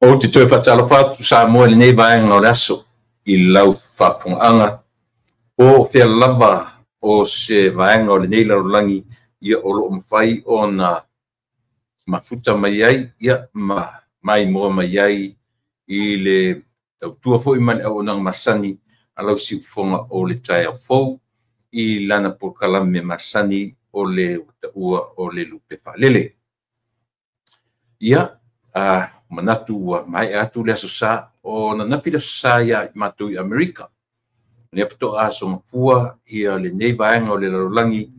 Ou te toe faatalofa atu Samoa i lenei vaega o le aso i lau faafofogaaga po o fea lava o se vaega o lenei lalolagi ia o lo o mafai ona mafuta mai ai ia ma maimoa mai ai i le tautua foi ma le auaunaga masani a lau siufofoga o le taeao fou i lana polokalame masani o le taua o le lupe faalele. Ia, manatu ua maea atu le aso sa o ananafi le aso sa ia matou i Amerika. Lea faatoa aso mafua ia lenei vaega o le lalolagi,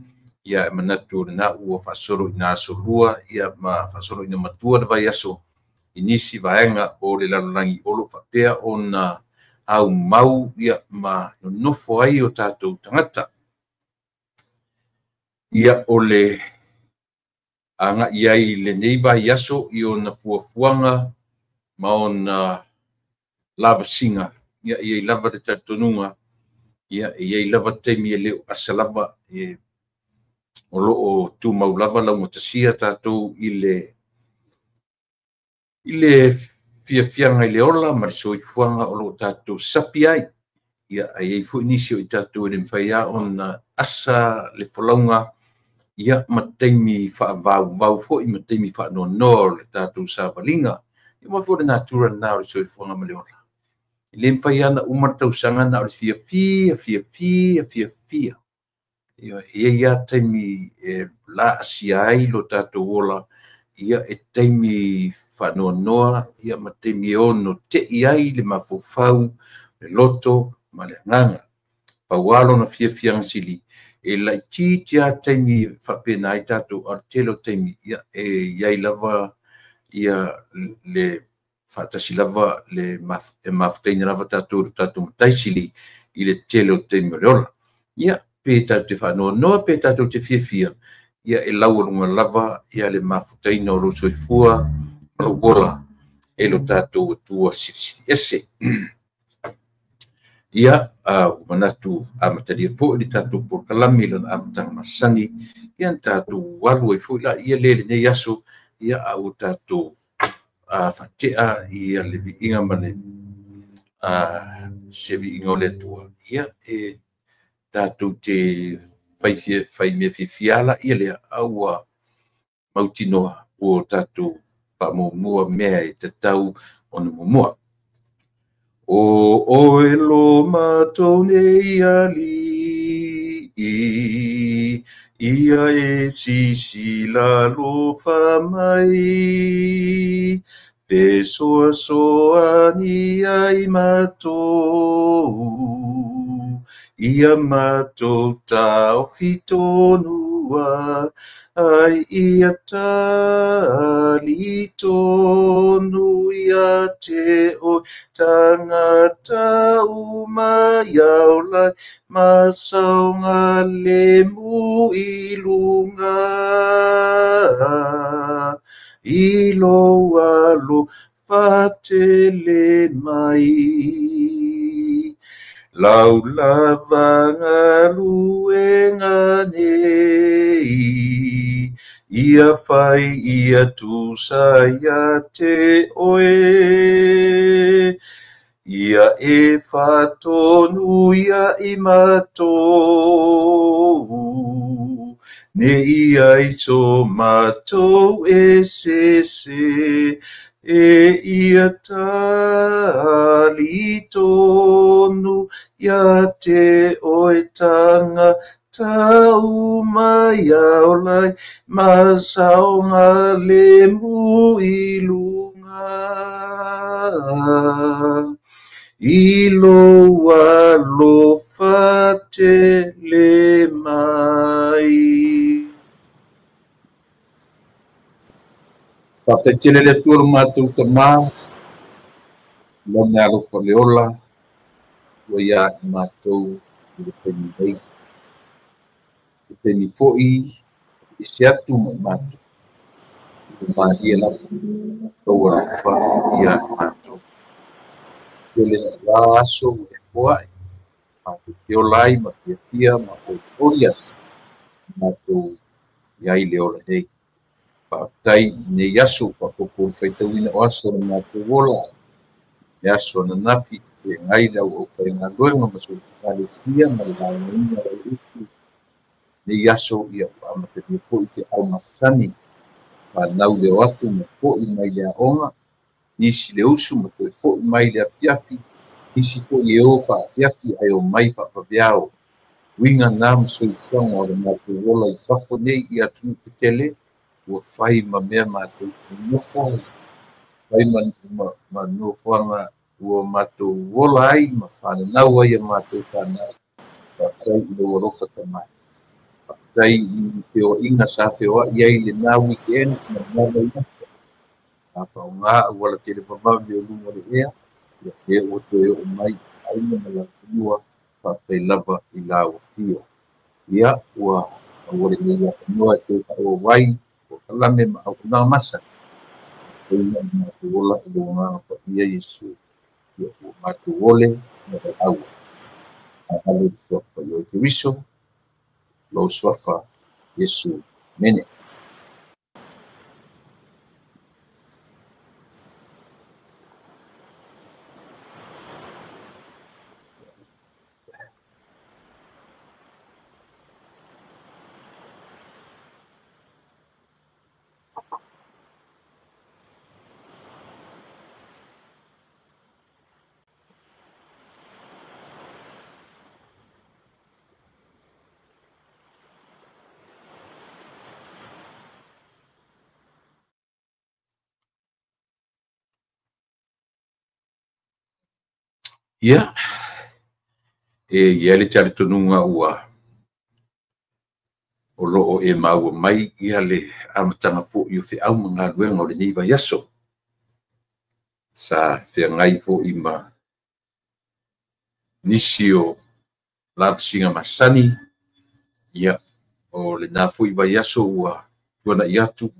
ia e manatu lena ua faasolo ina aso lua ia ma faasolo ina matua le vaiaso i nisi vaega o le lalolagi o lo o faapea ona aumau ia ma nonofo ai o tatou tagata. Ia o le agai ai i lenei vaiaso i ona fuafuaga ma ona lavasiga, ia e i ai lava le talitonuga, ia e i ai lava taimi e le o asa lava e o lo o tumau lava laugatasia tatou i le fiafiaga i le ola ma le soifuaga o lo o tatou sapi ai. Ia ae i ai foi nisi o i tatou e le mafai lava ona asa le folauga ia ma taimi faavauvau foi ma taimi faanoanoa o le tatou savaliga. Ia ma foi le natura lena o le soifuaga ma le ola. E le mafai lava ona uma le tausaga na o le fiafia, fiafia, fiafia. Ia e i ai lava taimi e laasia ai lo tatou ola, ia e taimi faanoanoa ia ma taimi e ono tei ai le mafaufau, le loto ma le agaga. Pau lava lona fiafiaga sili e laitiiti lava taimi faapena ai tatou, a o le tele o taimi ia e i ai lava ia le faatasi lava le e mafutaina lava tatou i le tatou matai sili i le tele o taimi o le ola. Ia pe tatou te faanoanoa pe tatou te fiafia, ia e laualuga lava ia le mafutaina o lou soifua ma lou ola e lo tatou Atua Silisili Ese. Ia, ua manatu amatalia foi le tatou polokalame i lona amataga masani, ia na tatou alu ai foi laia le lenei aso, ia a ua tatou faatea ia le viiga ma le se viiga o le Atua, ia e tatou te fai mea fiafia laia lea, a ua mautinoa ua tatou faamuamua mea e tatau ona muamua. O oe lo matou nei alii, ia e sisila alofa mai, fesoasoani ai matou, ia matou taofi tonua, ai ia tali tonu ia te oe tagata uma ia ola ma saogalemu i luga i lou alofa tele mai. Lau lava galuega nei, ia fai ia tusa ia te oe, ia e faatonu ia i matou, ne i ai so matou e sese, e ia tali tonu ia te oe tagata uma ia ola ma saogalemu i luga i lou alofa tele mai. Faafetai tele le Atua lo matou Tamā, lona alofa le ola ua ia i matou i le taimi nei. Se taimi foi ese atu ma i matou, ua malie lava lou alofa ia i matou. Tele na aso ua e foai, matou te ola ai ma fiafia ma olioli atu, matou i ai le ola nei. Faafetai i lenei aso faaopoopo le faitauina o aso o le matou ola. Le aso ananafi feagai le auaufaigaluega ma soifua Ekalesia ma le laugaina o upu. Lenei aso ia ua amatalia foi feau masani. Fanau le o atu ma fo'i mai le aoga, nisi le usu ma toe fo'i mai le afiafi, nisi foi e o faafiafi ae o mai faapaveao. Uiga na ma soifuaga o le matou ola i fafo nei i atunuu tetele, ua fai ma mea matou te nofo ai, fai ma nofoaga ua matou ola ai ma fananau ai a matou fanau. Faafetai i lou alofa tamai. Faafetai i feoaiga sa feoai ai lena weekend ma lena vaiaso. Sa faaaoga auala televavave o luga o le ea, ia lea ua toe oo mai i aiga ma laufanua. Faafetai lava i lau afio. Ia, ua maua lenei avanoa e toe faaauau ai polokalame ma auaunaga masani. Faafetai i matou ola i lou agaga paia Iesu. Ia ua matou ole ma valaau. Alo i le suafa paia o Keriso, lou suafa Iesu. Mene. Ia, e i ai le talitonuga ua o loo e maua mai ia le amataga foi o feau ma galuega o lenei vaiaso. Sa feagai foi ma nisi o lavasiga masani, ia o lena foi vaiaso ua tuanai atu,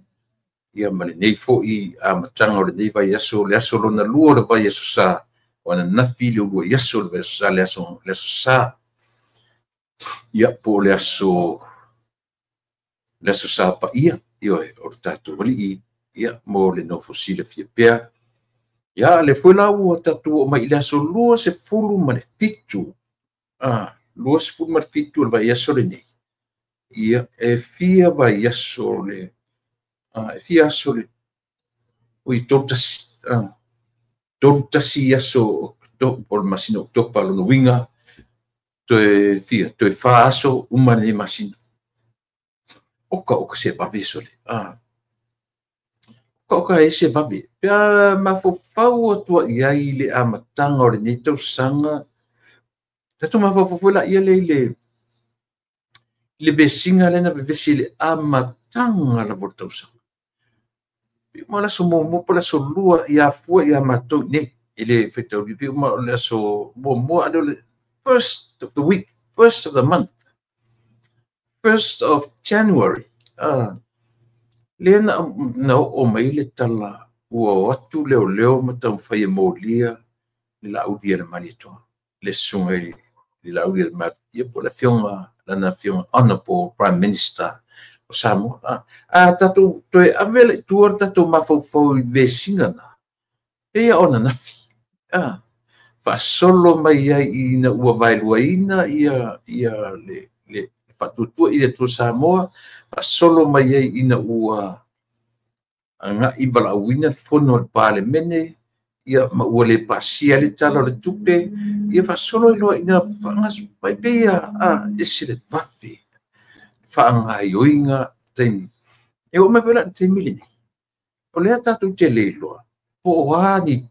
ia ma lenei foi amataga o lenei vaiaso, le aso lona lua o le vaiaso sa, o ananafi le uluai aso o le vaiaso sa, le aso sa, ia po o le aso sa paia, ioe, o le tatou alii, ia mo le nofo silafia pea. Ia le foi la ua tatou oo mai i le aso 27, 27 o le vaiaso lenei. Ia e fia vaiaso le, e fia aso le, ui, 31 aso o le masina Oketopa, lona uiga, toe fia, toe 4 aso uma lenei masina. Oka oka se vave sole. Oka oka e se vave. Pea mafaufau atua i ai le amataga o lenei tausaga. Tatou mafaufau foi la ia le i le vesiga lea na vevesi i le amataga lava o le tausaga. Pe uma o le aso muamua po o le aso lua ia afua ia matou nei. E le faitauli pe uma o le aso muamua ale o le first of the week, first of the month, 1st of January. Lea na oo mai le tala ua o atu leoleo ma taumafai e molia le Laauli a le Malietoa, le susuga i le Laauli a le Malietoa, ia po o le afioga, lana afioga Honorable Prime Minister o Samoa. A tatou toe ave le tua le tatou mafaufau i vesiga na, pei o ananafi. Faasolo mai ai ina ua vaeluaina ia le faatuatua i le Atua Samoa, faasolo mai ai ina ua agai valaauina le fono a le Palemene, ia ma ua le pasia le tala o le tupe, ia faasolo ai loa ina faagasolo pei ese le vave faagaoioiga taimi. E oo mai foi la i le taimi lenei, o lea tatou te le iloa po o a ni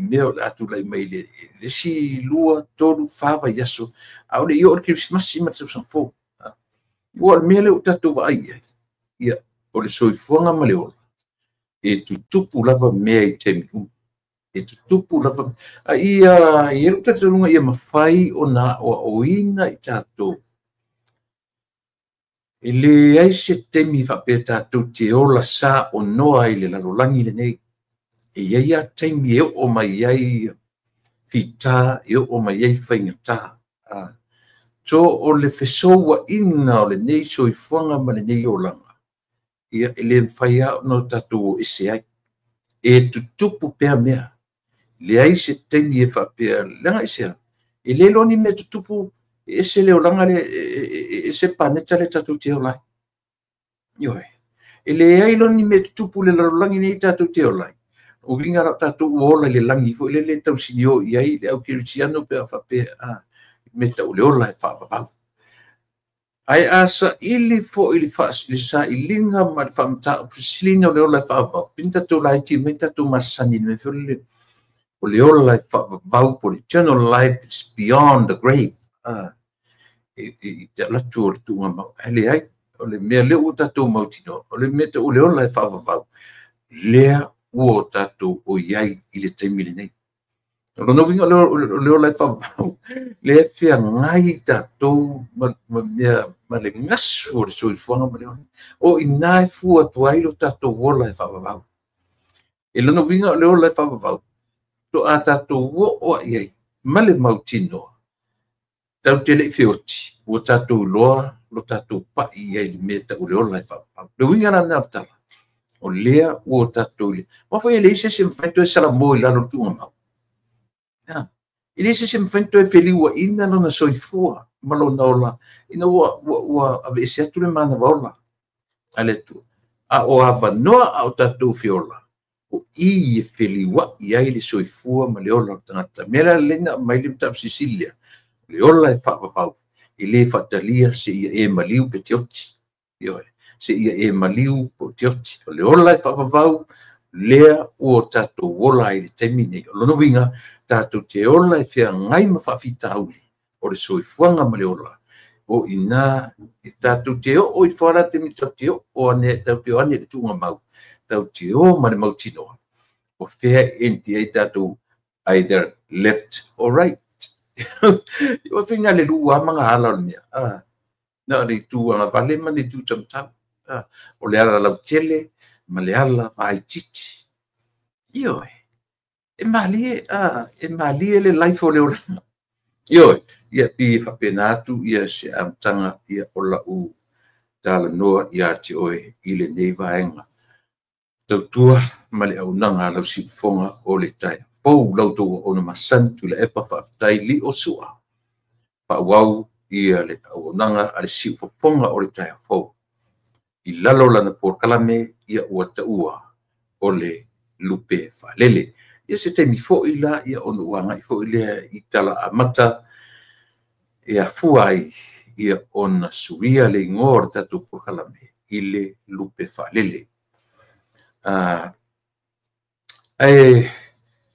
mea o le a tulai mai le isi 2, 3, 4 vaiaso, a o le i oo le Kerisimasi ma le tausaga fou. Ua o le mea lea ua tatou vaai i ai, ia, o le soifuaga ma le ola, e tutupu lava mea i taimi uma. E tutupu lava. A ia, i lou talitonuga ia mafai ona aoaoina i tatou. E leai se taimi faapea tatou te ola sa onoa i le lalolagi lenei. E i ai lava taimi e oo mai ai fita, e oo mai ai faigata. So o le fesouaina o lenei soifuaga ma lenei olaga, Ia e le mafai lava ona tatou o ese ai. E tutupu pea mea. Leai se taimi e faapea, leaga aisea, e le iloa ni mea tutupu e ese le olaga lea, e ese le paneta lea tatou te ola ai. Ioe. E leai loa ni mea tutupu i le lalolagi nei tatou te ola ai. O uiga la o tatou ua ola i le lagi foi lele e tausinio i ai le au kerisiano pe a faapea mea tau le ola e faavavau. Ae a saili foi le sailiga ma le faamataupu fesiliga o le ola e faavavau, pe ni tatou laiti mai tatou masani i le mea foi lele o le ola e faavavau po o le eternal life is beyond the grave. I te alatu o le tuugamau. Ae leai, o le mea lea ua tatou mautinoa, o le mea tau o le ola e faavavau, lea ua tatou o i ai i le taimi lenei. O lona uiga o le ola e faavavau, lea e feagai tatou ma mea ma le gasu o le soifuaga ma le ola. O i ina e fua atu ai lo tatou ola e faavavau. E lona uiga o le ola e faavavau, toa tatou oo ai ai ma le mautinoa, tau te lei feoti, ua tatou iloa lo tatou pai i ai le mea tau le ola e faavavau. Le uiga la lena o le tala, o lea ua tatou le aua foi e leai se isi e mafai ona toe salamo i lalo o le tuugamau. E leai se isi e mafai ona toe feliuaina lona soifua ma lona ola ina ua aveese atu le manava ola a le Atua. A o avanoa a o tatou feola, o i e feliuai ai le soifua ma le ola o le tagata. Mea la lelei na aumai le mataupu silisili lea, o le ola e faavavau, e le faatalia seia e maliu pe te oti. Ioe, seia e maliu po te oti. O le ola e faavavau, lea ua tatou ola ai i le taimi nei. O lona uiga, tatou te ola e feagai ma faafitauli o le soifuaga ma le ola. O ina e tatou te oo i le foala taimi tatou te oo ane, tatou te o ane i le tuugamau, tatou te o ma le mautinoa. O fea e enti ai tatou either left or right. Ua faiga le lua ma ngā ala o le mea. Na o le itu agavale ma le itu taumatau. O le ala lautele ma le ala vaititi. Ioe, e malie, e malie le life o le olaga. Ioe, ia pi faapena atu ia se amataga ia o lau talanoa ia te oe i lenei vaega. Tautua ma le auaunaga a lau siufofoga o le taeao fou lau tou auauna masani Tuilaepa faafetai lio sua. Faaauau ia le auaunaga a le siufofoga o le taeao fou. I lalo lana polokalame ia ua taua o le lupe faalele. Ia se taimi foi la ia ona ua agai foi lea i tala amata e afua ai ia ona suia le igoa o le tatou polokalame i le lupe faalele. Ae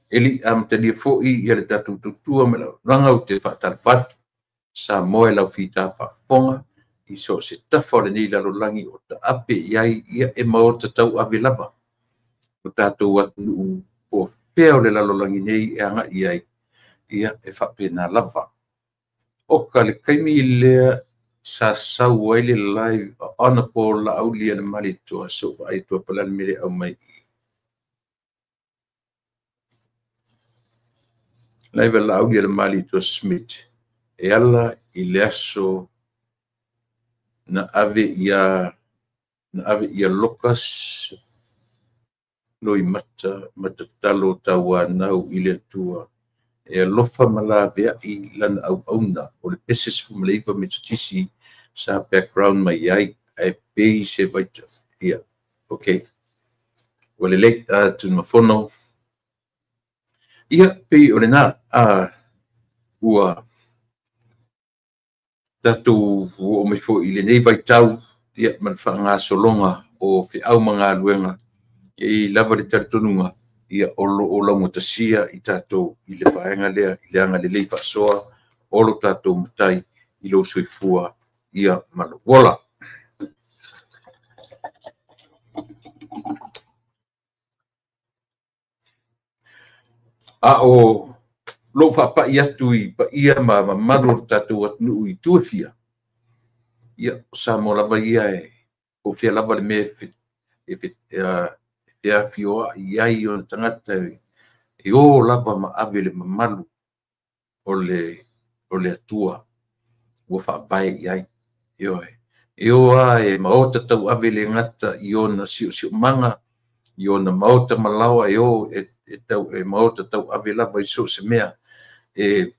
e le i amatalia foi ia le tatou tautua ma le auaunaga ou te faatalofa atu Samoa e lau fita faafofoga i so o se tafa o lenei lalolagi o taape i ai ia e maota tauave lava o tatou atunuu po o fea o le lalolagi nei e agai i ai ia e faapena lava. O ka le taimi lea sa sau ai le live Honorable Laaulialemalietoa so vaai atu pa le a le mea le aumai i live a Laaulialemalietoa Smith e ala i le aso na ave ia Locus Loimata matatalo tauanau i le Atua e alofa ma laveai lana auauna o le pese 19 Metotisi sa background mai ai ae pei se vaita ia. Okay. Ua lelei Tunumafono. Ia pei o lena ua tatou oo mai foi i lenei vaitau ia ma le faagasologa o feau ma galuega e i lava le talitonuga ia o lo o laugatasia i tatou i le vaega lea i le agalelei faasoa o lo tatou matai i lou soifua ia ma lou ola. A o lou faapai atu i paia ma mamalu o le tatou atunuu i itu e fia, ia o Samoa lava ia e po o fea lava le mea e feafioai ai ona tagata e o lava ma ave le mamalu o le Atua ua faavae i ai. Ioe, E o a e maota tauave le gata i ona siosiomaga i ona maota malaoa e o e tau e maota tauave lava i so o se mea e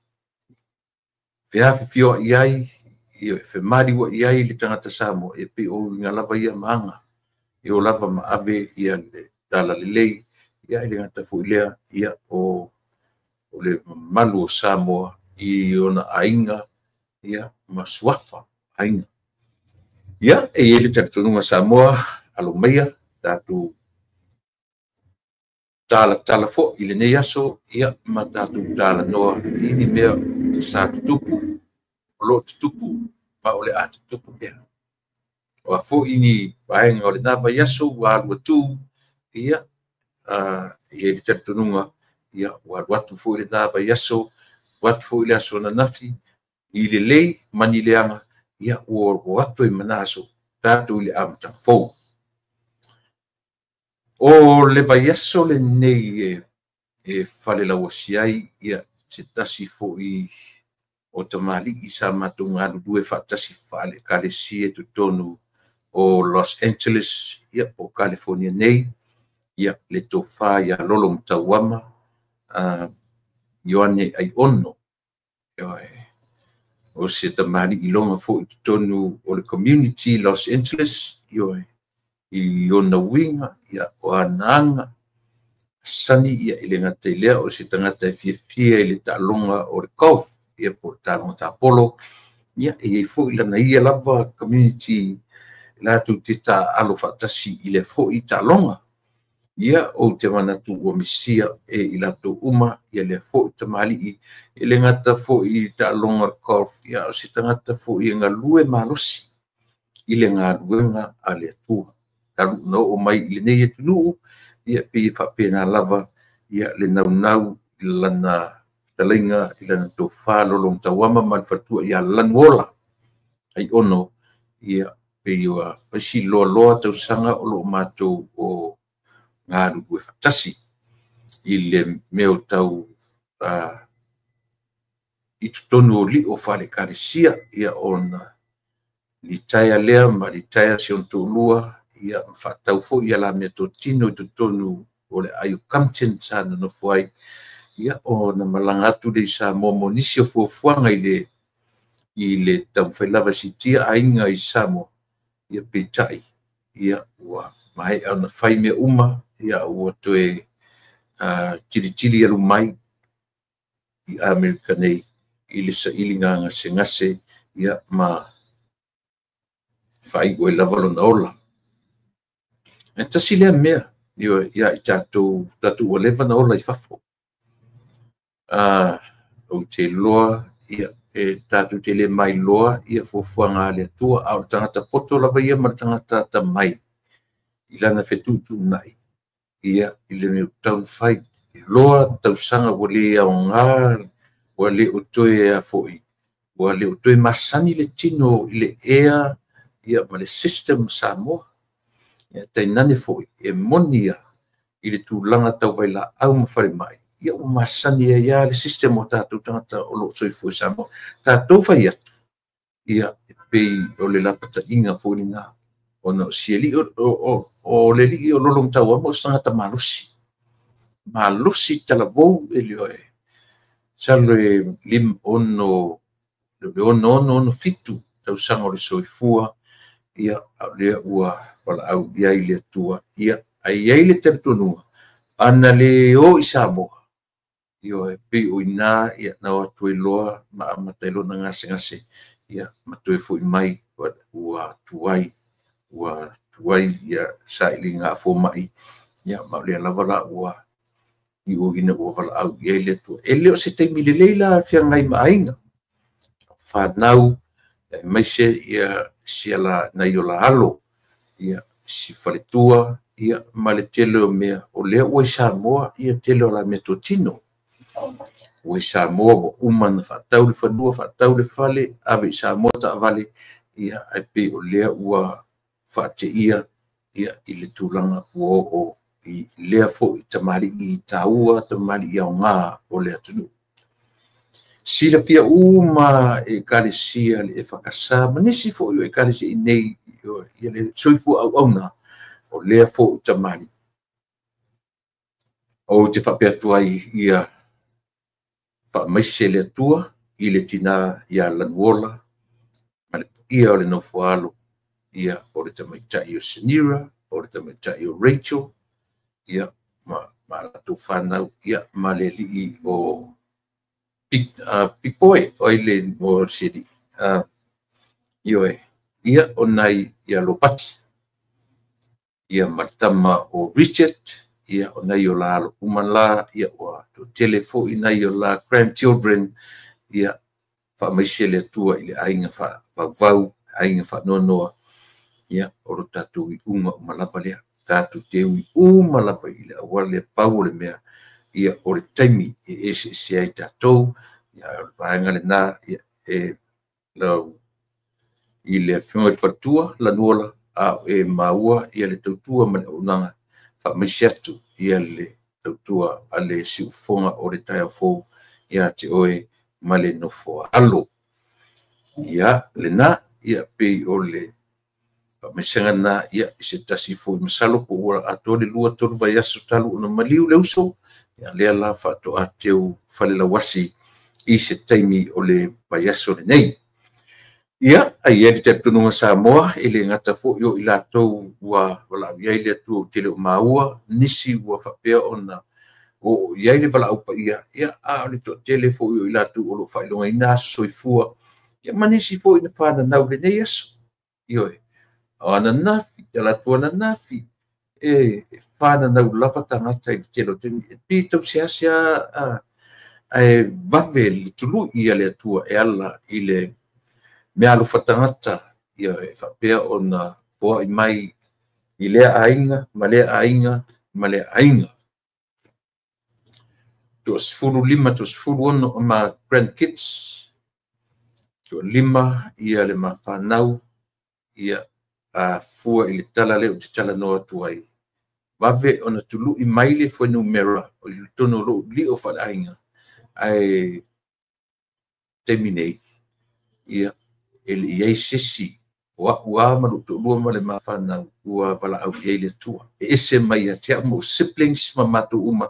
feafifioai ai, e femaliuai ai le tagata Samoa, e pei o uiga lava ia ma aga e o lava ma ave ia le talalelei ia i le gata foi lea ia o le mamalu o Samoa i ona aiga ia ma suafa aiga. Ia, e i ai le talitonuga Samoa, alo maia, tatou talatala foi i lenei aso, ia, ma tatou talanoa i ni mea sa tutupu, o lo o tutupu, ma o le a tutupu pea. O a foi ni vaega o lena vaiaso ua alu atu, ia, e i ai le talitonuga, ia, ua alu atu foi lena vaiaso, ua atu foi le aso ananafi, i lelei ma ni leaga, ia, ua atu ai ma na aso, tatou i le amataga fou. O le vaiaso lenei e falelauasi ai ia se tasi foi o tamalii sa matou galulue faatasi faale-ekalesia i totonu o Los Angeles, ia, po o California nei, ia, le tofa ia Lolo Matauama Ioane Aiono. O se tamalii iloga foi i totonu o le community Los Angeles, ioe, i ona uiga, ia, o ana aga, sani ia i le gata i lea, o se tagata e fiafia i le taaloga o le golf, ia po o le taaloga tapolo, ia, e i ai foi lana ia lava community latou te taaalo faatasi i lea foi taaloga. Ia, ou te manatu ua misia e i latou uma ia lea foi tamalii, e le gata foi i taaloga o le golf, ia, o se tagata foi e galue malosi i le galuega a le Atua. Talu ona oo mai i lenei atunuu, ia, pei e faapena lava ia le naunau i lana fetalaiga, i lana tofa Lolo Matauama ma le faletua ia Lanuola Aiono, ia, pei ua faisi loaloa tausaga o lo o matou o galulue faatasi i le mea o tau i totonu o lio faale-ekalesia, ia, ona litaea lea ma litaea si ona toalua, ia, ma faatau foi ia la meatotino i totonu o le aai o Compton sa nonofo ai, ia, ona malaga atu lea i Samoa mo nisi o fuafuaga i le taumafai lava e siitia aiga i Samoa, ia, peitai, ia, ua maea ona fai mea uma, ia, ua toe tilitili alu mai i Amerika nei i le sailiga gasegase, ia, ma faaiu ai lava lona ola. E tasi lea mea ia i tatou, tatou ua leva na ola i fafo. Ou te iloa, ia, e tatou te le mailoa ia fuafuaga a le Atua, a o le tagata poto lava ia ma le tagata atamai i lana fetuutuunai, ia, i le mea o taumafai. Loa tausaga ua le aoga, ua le o toe a foi, ua le o toe masani le tino i le ea, ia, ma le system Samoa. Ia, tainane foi, e moni ia i le tulaga tau vailaau ma falemai, ia, ua masani ai lava le system o tatou tagata o lo o soifua i Samoa. Tatou fai atu, ia, e pei o le lapataiga foi lena, ona o si alii o le alii o Lolo Matauama o se tagata malosi. Malosi talavou e le oe. Masalo e 5, 6, 6, 7 tausaga o le soifua, ia, a o lea ua valaau i ai le Atua, ia, ae i ai le talitonuga, ana le o i Samoa, ia, e pei o ina, ia, na o atu ai loa ma amata ai lona gasegase, ia, ma toe foi mai, ua tuai, ia, sailiga a fomai, ia, ma o lea lava la ua iu ina ua valaau i ai le Atua. E le o se taimi lelei la feagai ma aiga, whanau, aemaise ia si ala nai o la alo, ia si faletua, ia ma le tele o mea, o lea ua i Samoa, ia tele o la meatotino. Ua i Samoa, ua uma na faatau le fanua, faatau le fale, ave i Samoa taavale, ia, ae pei o lea ua faateia, ia, i le tulaga ua oo i lea foi tamalii taua, tamalii aoga o le atunuu. Silafia uma e Ekalesia le EFKS ma nisi foi o Ekalesia i nei ia le soifua auauna o lea foi tamalii. Ou te faapea atu ai ia faamaise le Atua i le tina ia Lanuola ma le paia o le nofoalo, ia o le tamaitai o Senira, o le tamaitai o Rachel, ia ma latou fanau, ia ma le alii o Big Boy, o ai le o se alii, ioe, ia o nai ia Lopati, ia ma le tama o Richard, ia o nai o la alo uma la, ia ua toatele foi nai o la grandchildren, ia faamaise le Atua i le aiga faavauvau, aiga faanoanoa, ia o lo tatou iuga uma lava lea. Tatou te ui uma lava i le auala lea, pau o le mea, ia o le taimi e eseese ai tatou, ia o le vaega lena, ia e lau i le afioga i le faletua Lanuola, a e maua ia le tautua ma le auaunaga, faamaise atu ia le tautua a le siufofoga o le taeao fou ia te oe ma le nofo alo. Ia lena, ia pei o le faamaisega lena, ia i se tasi foi masalo po ua atoa le 2 3 vaiaso talu ona maliu le uso, ia lea la faatoa teu falelauasi i se taimi o le vaiaso lenei. Ia, ai e le talitonuga Samoa, e le gata foi o i latou ua valaau i ai le Atua ou te le o maua, nisi ua faapea ona o i ai le valaau paia, ia a o le toatele foi o i latou o lo o faailogaina aso soifua, ia ma nisi foi na fananau i lenei aso. Ioe, o ananafi, talaatu ananafi, e fananau lava tagata i le tele o taimi, e pei tau seasea ae vave le tului a le Atua e ala i le mea alofa tagata, ia e faapea ona foai mai i lea aiga ma lea aiga ma lea aiga. 15, 16 o ma grandkids, 5 ia le mafanau, ia a fua i le tala lea ou te talanoa atu ai. Vave ona tului mai le fuainumera o i totonu o lou lio faaleaiga, ae taimi nei, ia, e le i ai se isi o au lava ma lou toalua ma le mafanau ua valaau i ai le Atua. E ese mai ia te au ma ou siblings ma matou uma,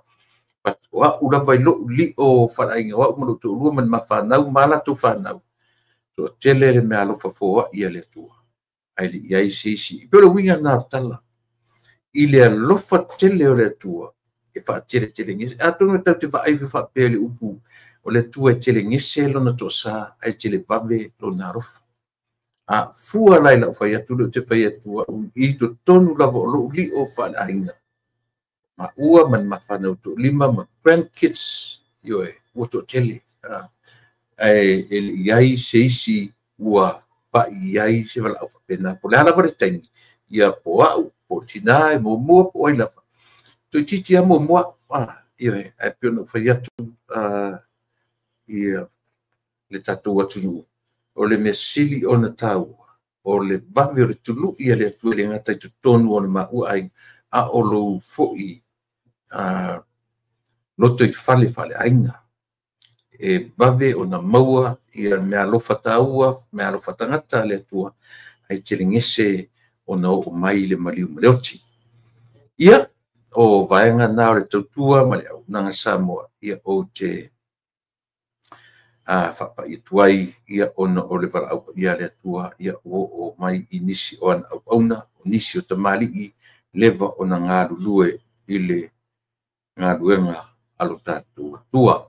but o au lava i lou lio faaleaiga, o au ma lou toalua ma le mafanau ma latou fanau, toatele le mea alofa foai a le Atua. Ae le i ai se isi. E pei o le uiga lena o le tala. I le alofa tele o le Atua, e faateletelegese. Atonu e tatou te vaai faapea i le upu o le Atua e telegese lona toasa, ae televave lona alofa. A fua la i lau fai atu, lea ou te fai atu au, i totonu lava o lou lio faaleaiga, maua ma le mafanau toalima ma grandkids, ioe, ua toatele. Ae e le i ai se isi ua pai i ai se valaau faapena. Po o le a lava le taimi, ia po au, po o tina e muamua, po o ai lava. Toeitiiti lava muamua, ioe, ae pei ona ou fai atu ia le tatou atunuu, o le mea sili ona taua, o le vave o le tului a le Atua e le gata i totonu o le maua aiga, a o lou foi loto i fale faaleaiga. E vave ona maua ia mea alofa taua, mea alofa tagata a le Atua, ae telegese ona oo mai le maliu ma le oti. Ia, o vaega na o le tautua ma le auaunaga Samoa, ia ou te faapai atu ai, ia ona o le valaau paia a le Atua, ia ua oo mai i nisi o ana auauna, o nisi o tamalii, leva ona galulue i le galuega a lo tatou Atua.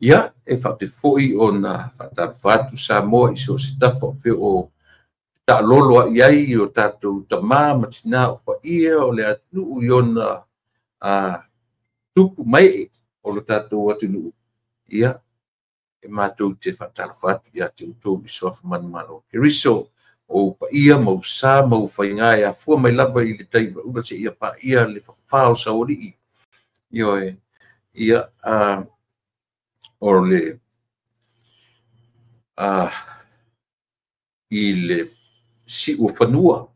Ia, e faapea foi ona faatalofa atu Samoa i so o se tafa o fea o taalolo ai ai o tatou tama ma tina o paia o le atunuu i ona tupu mae o lo tatou atunuu. Ia, e matou te faatalofa atu ia te outou i suafa manumalo o Keriso, o paia ma ou sa ma ou faiga e afua mai lava i le tai ulaula seia paia le fafao saualii. Ioe, ia, o le i le siu o fanua,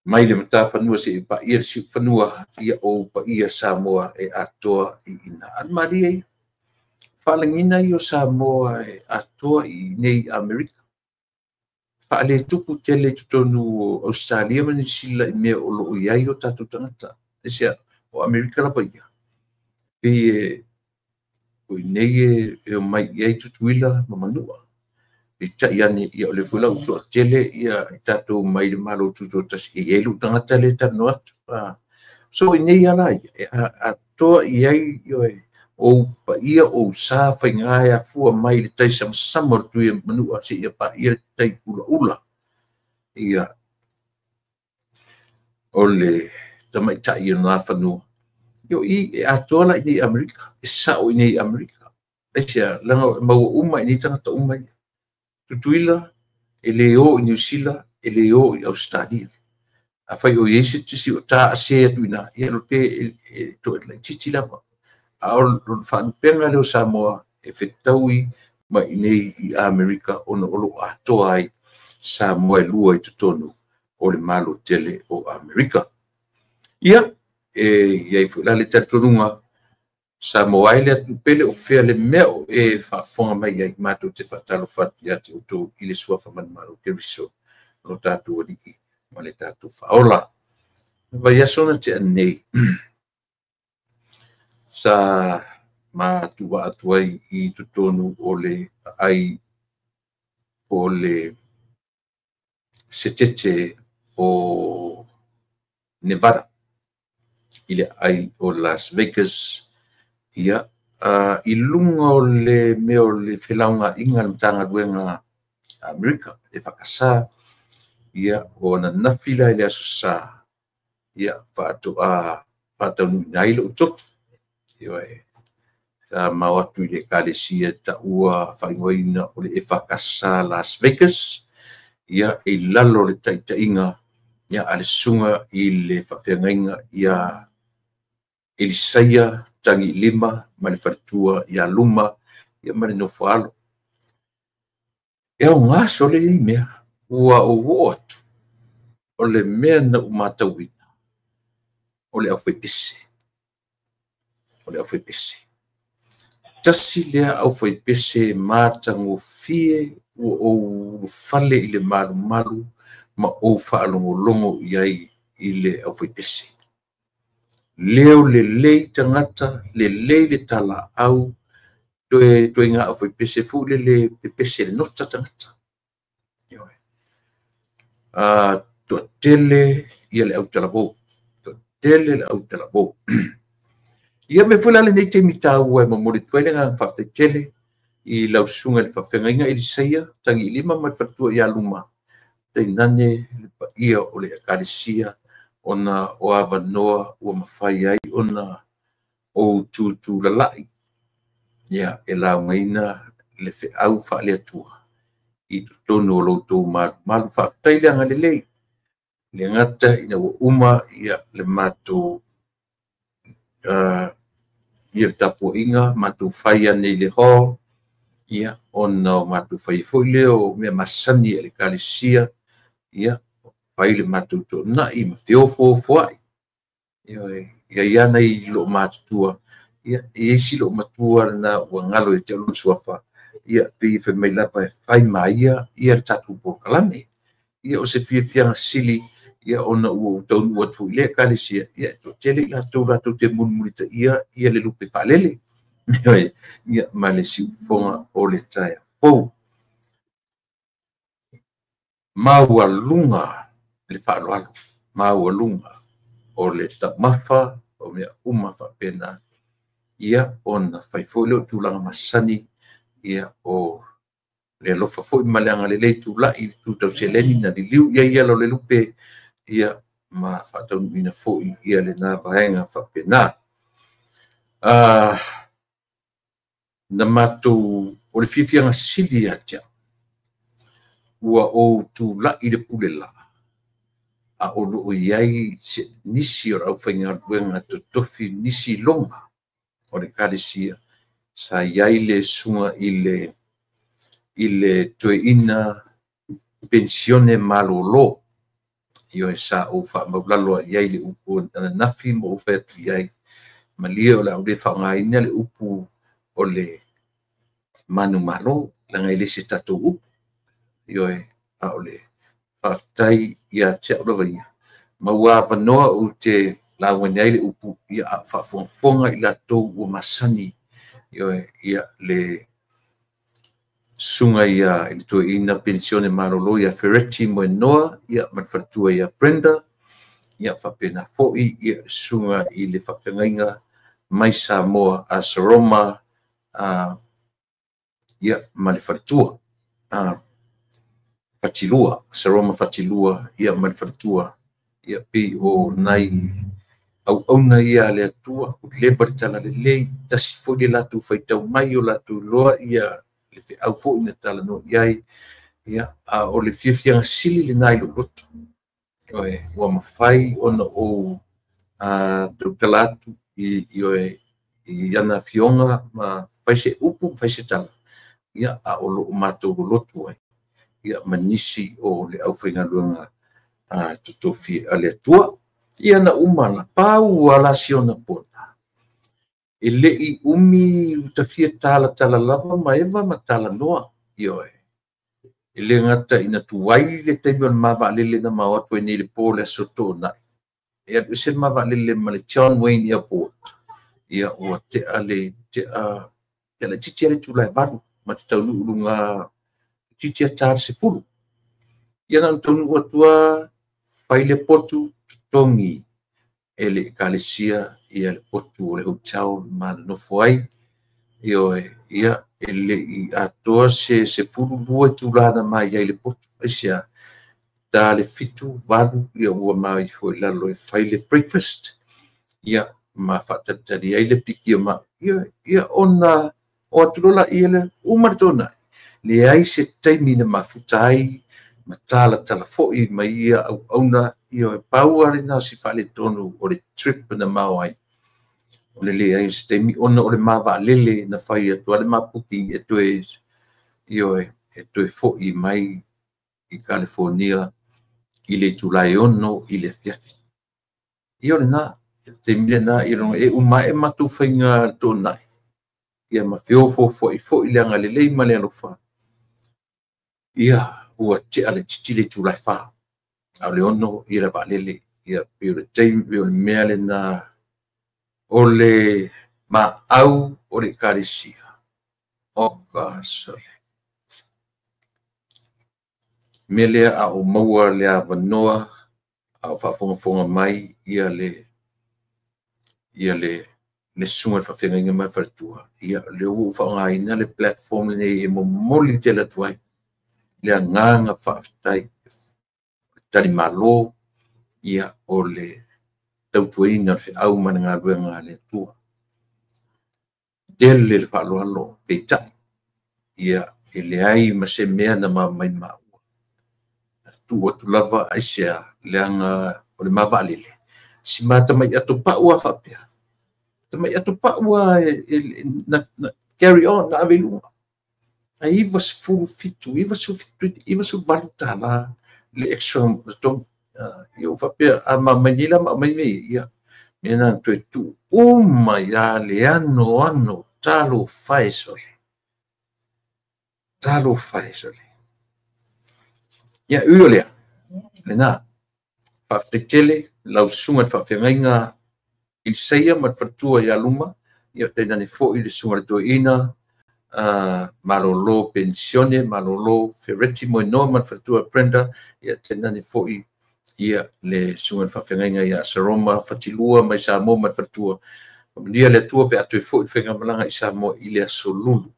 mai le matafanua seia paia le siu fanua, ia o paia Samoa e atoa i ina. Malie ia. Faalagiga ia o Samoa e atoa i nei Amerika. Faaletupu tele i totonu o Australia ma Niu Sila i mea o loo i ai o tatou tagata. Aisea, o Amerika lava ia. Pei e o i nei e omai i ai Tutuila ma Manua. Peitai ane, ia o le foi la ua toatele ia i tatou mai le Malo Tutoatasi e i ai lou tagata lea e talanoa atu. So i nei ala ia, e atoa i ai ou paia ou sa faiga e afua mai le tai samasama o le tui Manua seia paia le tai ulaula. Ia o le tamaitai o Nafanua. Io i e atoa la i nei Amerika, e sao i nei Amerika. Aisea, leaga maua uma i nei tagata uma ia. Tutuila, e le o i Niu Sila, e le o i Australia. Afai o i ai se tisi o ta ase atu ina, ia lo te e toe laitiiti lava. A o le faalupega lea o Samoa e fetaui mai nei i Amerika ona o loo atoa ai Samoa e lua i totonu o le Malo tele o Amerika. Ia, e i ai foi la le talitonuga Samoa ai le atunuu pele o fea le mea o e faafofoga mai ai, matou te faatalofa atu ia te outou i le suafa manumalo o Keriso, lo tatou Alii ma le tatou Faaola. Vaiaso na tea nei, sa matua atu ai i totonu o le aai o le setete o Nevada i le aai o Las Vegas. Ia, i luga o le mea o le felaugaaiga a le Matagaluega a Amerika e faakasa, ia, o ananafi la i le aso Sa, ia, faatoa faataunuuina ai lou tofi. Ioe, sa mao atu i le ekalesia taua faaigoaina o le EFKS Las Vegas, ia, i lalo o le taitaiga, ia, a le susuga i le faafeagaiga ia Elisaia Tagilima ma le faletua ia Luma, ia ma le nofo alo. E aoga sole nei mea, ua ou oo atu, o le mea na ou matauina, o le aufaipese. O le aufaipese. Tasi lea aufaipese matagofie ua ou ulufale i le malumalu ma ou faalogologo i ai i le aufaipese. Leo lelei tagata, lelei le talaau, toe ngā aufaipese foi lele pepese le nota tagata. Toatele ia le autalavou. Toatele le autalavou. Ia me foi la lenei taimi taua e momoli atu ai le agaga faafetai tele i lau susuga i le faafeagaiga Elisaia Tagilima ma le faletua ia Luma, tainane le paia o le ekalesia ona o avanoa ua mafai ai ona ou tutulalai, ia, e laugaina le feau faaleatua i totonu o loutou malumalu. Faafetai le agalelei, le gata ina ua uma ia le matou ia le tapuaiga matou fai ane i le hall, ia, ona o matou fai foi lea o mea masani a le ekalesia, ia, fai le matou toonai ma feofoofoai. Ia ia nai loo matutua, ia, e i ai si loo matua lena ua galo ia te au lona suafa, ia, pei e fai mai lava e fai ma ia le tatou polokalame. Ia, o se fiafiaga sili, ia, ona ua ou taunuu atu foi i le ekalesia, ia, e toatele i latou te mulimulitaia ia le lupe faalele. Ia, ma le siufofoga o le taeao fou. Maualuga le faaaloalo, maualuga o le taumafa, o mea uma faapena, ia, ona fai foi lea o tulaga masani, ia, o le alofa foi ma le agalelei tulai i le tauseleni na liliu i ai ala o le lupe, ia, ma faataunuuina foi ia lena vaega faapena. Na matou, o le fiafiaga sili ia te au, ua ou tulai i le pule la, a o loo i ai nisi o le aufaigaluega totofi, nisi loga o le ekalesia, sa i ai le susuga i le toeaina penisione malolo. Ioe, sa ou faamaulalo i ai le upu ananafi ma ou fai atu i ai, malie o le a ou le faaaogaina le upu o le manumalo leaga e le se tatou upu. Ioe, a o le faafetai ia te au lava ia maua avanoa ou te lauga ai le upu, ia a faafogafoga i latou ua masani. Ioe, ia le susuga ia i le toeaina penisione malolo ia Fereti Moenoa, ia ma le faletua ia Brenda, ia faapena foi ia susuga i le faafeagaiga mai Samoa a Saroma, ia ma le faletua Fatilua, Saroma Fatilua, ia ma le faletua, ia pei o nai auauna ia a le Atua, ua leva le talalelei, tasi foi le latou faitau mai o latou iloa ia le feau foi na talanoa i ai, ia a o le fiafiaga sili lena i lou loto. Ioe, ua mafai ona ou tautala atu ioe, i ana afioga ma fai se upu ma fai se tala, ia a o loo matou lolotu ai, ia ma nisi o le aufaigaluega totofi a le Atua. Ia na uma la pau ala si ona pona, e lei umi utafia talatala lava ma eva ma talanoa. Ioe, e le gata ina tuai le taimi o le mavaalele na mao atu ai nei le po le aso Toonai, e alu ese le mavaalele ma le John Wayne Airport, ia ua tea le tea laitiiti le itula e 8 ma te taunuu luga titi a ta le 10. Ia na taunuu atua fai le potu totogi e le ekalesia ia le potu o le hotel ma nofo ai. Ioe, ia e le i atoa se 12 itula na mai ai le potu, aisea ta le 7 8, ia ua mai foi lalo e fai le breakfast, ia ma faatalitali ai le piki o ma, ia, ia ona o atu lola ia le uma le Toonai, leai se taimi na mafuta ai ma talatala foi ma ia auauna. Ia pau lava lena o si faaletonu o le trip na mao ai, o le leai o se taimi ona o le mavaalele na fai atu a le mapuki e toe, ioe, e toe foi mai i California i le itula e 6 i le afiafi. Ia o lena, le taimi lena, ia e uma e matou faiga Toonai, ia ma feofofoai foi le agalelei ma le alofa, ia ua tea le titi le itula e 4, a o le 6 ia le vaalele. Ia pei o le taimi, pei o le mea lena o le maau o le ekalesia. O ka sole mea lea a o maua le avanoa a o faafogafoga mai ia le susuga i le faafeagaiga ma le faletua, ia lea ua ou faaaogaina le platform lenei e momoli tele atu ai le agaga faafetai, talimalo, ia o le tautuaina o le feau ma le galuega a le Atua. Tele le faaaloalo peitai, ia e leai ma se mea na mamai maua. Tuu atu lava aisea, leaga o le mavaalele, si matamai atopau a faapea, tamai atopau a na carry on, na ave i luga. Ai 97, 97, 98 tala le extra totogi. Ia ua faapea, a mamai nei la ma aumai mea ia, ia mea na toe tuu uma ia le ano talo fae sole. Talo fae sole. Ia ui o lea, lena, faafetai tele lau susuga i le faafeagaiga Eliseia ma le faletua ia Luma, ia tainane foi le susuga i le toeaina malolo penisione, malolo Fereti Moenoa ma le faletua Brenda, ia tainane foi ia le susuga i le faafeagaiga ia Saroma Fatilua mai Samoa ma le faletua. Faamanuia le Atua pe a toe foi le faigamalaga i Samoa i le aso Lulu.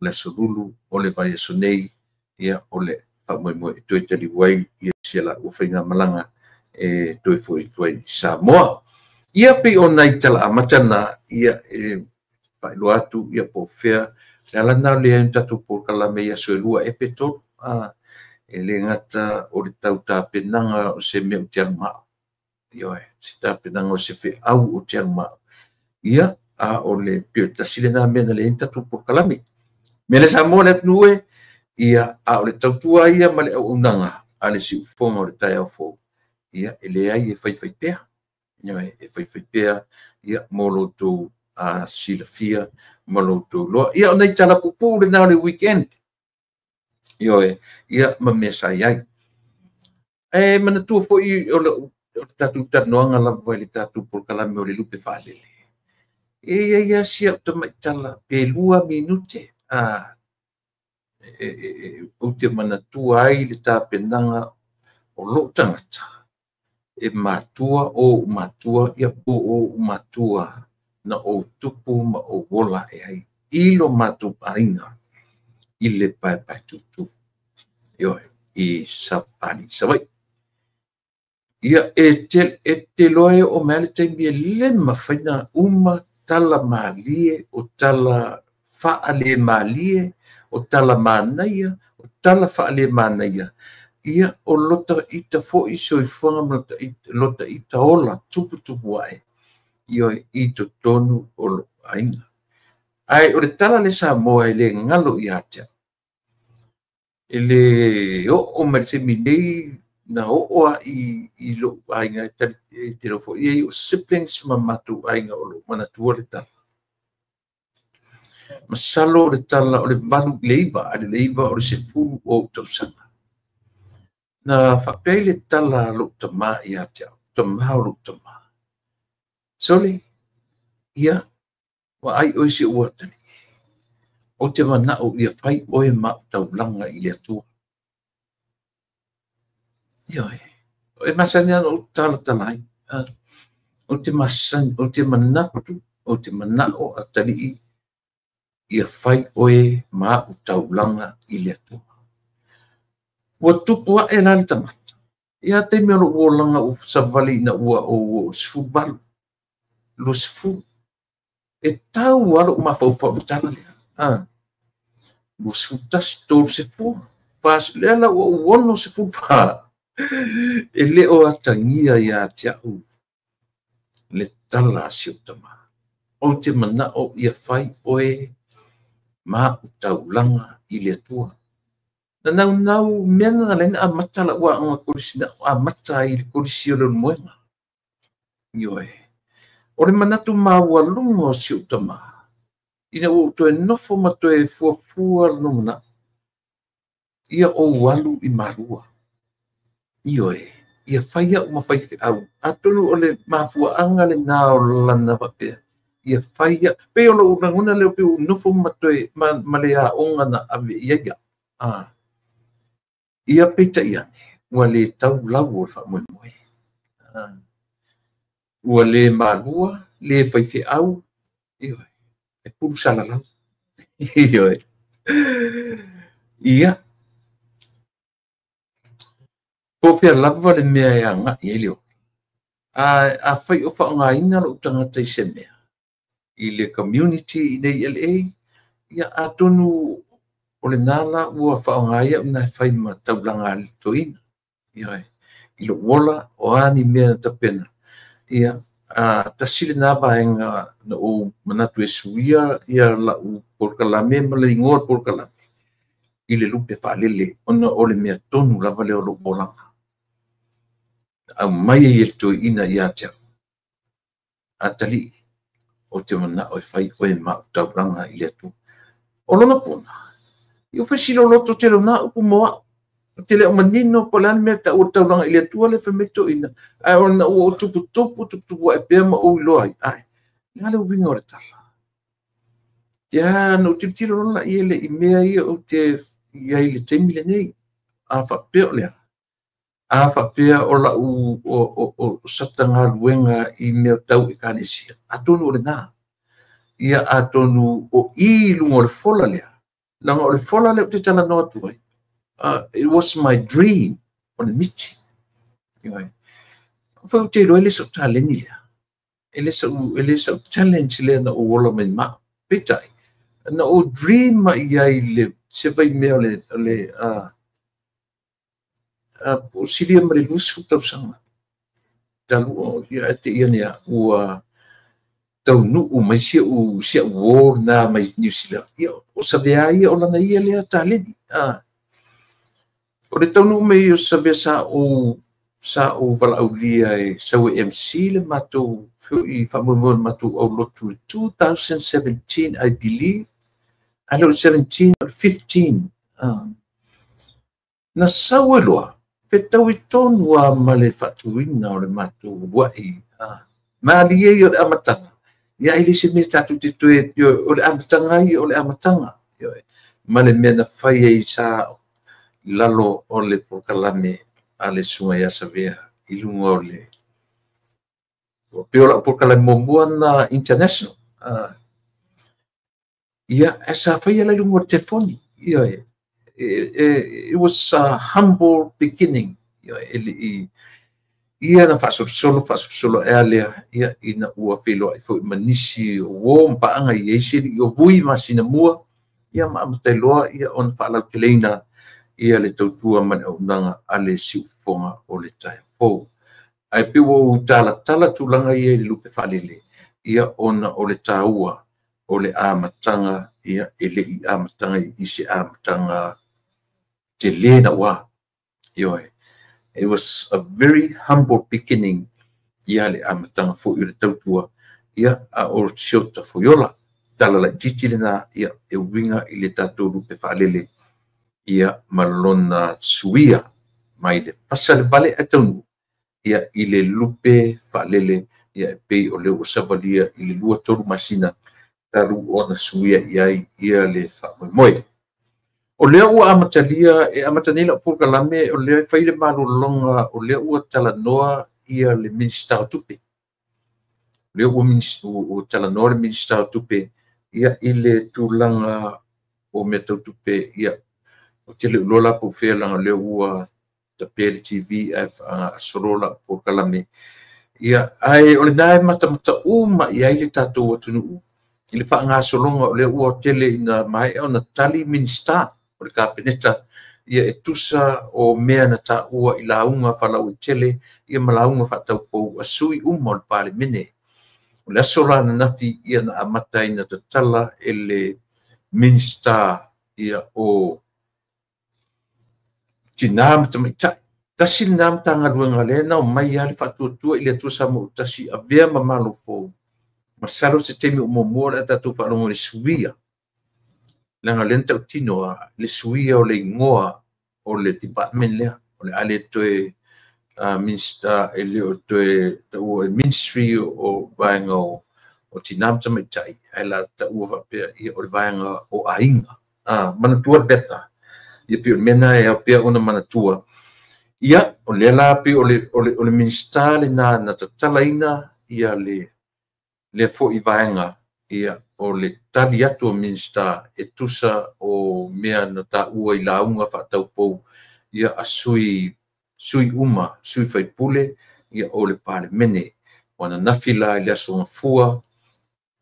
O le aso Lulu o le vaiaso nei, ia o le faamoemoe e toe taliu ai ia si a laua faigamalaga e toe foi atu ai i Samoa. Ia pei o nai tala amata na, ia e faailoa atu ia po o fea le ala na lea i tatou polokalame i aso e 2 e pe 3, e le gata o le tau tapenaga o se mea o te alu mao. Ioe, se tapenaga o se feau o te alu mao. Ia, a o le pei o le tasi lena mea na leai ni tatou polokalame. Mea le Samoa le atunuu e, ia, a o le tautua ia ma le auaunaga a le siufofoga o le taeao fou, ia, e leai e faifai pea. Ioe, e faifai pea, ia, mo lo outou silafia ma lo outou iloa. Ia o nai tala pupuu lena o le weekend. Ioe, ia ma mea sa i ai. E manatua foi o le tatou talanoaga lava i le tatou polokalame o le lupe faalele. E i ai lava si au tamaitala pe 2 minute ou te manatua ai le tapenaga o lou tagata e matua o ou matua, ia po o ou matua na ou tupu ma ou ola e ai i lo matou aiga i le paepae tutu. Ioe, i Sapali Savaii. Ia e te loa e o mea le taimi e le mafai na uma tala malie o tala faale malie o tala manaia o tala faale manaia. Ia o lota ita foi soifuaga ma lota ita ola tuputupu ae. Ioe, i totonu o lou aiga. Ae o le tala le Samoa e le galo ia te au. E le oo mai le taimi nei na oo a i lou aiga e te iloa foi ai o siblings ma matou aiga o lou manatua le tala. Masalo o le tala o le 8 i le 9, a le 9 o le 10 o ou tausaga. Na faapea ai le tala a lou tamā ia te au, tamā o lou tamā. Sole, ia, vaai oe si ou atalii. O te manao ia fai oe ma au taulaga i le Atua. Ioe, e masani ana ou talatala ai. O te masani, o te manatu, o te manao atalii ia fai oe ma au taulaga i le Atua. Ua tupu ae la le tagata. Ia taimi o lou olaga ua savali ina ua ou 18, 20. E tau lava lou mafaufau i le tala lea. 21, 34, lea la ua ou 64. E le o atagia ia te au le tala a si ou tamā. Ou te manao ia fai oe ma au taulaga i le Atua. Na naunau mea na laina amata lau aoga kolisi na amata ai le kolisi o le Leulumoega. Ioe. O le manatu maualuga o si ou tamā, ina ua ou toe nofo ma toe fuafua lona manao, ia ou alu i Malua. Ioe, ia fai au ma faifeau. Atonu o le mafuaaga lena o lana faapea. Ia fai au. Pei o lou lagona lea pe ou nofo ma toe ma le aoga na ave i ai au. Ia peitai ane, ua le tau lau o le faamoemoe. Ua le malua, le faifeau, ioe, e pulu salalau. Ioe. Ia, po fea lava le mea e agai ai le ola. A fai o faaaogaina lou tagata i se mea i le community i nei LA, ia atonu o lena la ua faaaoga ai au na e fai ma taulaga a le toeaina. Ioe, i lou ola o a ni mea na tapena. Ia, tasi lena vaega na ou manatu e suia ia lau polokalame ma le igoa o le polokalame i le lupe faalele ona o le mea tonu lava lea o lou olaga. Aumai ai e le toeaina ia te au. Atalii, o te manao e fai oe ma au taulaga i le Atua. O lona pona, ia fai siloloto tele o nā upu mo au. O te leo manino po le a le mea taua le taulaga i le Atua le fai mai toeaina. Ae ona ua ou tuputupu, tuputupu ae pea ma ou iloa ai. Ae, le a le uiga o le tala. Ia, na ou tilotilo loa i le i mea ia ou te i ai i le taimi lenei. A faapea o lea. A faapea o lau o sata galuega i mea tau ekalesia. Atonu o lena. Ia atonu o i luga o le fola lea. Leaga o le fola lea ou te talanoa atu ai. It was my dream o le miti. Ioe. Foi ou te iloa e le sau taleni lea. E le sau challenge lea na ou ola mai ma au. Peitai, na ou dream mai ai le se vai mea o le o silia ma le 20 tausaga. Talu ia e te ia nea ua taunuu mai si au uo na mai New Zealand. Ia, o savea ia o lana ia lea taleni. O le taunuu mai o savea sa ou sa ou valaaulia e sau e MC le matou foi faamoemoe le matou aulotu 2017, I believe, I know 17 or 15. Na sau e loa fetaui tonu a ma le faatuina o le matou uluai malie ia o le amataga. Ia e le se mea tatou te toe, o le amataga ia o le amataga ma le mea na fai ai sa lalo o le polokalame a le Susuga ia Savea i luga o le pei o lau polokalame muamua na international. Ia e sa faia la i luga o le telefoni. Ia it was a humble beginning. Ia e le i ia na faasolosolo ea lea, ia ina ua feiloai foi ma nisi o uo ma paaga i ai se alii o Vui ma Sinamua, ia ma amatai loa ia ona faalauteleina ia le tautua ma le auaunaga a le siufofoga o le taeao fou. Ae pei ua ou talatala tulaga ia i le lupe faalele, ia ona o le taua o le amataga, ia e le i amataga i se amataga tele naua. Ioe. It was a very humble beginning ia le amataga foi o le tautua, ia a o siota foiola. Tala laitiiti lena, ia e uiga i le tatou lupe faalele, ia ma lona suia mai le fasa le vale ae taunuu, ia i le lupe faalele, ia e pei o le ua savalia i le 2-3 masina talu ona suia i ai ia le faamoemoe. O lea ua amatalia, e amata nei lau polokalame, o lea e fai le malologa, o lea ua talanoa ia le Minisita o Tupe. O lea ua talanoa le Minisita o Tupe ia i le tulaga o mea tau tupe, ia o te le uloa la po fea langa lea ua tapea le TV ae solo lau polokalame. Ia, ae o lena e matamata uma i ai le tatou atunuu i le faagasologa o lea ua tele ina maea ona tali Minisita o le Kapeneta, ia e tusa o mea na taua i lauga faalauaitele, ia ma lauga faataupou a sui uma o le Palemene. O le aso la ananafi, ia na amata ai na tatala e le Minisita ia o Tina ma Tamaitai. Tasi lena Matagaluega lea na omai lava le faatuatua i le Atua Samoa ua tasi avea ma malo fou. Masalo se taimi o muamua o le a tatou faalogo i le suia. Leaga lea na tautino lava le suia o le igoa o le department lea. O le a le toe Minista, e le o toe taua e Ministry o Vaega o Tina ma Tamaitai, ae la taua faapea ia o le Vaega o Aiga. Manatua le beta. Ia pei o le mea na e ao pea ona manatua. Ia, o lea la pei o le Minista lena na tatalaina ia le foi vaega, ia o le tali atu o Minista e tusa o mea na taua i lauga faataupou, ia a sui uma, sui faipule, ia o le Palemene. O ananafi la i le aso Gafua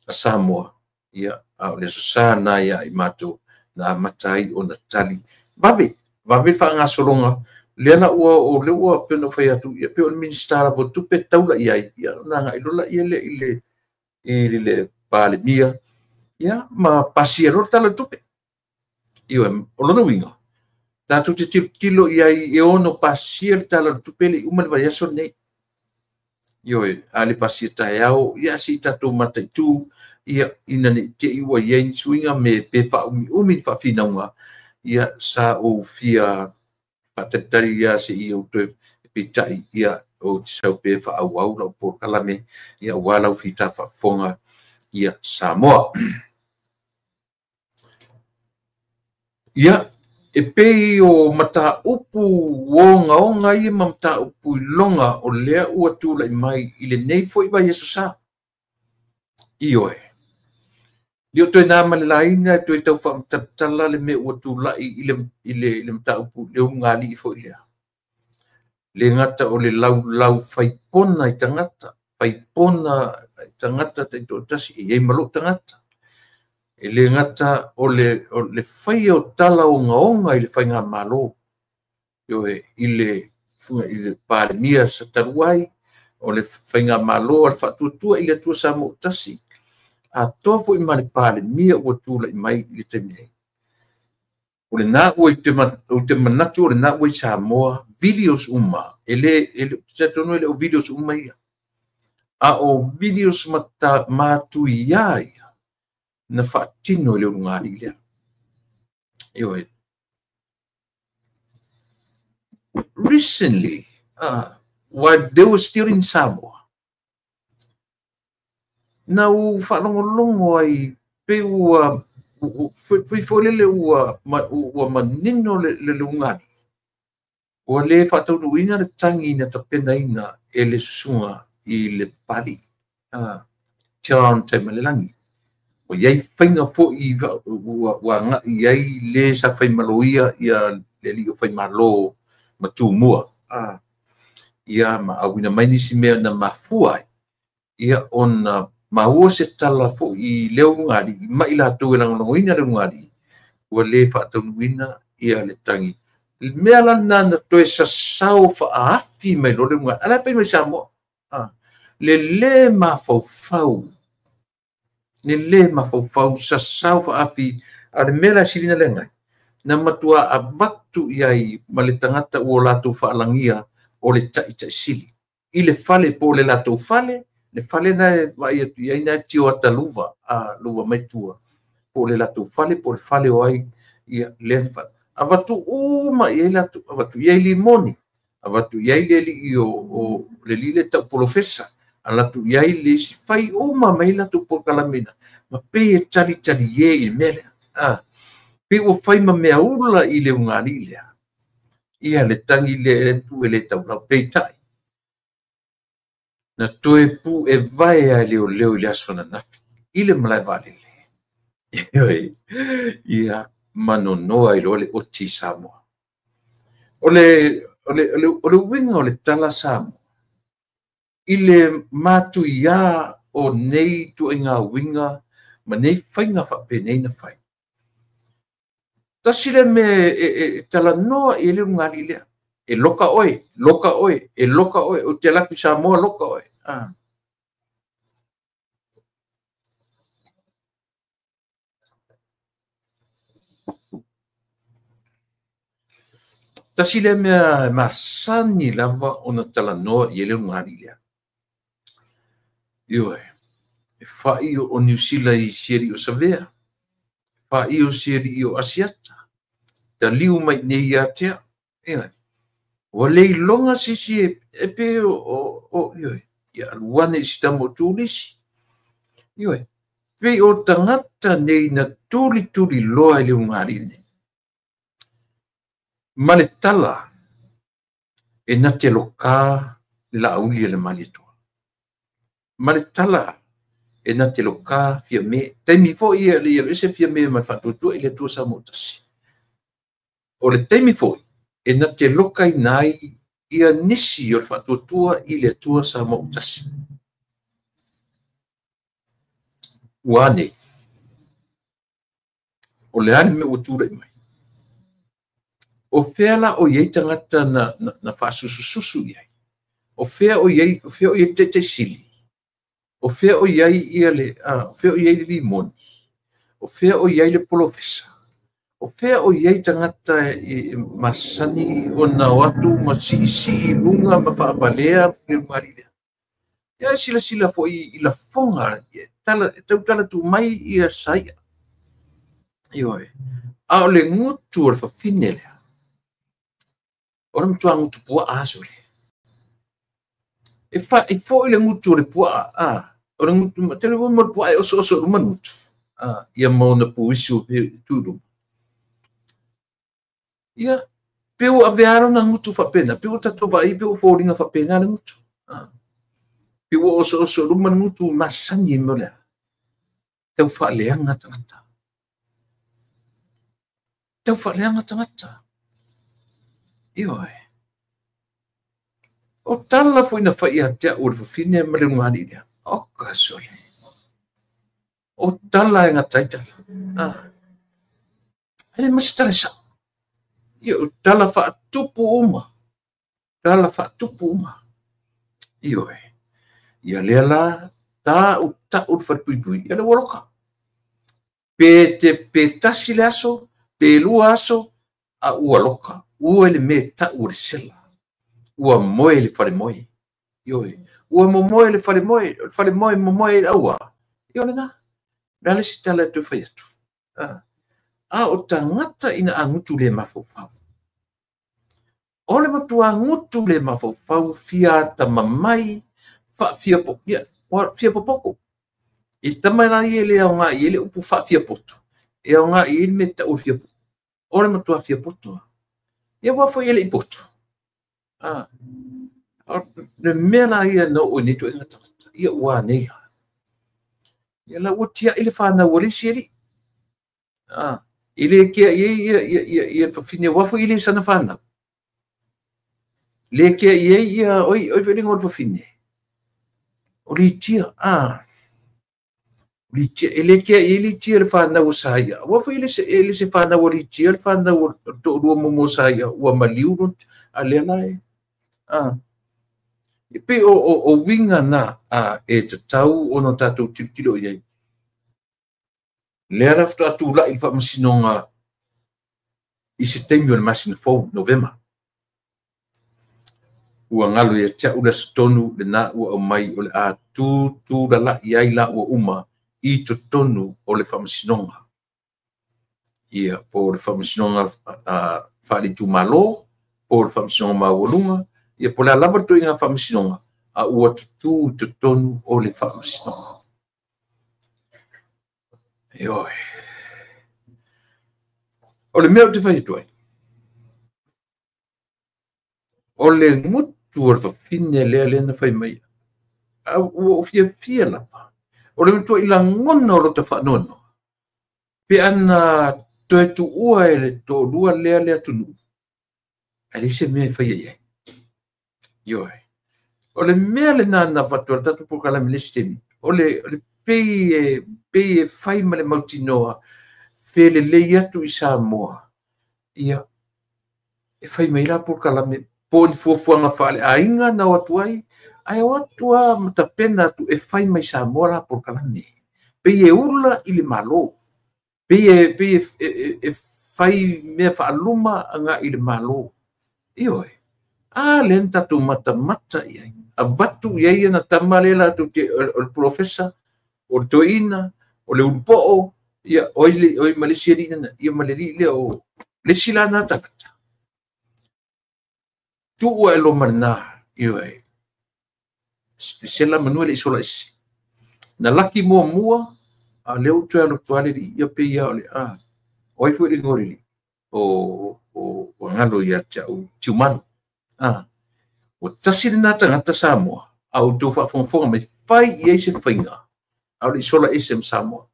a Samoa, ia a o le aso sa na ia i matou na amata ai ona tali. Vave, vave faagasologa, lea la ua o lea ua pei ona fai atu, ia pei o le Minisita lava o Tupe taula i ai, ia ona agai loa laia lea i le Palemia, ia ma pasia loa le Tala o le Tupe. Ioe, o lona uiga, tatou te tilotilo i ai e ono pasia le Tala o le Tupe le i uma le vaiaso lenei. Ioe, a le pasia taeao, ia se i tatou mataitu, ia ina ne i te i ua i ai ni suiga me pe faaumiumi ni faafinauga, ia sa ou fia faatalitali ia se i ou toe peitai, ia ou te sau pe faaauau lau polokalame, ia aua lau fita faafofoga ia Samoa. Ia, e pei o mataupu ogaoga ia ma mataupu iloga o lea ua tulai mai i lenei foi vaiaso sa. Ioe. Leo toe nā ma le laina e toe tau faamatalatala le mea ua tulai i le mataupu le ugalii foi lea. Le gata o le laulau faipona i tagata, faipona i tagata taitoatasi e i ai ma lou tagata. E le gata o le faia o tala ogaoga i le faigamalo, ioe, i le Palemia sa talu ai, o le faigamalo a le faatuatua i le Atua Samoa ua tasi, atoa foi ma le Palemia ua tulai mai i le taimi nei. O lena ua ou te manatu o lena ua i Samoa videos uma, e le, talitonu e le o videos uma ia, a o videos matuia ia, na faatino e le ulugalii lea. Ioe. Recently, while they were still in Samoa, na ou faalogologo ai pei ua fai foi lele ua manino le ulugalii, ua le faataunuuina le tagi na tapenaina e le susuga i le Papalii, John Taimalelagi. Ua iai faiga foi ua agai ai le sa faimaloia ia le alii o Faimalo ma Tumua. Ia ma auina mai nisi mea na mafua ai, ia ona maua se tala foi i le ulugalii ma i latou e lagolagoina le ulugalii, ua le faataunuuina ia le tagi. Le mea la lena na toe sasao faaafi mai loa le ulugalii. A o le a fai mai Samoa? Le le mafaufau, le le mafaufau sasao faafi, a o le mea la e silina le agai, na matua avatu i ai ma le tagata ua latou faalagia o le taitaisili. I le fale po o le latou fale, le fale na e vaai atu i ai na e tio ata luva, luva mai tua, po o le latou fale, po o le fale o ai, ia, lea fale. Avatu uma i ai latou, avatu i ai limoni, avatu i ai le alii o le alii le tau polofesa, avatu i ai le isi, fai uma mai latou polokalame, ma pei e talitali e i le mea lea. Pei ua fai ma mea ula i le ulugalii lea. Ia le tagi lea e tu e le taulau, peitai. Na toe pu e vae a leoleo i le aso ananafi, i le malae vaalele. Ia manonoa i loa le oti i Samoa. O le uiga o le tala Samoa, i le matuia o nei tuaiga uiga ma nei faiga faapenei na fai. Tasi le mea e talanoa i le ulugalii lea. E loka oe, loka oe, e loka oe, o te alu atu i Samoa, loka oe. Tasi le mea e masani lava ona talanoa i le ulugalii lea. Ioe, e fai o Niu Sila i sialii o Savea, fai o sialii o Asiata, taliu mai nei ia te au. Ioe, ua le iloga sisi e pe o ioe, ia alu ane i si tama o Tulisi. Ioe, pei o tagata nei na tulituli loa i le ulugalii nei. Ma le tala e na te loka le laauli e le Malietoa. Ma le tala e na te loka fia me. Taimi foi ia le ese fia me ma le faatuatua i le Atua Samoa tasi. O le taimi foi e na te loka ina ai ia nisi o le faatuatua i le Atua Samoa tasi. Ua ane, o le a le mea ua tulai mai. O fea la o iai tagata na faasusususu i ai. O fea o iai, o fea o iai taitaisili. O fea o iai ia le, o fea o iai le limoni. O fea o iai le polofesa. O fea o iai tagata e masani ona o atu ma siisii lunga ma faavalea le ulugalii lea. Ia silasila foi i lafoga, e tautala tu mai ia saia. Ioe. A o le gutu o le fafine lea, o le matua gutu puaa aso le. E foi le gutu o le puaa, o le gutu, tele mo le puaa e oso oso luma gutu. Ia ma ona puisi o tu luma. Ia, pe ua avea lona gutu faapena, pe ua tatou vaai, pe ua foliga faapena le gutu. Pe ua oso oso luma le gutu masani mo lea. Tau faaleaga tagata. Tau faaleaga tagata. Ioe. O tala foi na fai ia te au le fafine ma le ulugalii lea. O ka sole. O tala e gatai tala. E le masi tala sao. Ia, o tala faatupu uma. Tala faatupu uma. Ioe. Ia lea la, ta u tau le falepuipui. Ia le ua loka. Pe te pe tasi le aso, pe lua aso, a ua loka. Ua le mea tau o le sela. Ua moe le falemoe. Ioe. Ua momoe le falemoe, o le falemoe momoe i le aua. Ia o lena. O le a le isi tala e toe fai atu? A o tagata ina a gutu le mafaufau. O le matua gutu le mafaufau fia atamamai, fia popoto. I tama la ia le aoga i le upu faafiapoto, e aoga i le mea tau o le fiapoto. O le matua fiapoto. Ia ua foi e le i poto. Le mea la ia na oo i nei ituaiga tagata, ia ua nei la. Ia la ua tiai le fanau a le isi alii. I le kea i ai ia le fafine, ua foi i le sana fanau. Le kea i ai ia, oi oi foi le fafine. O Litia, Litia, e le kea i ai Litia le fanau o Saia. Ua foi i le se fanau o Litia, le fanau o to'olua momo o Saia, ua maliu a lea la e. E pei o uiga na e tatau ona tatou tilotilo i ai. Lea la faatoa tulai le faamasinoga i se taimi o le masina fou, Novema. Ua galo ia te au le aso tonu lena ua aumai o le a tutulalai ai la ua uma i totonu o le faamasinoga. Ia, po o le faamasinoga faale-itumalo, po o le faamasinoga maualuga, ia po o le a lava le ituaiga faamasinoga, a ua tutu i totonu o le faamasinoga. Ioe. O le mea ou te fai atu ai, o le gutu o le fafine lea lea na fai mai, ua ou fiafia lava. O le matuai lagona o lota faanoanoa, pe ana toe tuua e le toalua lea le atunuu, ae leai se mea e faia i ai. Ioe. O le mea lena na avatu e le tatou polokalame i le isi taimi, o le pei e fai ma le mautinoa, felelei atu i Samoa, ia, e fai mai la polokalame, po o ni fuafuaga faaleaiga na o atu ai, ae o atu lava ma tapena atu e fai mai Samoa la polokalame. Pei e ula i le Malo, pei e fai mea faaluma agai i le Malo. Ioe. A lea na tatou matamata i ai. Avatu i ai na tama lea latou te, o le profesa, o le toeaina, o le ulupoo, ia, oi ma le isi alii na, ia ma le alii lea o le isi la na tagata. Tuu e loma lena, ioe. Sela manua le isola isi. Na laki muamua, a lea ua toe alo atu lava le alii, ia pei lava o le, o ai foi le igoa o le alii? O galo ia te au Tiumanu. Ua tasi lena tagata Samoa, a outou faafogafoga mai, fai i ai se faiga, a o le isola ese ma Samoa.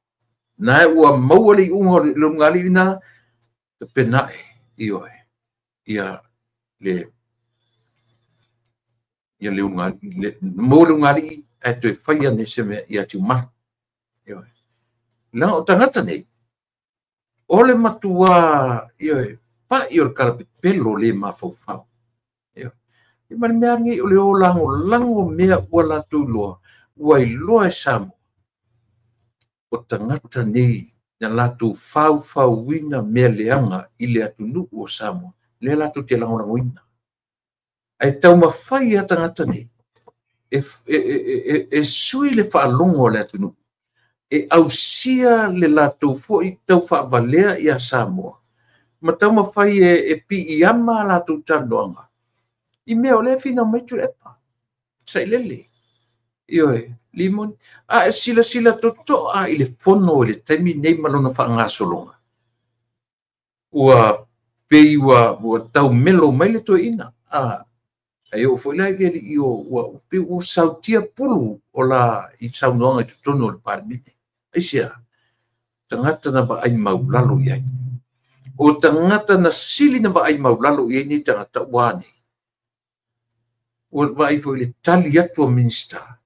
Na ua maua le iuga o le lugalii lena, tapenae, ioe, ia le ia le ulugalii, maua le ulugalii, ae toe fai ane se mea ia Tiumanu. Ioe. Leaga o tagata nei, o le matua, ioe, pai o le kalapepelo le mafaufau. Ioe. Ma le mea nei o le o lagolago mea ua latou iloa, ua iloa e Samoa. O tagata nei na latou faufauina mea leaga i le atunuu o Samoa, lea latou te lagolagoina. Ae taumafai lava tagata nei e sui le faalogo a le atunuu, e ausia le latou foi tau faavalea ia Samoa, ma taumafai e piiama a latou talanoaga i mea o lea e finau mai Tuilaepa, Sailele, ioe, Limoni. A e silasila totoa i le fono i le taimi nei ma lona faagasologa, ua pei ua taumelo mai le toeaina. Ae oo foi la i le alii ua pei ua sautia pulu o la i saunoaga i totonu o le Palemene. Aisea? Tagata na vaai maulalo i ai. O tagata na sili na vaai maulalo i ai nei tagata ua nei. Ua vaai foi i le tali atu a Minista.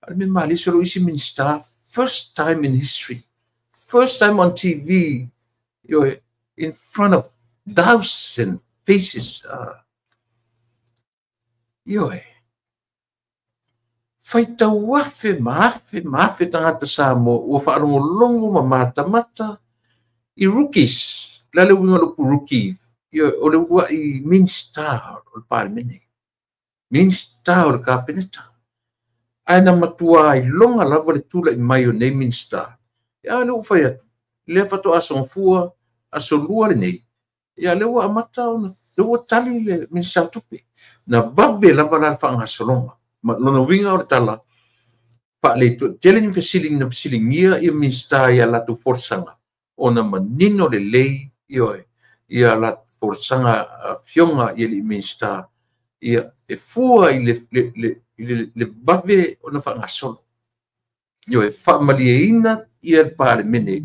A le mea malie o isi Minista, first time in history, first time on TV, ioe, in front of thousand faces. Ioe. Faitau afe ma afe ma afe tagata Samoa ua faalogologo ma matamata i rookies. Le a le uiga o le upu rookie? Ioe, o le uluai Minista o le Palemene. Minista o le Kapeneta. Ae na matua iloga lava le tula'i mai o nei Minista. Ia lea ua fai atu, lea faatoa sogafua aso 2 lenei, ia lea ua amata ona, lea ua tali le Minista o Tupe. Na vave lava la le faagasologa. Ma lona uiga o le tala, tele ni fesili na fesiligia ia Minista ia latou folasaga, ona manino lelei ia latou folasaga afioga i alii Minista, ia e fua i le vave ona faagasolo. Ioe, faamalieina ia le Palemene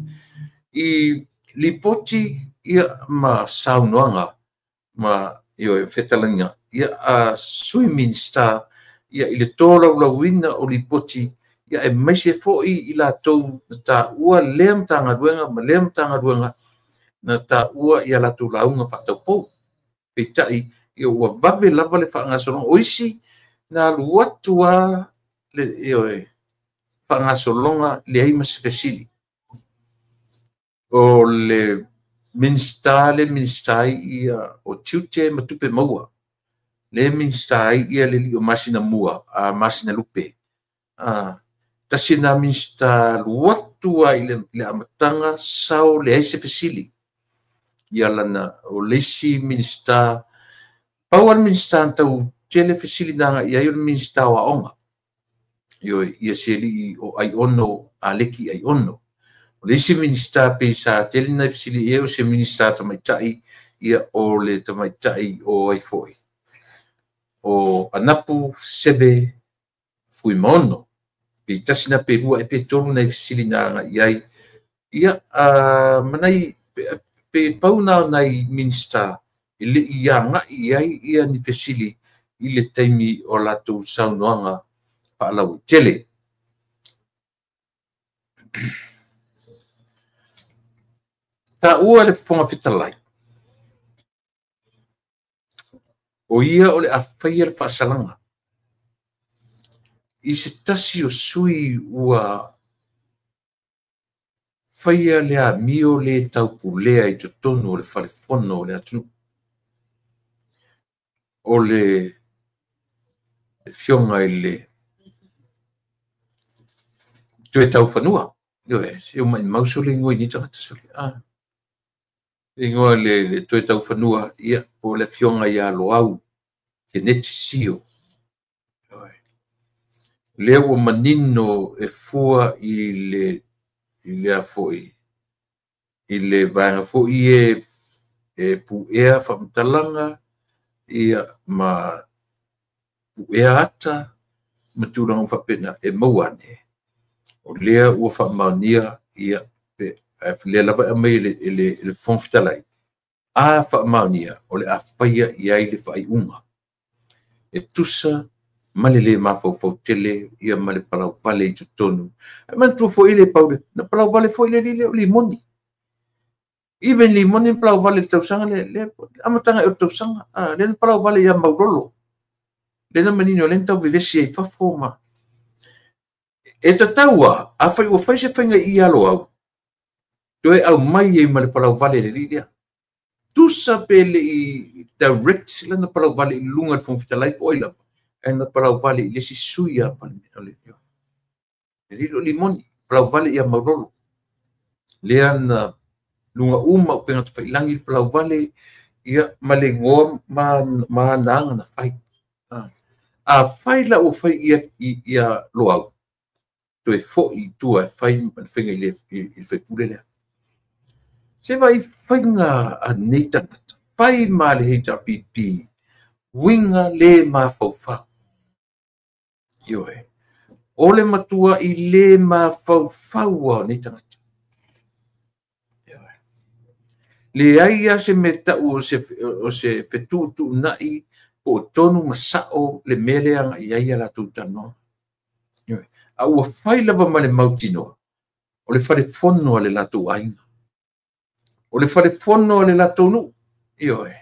i lipoti ia ma saunoaga ma ioe fetalaiga ia a sui Minista ia i le tolaulauina o lipoti ia e maise foi i latou na taua lea Matagaluega ma lea Matagaluega na taua ia latou lauga faataupou. Peitai ia ua vave lava le faagasologa. O isi na alu atu lava le ioe faagasologa leai ma se fesili. O le Minista le Minista ai ia o tiute ma tupe maua. Le Minista ai ia le alii o Masina mua, a Masina Lupe. Tasi na Minista alu atu ai le amataga sao leai se fesili. Ia lana o le isi Minista, pau le Minista na tau tele fesili na agai i ai o le Minista o Aoga. Ioe, ia se alii o Aiono, Aleki Aiono. O le isi Minista pe sa tele na fesili i ai o se Minista tamaitai, ia o le tamaitai o ai foi. O Anapu Seve Fuimaono. Pe tasi na pe lua e pe tolu na fesili na agai i ai. Ia, manai, pe pau na nai Minista e le i agai i ai ia ni fesili i le taimi o latou saunoaga faalauaitele. Taua le Fofoga Fetalai, o ia o le a faia le faasalaga i se tasi o sui ua faia le amio le taupulea i totonu o le falefono o le atunuu. O le afioga i le Toe Taufanua. Ioe, se o mai mau sole ingoa i nei tagata sole. Ingoa le Toe Taufanua, ia, po o le afioga ia Loau Keneti Sio. Ioe. Lea ua manino e fua i le a foi, i le vaega foi e puea faamatalaga, ia, ma puea ata, ma tulaga faapena e maua ane. O lea ua faamaonia, ia, lea lava e aumai e le Fofoga Fetalai, a faamaonia, o le a faia i ai le faaiuga. E tusa ma le le mafaufau tele, ia ma le palauvale i totonu. Ae manatua foi le paule, na palauvale foi le lile o limoni. Even limoni na palauvale i le tausaga, le amataga e o le tausaga, le na palauvale ia Maulolo. Le na manino, le na tau vevesi ai fafo ma. E tataua, a fai ua fai se faiga i alo au, toe au mai ei ma le palauvale le lilea. Tusa pe le i direct lana palauvale i lunga le Fofoga Fetalai po ai lava, e na palauvale i le si sui a Palemene. Le lilo limoni, palauvale ia Maulolo. Lea na lunga uma o penga tawhailangi le palauvale, ia ma le ngoa ma naanga na fai. A fai la ua fai ia Loau, toe foi i tua e fai ma le faiga i le faipule lea. Se vai faiga a nei tagata, fai ma le HRPP, uiga le mafaufau. Ioe, o le matua i le mafaufau a nei tagata. Ioe. Leai a se mea tau o se fetuutuunai po o tonu ma sao le mea lea agai ai a latou talanoaga. Ioe. A ua fai lava ma le mautinoa, o le falefono a le latou aiga. O le falefono a le latou nuu. Ioe.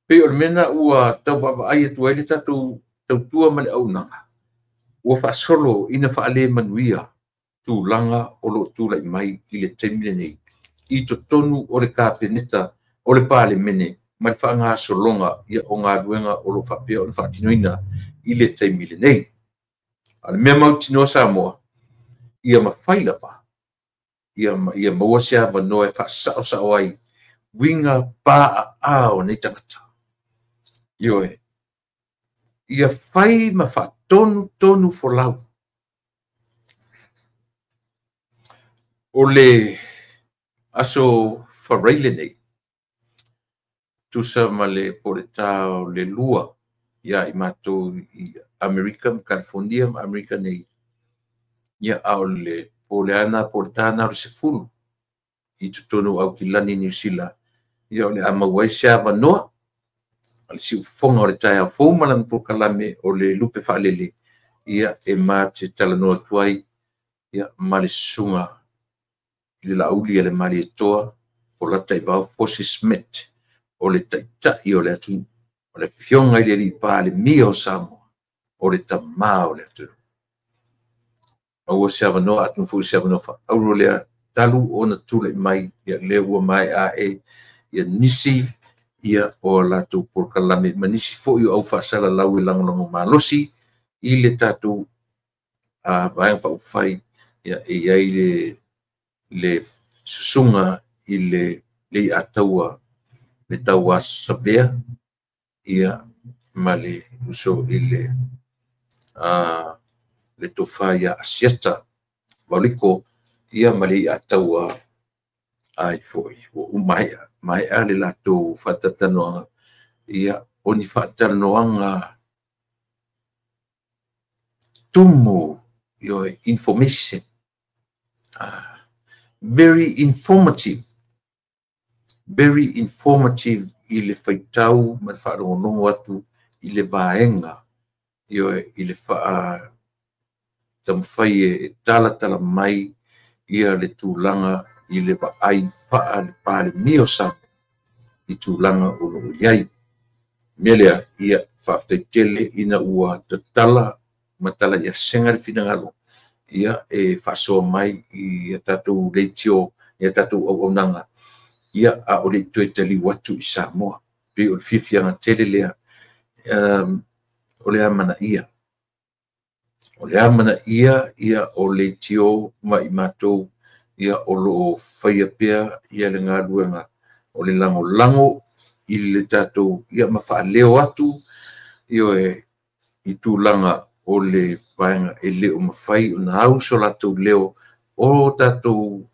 Pei o le mea na ua tau vaavaai atu ai le tatou tautua ma le auaunaga. Ua faasolo ina faalemanuia tulaga o loo tulai mai i le taimi lenei. I totonu o le Kapeneta o le Palemene ma le faagasologa ia o galuega o lo o faapea ona faatinoina i le taimi lenei. A o le mea mautinoa Samoa, ia mafai lava ia maua se avanoa e faasaosao ai uiga paaa o nei tagata. Ioe, ia fai ma faatonutonu folau. O le aso Faraile nei, tusa ma le po o le ta o le 2 ia i matou i Amerika ma California ma Amerika nei, ia a o le po le ana po o le ta na o le 10 i totonu o Aukilani Niu Sila, ia o le a maua ai se avanoa a le siufofoga o le taeao fou ma lana polokalame o le lupe faalele, ia e ma te talanoa atu ai ia ma le susuga i le Laauli a le Malietoa o Lataivao Fosi Smith, o le taitai o le atunuu, o le afioga i le alii Palemia o Samoa, o le tamā o le atunuu. Maua se avanoa, atonu foi se avanoa faaauro lea talu ona tulai mai, ia lea ua maea ae ia nisi ia o latou polokalame ma nisi foi o au faasalalau e lagolago malosi i le tatou Vaega Faaupufai, ia e i ai le susuga i le Leiataua le Tauasavea ia ma le uso i le tofa ia Asiata Vaoliko ia ma le Leiataua ai foi ua maea le latou faatalatalanoaga, ia o ni faatalanoaga tumu, ioe, information, very informative, very informative i le faitau ma le faalogologo atu i le vaega, ioe, i le taumafai e talatala mai ia le tulaga i le vaai faa-Palemia o Samoa i tulaga o lo o i ai. Mea lea, ia faafetai tele ina ua tatala ma tala i asega le finagalo, ia e faasoa mai i tatou leitio, i tatou auaunaga, ia a o le i toe taliu atu i Samoa. Pei o le fiafiaga tele lea, o le amanaia. O le amanaia ia o leitio ma i matou ia o lo o faia pea ia le galuega o le lagolago i le tatou ia ma faaleo atu ioe i tulaga o le vaega e le o mafai ona au so latou leo o tatou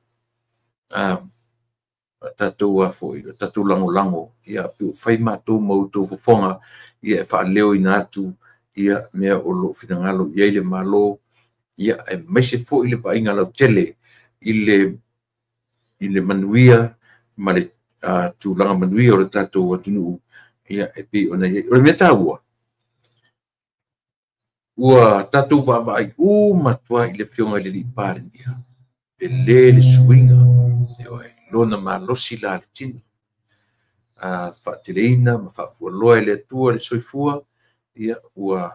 tatou lagolago ia pe fai matou ma outou fofoga ia e faaleoina atu ia mea o lo o finagalo i ai le Malo, ia aemaise foi le vaaiga lautele i le manuia ma le tulaga manuia o le tatou atunuu, ia e pei ona i ai. O le mea taua, ua tatou vaavaai uma atu ai i le afioga i le alii Palemia, tele le suiga, lona malosi la le tino, faateleina ma faafualoa e le Atua le soifua, ia ua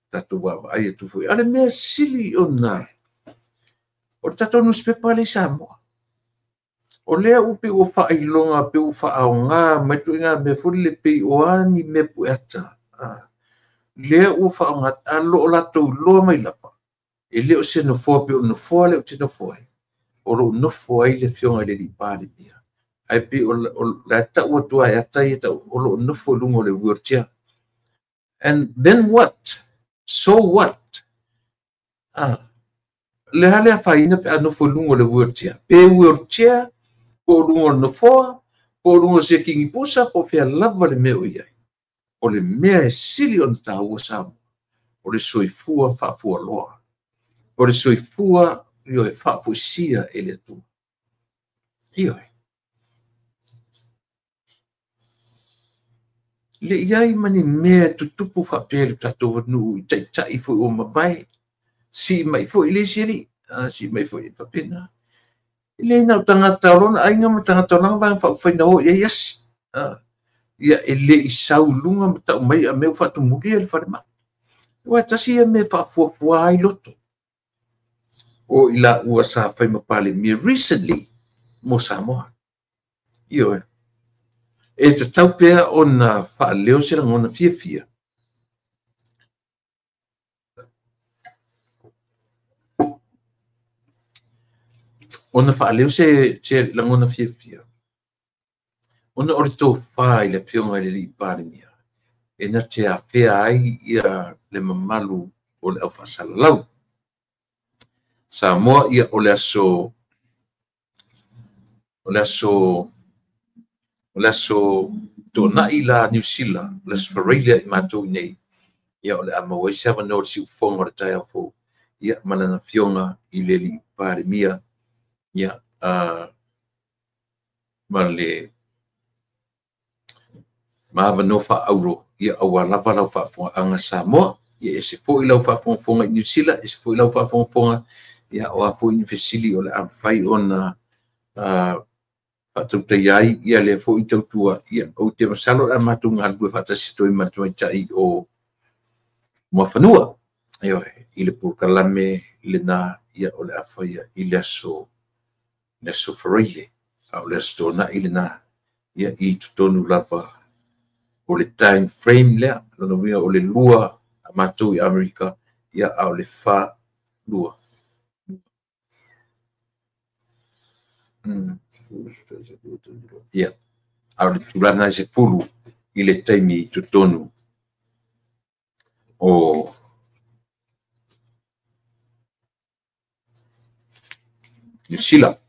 tatou vaavaai atu foi. A o le mea sili ona o le tatou newspaper lea i Samoa, o lea ua pei ua faailoga, pei ua faaaoga mai ituaiga mea foi lele pei o a ni mea pueata, lea ua faaaoga, a lo o latou iloa mai lava, e le o se nofoa pei o le nofoa lea ou te nofo ai, o lo o nofo ai le afioga i le alii Palemia, ae pei o la e tau atu ai ata ia tau o lo o nofo i luga o le wheelchair. And then what? So what? Le a le afaina pe a nofo i luga o le wheelchair. Pe wheelchair, po o luga o le nofoa, po o luga o se kingipusa, po o fea lava le mea o i ai. O le mea e sili ona taua Samoa, o le soifua faafualoa. O le soifua ioe faafoisia e le Atua. Ioe. Le i ai ma ni mea tutupu faapea le tatou atunuu i taitai foi o mavae, si mai foi le isi alii, si mai foi faapena. E le na o tagata o lona aiga ma tagata o lana vaega faaupufai na o i ai asi. Ia e le i sau i luga ma tau mai a mea ua faatumulia le falemai. Ua tasi ia mea faafuafua ai loto. O i la ua sa fai ma Palemia recently mo Samoa. Ioe. E tatau pea ona faaleo se lagona fiafia ona faaleo se lagona fiafia ona o le tofa i le Afioga i le Alii Palemia e na te afea ai ia le mamalu o le aufaasalalau. Samoa, ia o le aso Toonai la Niu Sila, o le aso Faraile i matou nei, ia o le a maua ai se avanoa o le siufofoga o le taeao fou, ia ma lana Afioga i le Alii Palemia, ia ma le avanoa faaauro, ia aua lava lau faafofogaaga Samoa. Ia ese foi lau faafogafoga i Niu Sila, ese foi lau faafogafoga, ia o a foi ni fesili o le a mafai ona faatautaia ai ia lea foi tautua. Ia ou te masalo o le a matou galulue faatasi atu ai ma le tamaitai o Muafanua, ioe, i le polokalame lena, ia o le a faia i le aso Faraile, a o le aso Toonai lena, ia i totonu lava o le time frame lea, lona uiga o le 2 a matou i Amerika, ia a o le 4 2. Ia, a o le tulaga e 10 i le taimi i totonu o Niu Sila.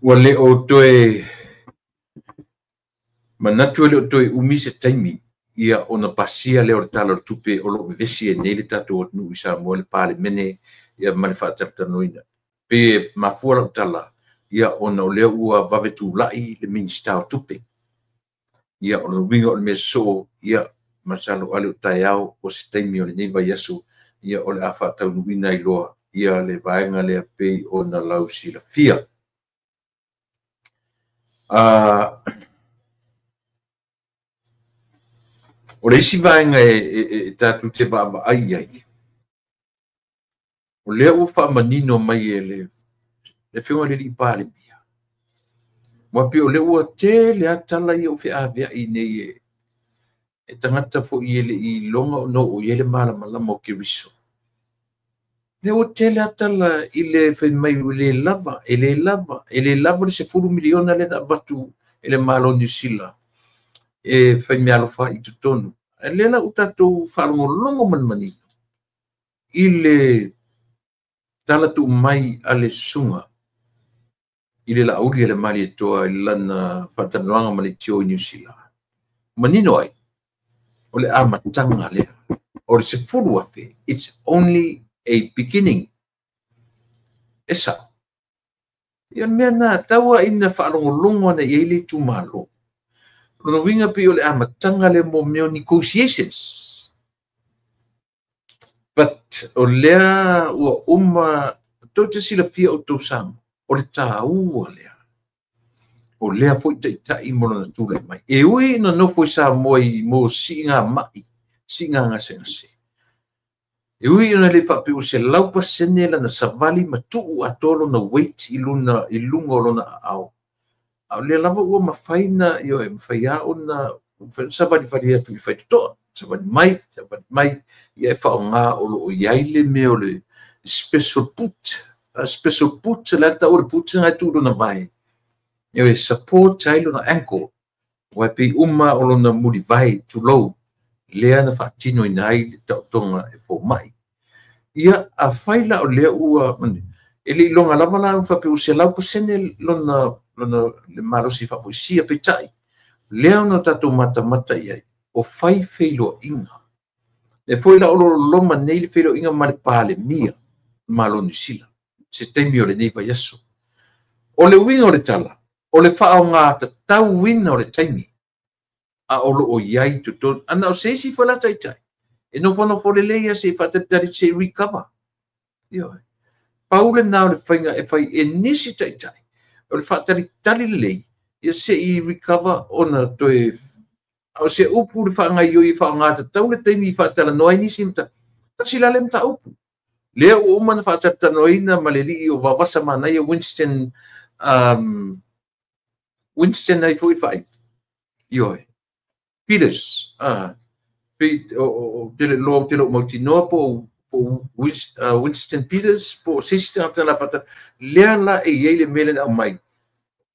Ua le o toe manatu e le o toe umi se taimi ia ona pasia lea o le Tala o le Tupe o lo o vevesi ai nei le tatou atunuu i Samoa, le Palemene, ia ma le faatalatalanoaina. Pe mafua lau tala, ia ona o lea ua vave tulai le Minisita o Tupe. Ia o le uiga o le mea sosoo, ia masalo ale o taeao o se taimi o lenei vaiaso, ia o le a faataunuuina ai loa ia le vaega lea pei ona lau silafia. O le isi vaega e tatou te vaavaai ai, o lea ua faamanino mai e le Afioga i le Alii Palemia, ua pei o lea ua tele lava tala ia ua feaveai nei e tagata foi e le i iloga ona oo i ai le malamalama o Keriso. Lea ua tele lava tala i le fai mai e le lava, e le lava, e le lava le $10 miliona lea na avatu e le Malo o Niu Sila e fai meaalofa i totonu. Lea la ua tatou faalogologo ma le manino i le tala tuu mai a le susuga i le Laauli a le Malietoa i lana faatalanoaga ma le tio i Niu Sila. Manino ai, o le amataga lea, o le 10,000, it's only a beginning. E sao. Ia mea na taua ina faalogologo ana i ai le itumalo. Lona uiga pei o le amataga lea mo mea o negotiations. But o lea ua uma tou te silafia o tou Samoa, o le taua lea. O lea foi taitai mo lona tulai mai. E ui na nofo i Samoa i mo siiga mai, siiga gasegase. E ui ona le faapea o 100% lana savali ma tuu atoa lona weight i luna i luga o lona aao. A o lea lava ua mafai na, ioe, mafai lava ona savalivali atu i faitotoa, savali mai, ia e faaaoga o lo o i ai le mea o le special boot. A special boot, le tau o le boot na e tuu lona vae. Ioe, support ai lona ankle. Ua pei uma o lona mulivae tulou, lea na faatinoina ai le taotoga e fomai. Ia, a fai la o lea ua, e le iloga lava la faapea ua 100% lona le malosi faafoisia peitai. Lea ona tatou matamata i ai, o fai feiloaiga. Le foi la o lo loma nei le feiloaiga ma le Palemia, Malo Niu Sila, se taimi o lenei vaiaso. O le uiga o le tala, o le faaaoga tatauina o le taimi, a o lo o i ai totonu. Ana o se isi foi la taitai, e nofonofo lelei ia se i faatalitali se i recover. Ioe. Pau lena o le faiga e fai e nisi taitai, o le faatalitali lelei, ia se i recover ona toe. A o se upu le faagaioi i faaaoga tatau le taimi i faatalanoa ai nisi mata. Tasi la le mataupu. Lea ua uma na faatalatalanoaina ma le alii o Vaovasa Manaia Winston, Winston ai foi faaiu. Ioe. Peters, te loa te lo mautinoa po Winston Peters po se isi tagata na faata lea la e iai le mea lea na aumai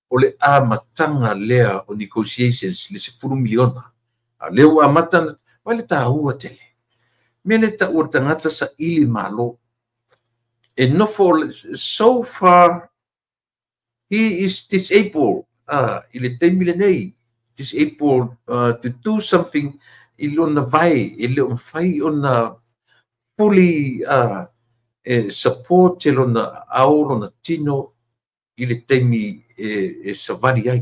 o le amataga lea o negotiations le 10 miliona. A lea ua amata vai le taua tele. Mea le taua le tagata saili malo. E nofo so far he is disabled i le taimi lenei, disabled to do something i lona vae, e le o mafai ona fully e support e lona ao, lona tino i le taimi e savali ai.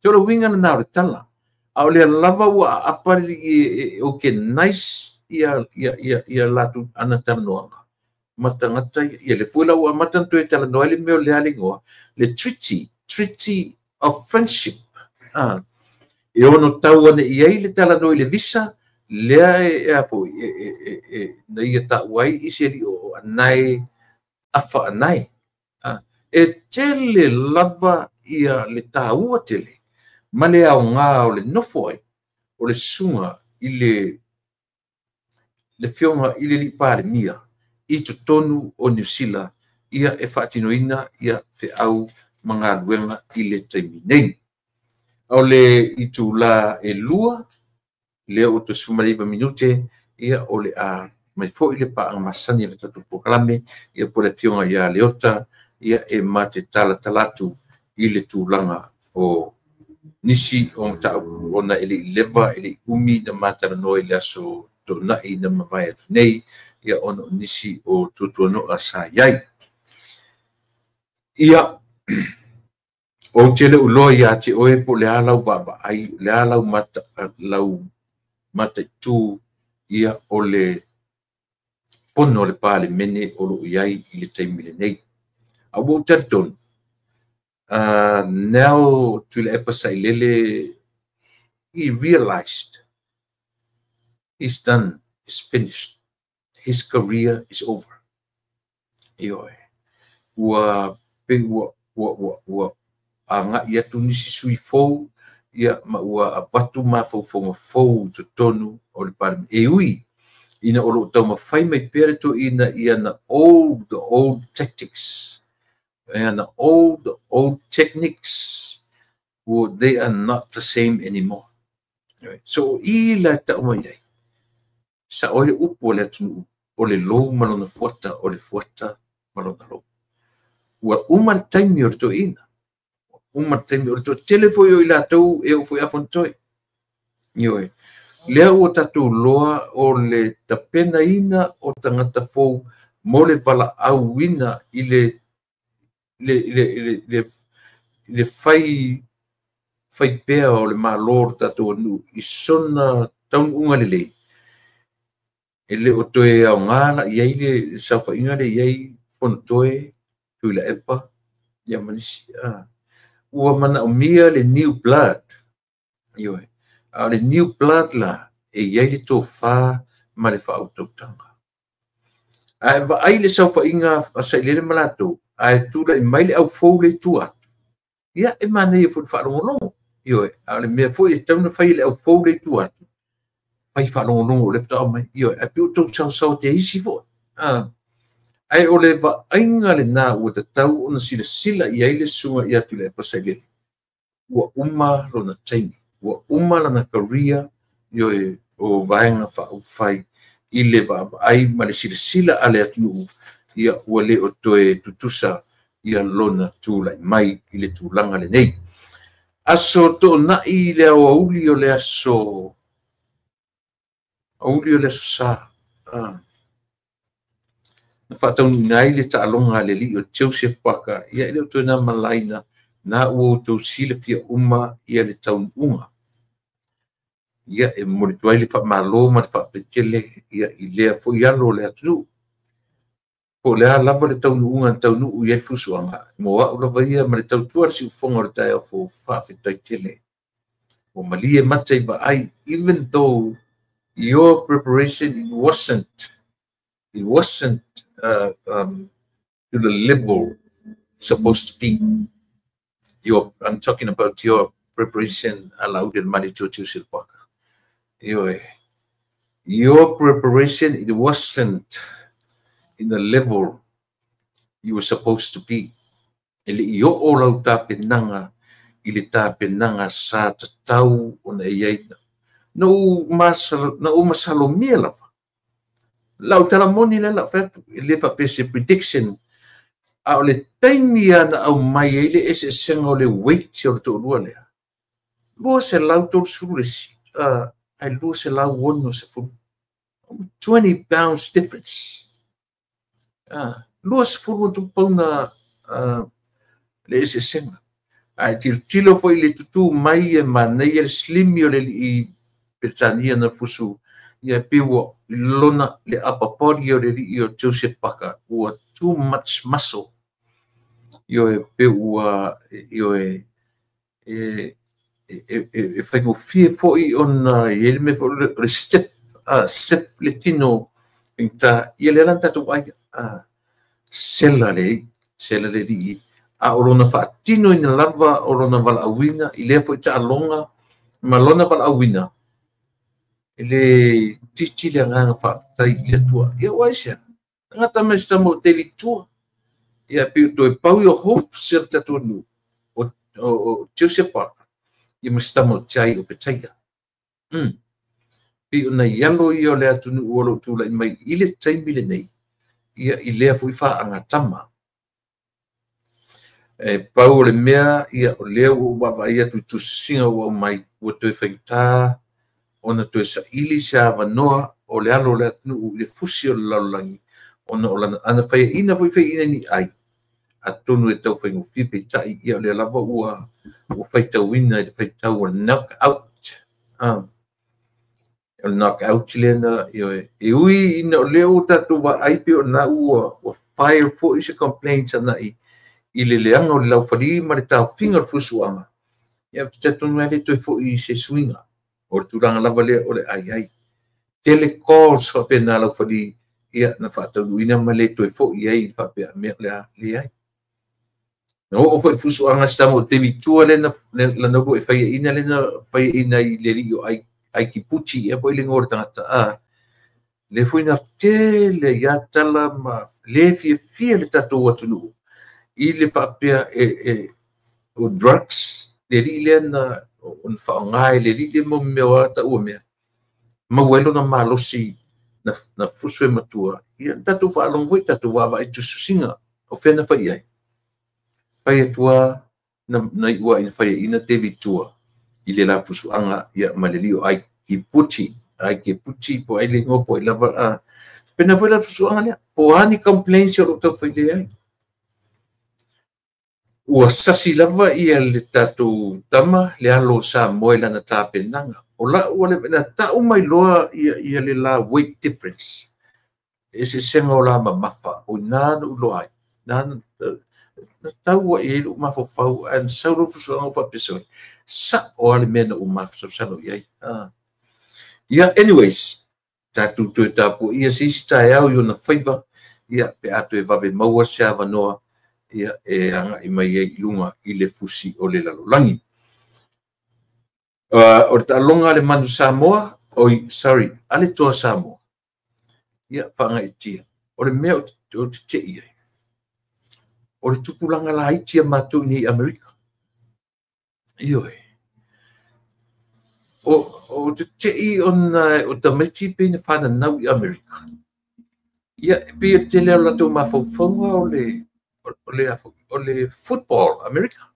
Te o le uiga lena o le tala. A o lea lava ua aapa le o ke nice ia ia ia ia latou ana talanoaga ma tagata ia le foi la ua amata ona toe talanoa ai le mea o le a le igoa le treaty of friendship. E ono tau ane i ai le talanoa i le visa lea e a foi e na ia taua ai isi alii o anae afa anae. E tele lava ia le taua tele ma le aoga o le nofo ai o le susuga i le afioga i le alii Palemia i totonu o Niu Sila ia e faatinoina ia feau ma galuega i le taimi nei. O le itula e 2 lea ua toe 19 minute ia o le a mai foi le paaga masani o le tatou polokalame ia po le afioga ia Leota ia e ma te talatala atu i le tulaga o nisi o mataupu ona e le i leva e le i umi na matalanoa i le aso toonai na mavae atu nei ia ona o nisi o tuatuanoa sa i ai. Ia, ou te le uloa ia te oe po le a lau vaavaai, le a lau mata, lau mataitu ia o le fono o le Palemene o loo i ai i le taimi lenei. A ua ou talitonu, now Tuilaepa Sailele, he realized he's done, he's finished. His career is over. Ioe. Ua pe ua ua ua ua agai atu nisi sui fou ia ma ua avatu mafaufauga fou i totonu o le Palemene. E ui ina o loo taumafai mai pea le toeaina i ana old tactics, ana old techniques, well, they are not the same anymore. So i la tau mai ai sa o le upu o le atunuu o le lou ma lona fuata, o le fuata ma lona lou. Ua uma le taimi o le toeaina, uma le taimi o le toatele foi o i latou e oo foi a Fonotoe. Ioe. Lea ua tatou loa o le tapenaina o tagata fou mo le valaauina i le le le le le le fai fai pea o le malo o le tatou atunuu i sona taunuuga lelei. E le o toe aoga la i ai le saofaiga le i ai Fonotoe, Tuilaepa, ia ma nisi. Ua manaomia le new blood. Ioe. A o le new blood la e i ai le tofa ma le faautautaga. Ae vaai le saofaiga a Sailele ma latou, ae tulai mai le aufou le itu atu. Ia e manaia foi le faalogologo. Ioe. A o le mea foi e tatau ona fai e le aufou le itu atu, fai faalogologo o le faatoa mai. Ioe. Ae pei o tou saosaoa te isi foi. Ae o le vaaiga lena ua tatau ona silasila i ai le susuga ia Tuilaepa Sailele. Ua uma lona taimi, ua uma lana career, ioe, o vaega faaupufai i le vaavaai ma le silasila a le atunuu, ia ua le o toe tutusa ia lona tulai mai i le tulaga lenei. Aso toonai le aoauli o le aso auli o le aso sa. Na faataunuuina ai le taaloga a le alii o Joseph Parker, ia e le o toe na malaina na ua outou silafia uma ia le taunuuga. Ia e momoli atu ai le faamalo ma le faafetele ia i lea foi alo o le atunuu. Po o le a lava le taunuuga na taunuu i ai le fusuaga, mo au lava ia ma le tautua le siufofoga o le taeao fou, faafetai tele. Ua malie mata i vaai, even though your preparation it wasn't It wasn't to the level supposed to be. I'm talking about your preparation allowed in Manitoba Parker. Your preparation, it wasn't in the level you were supposed to be. E le i oo lau tapenaga i le tapenaga sa tatau ona e i ai. Na ou masalomia lava. Lau tala moni le lau fai atu, e le faapea se prediction. A o le taimi lava na aumai ai le eseesega o le weight o le toalua lea. 230 le isi, ae 260. 20 pounds difference. 20 pauna le eseesega. Ae tilotilo foi i le tutū mai e manaia le slimi o le alii Peretania na fusu, ia pei ua lona le upper body o le alii o Joseph Parker ua too much muscle. Ioe, pe ua, ioe, e faigofie foi ona i ai le mea foi o le stiff, stiff le tino faigata, ia lea la na tatou vaai, sela le alii, a o lona faatinoina lava o lona valaauina i lea foi taaloga ma lona valaauina, e le itiiti le agaga faafetai i le Atua. Ia ua ai sea, tagata mai se tama o David Tua, ia pei o toe pau i o hopes o le tatou atunuu, o Joseph Parker, ia ma se tama o Jai o Petaia. Pei ona i alo ia o le atunuu o loo tulai mai i le taimi lenei, ia i lea foi faagatama. E pau o le mea, ia o lea ua ou vaavaai atu i tusisiga ua aumai, ua toe faigata ona toe saili se avanoa o le alo o le atunuu i le fusi o le lalolagi, ona o lana ana faiaina foi faiaina ni ai, atonu e tau faigofie peitai, ia o lea lava ua faitauina i le faitau o le knockout. O le knockout lea na, e ui ina o lea ua tatou vaai pe o na ua file foi se complaints anai i le leaga o le laufali ma le taofiga o le fusuaga, ia ou te talitonu ai le toe foi i se suiga o le tulaga lava lea o le ai ai. Tele calls faapena laufali, ia na faataunuuina ma le toe foi ai i faapea mea o le a leai. Na oo foi le fusuaga se tama o David Tua lea na lua e faiaina lea na faiaina i le alii o Aikiputi, ia po i le igoa o le tagata. Le foi na tele ia tala ma le fiafia le tatou atunuu i le faapea o drugs, le alii lea na faaaoga e le alii lea mo mea o a taua mea. Maua ai lona malosi na fusu e matua, ia tatou faalogo foi, tatou vaavaai tusitusiga o fea na fai ai. Fai atua na iua ina faiaina David Tua i le la fusuaga ia ma le alii o Aikiputi, Aikiputi po ai le igoa po ai lava. Pena foi la fusuaga lea, po a ni complaints o loo tau failea ai. Ua sasi lava ia le tatou tama le alo o Samoa i lana tapenaga. O lau le na tau mai loa ia le la weight difference. E eseesega o la mamafa, o ina na uloa ai. Na tau ai e lou mafaufau, ae na sau loa fusuaga o faapea sole. Sa o ale mea na ou mafasausalo i ai. Ia, anyways, tatou toe tapuaia ia se isi taeao i ona faiva, ia pe a toe vave maua se avanoa, ia e agai mai ai i luga i le fusi o le lalolagi. O le taaloga a le Manu Samoa, oi, sorry, a le Toa Samoa, ia faagaitia. O le mea o te tei ai, o le tupulaga laiti a matou nei i Amerika. Ioe. O te tei ona o tamaiti pe na whananau i Amerika. Ia, pe o tele o latou mafaufauga o le football Amerika.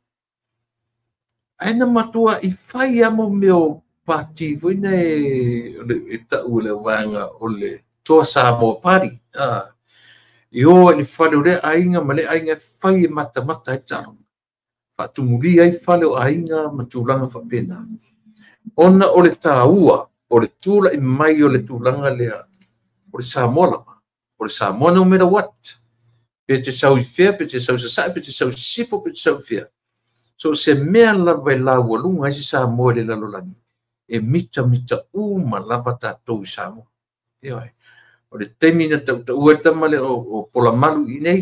Ae na matua i fai a mo mea o pati foi na e tau le vaega o le Toa Samoa Party. I o i le fale o le aiga ma le aiga e fai e matamata ai le taaloga. Faatumulia ai fale o aiga ma tulaga faapena. Ona o le tāua, o le tula'i mai o le tulaga lea, o le Samoa lava. O le Samoa no matter what. Pe te sau i fea, pe te sau sasae, pe te sau sisifo, pe te sau i fea. So se mea lava e laualuga ai se Samoa i le lalolagi, e mitamita uma lava tatou i Samoa. Ioe. O le taimi na tautaua ai le tama lea o Polamalu i inei.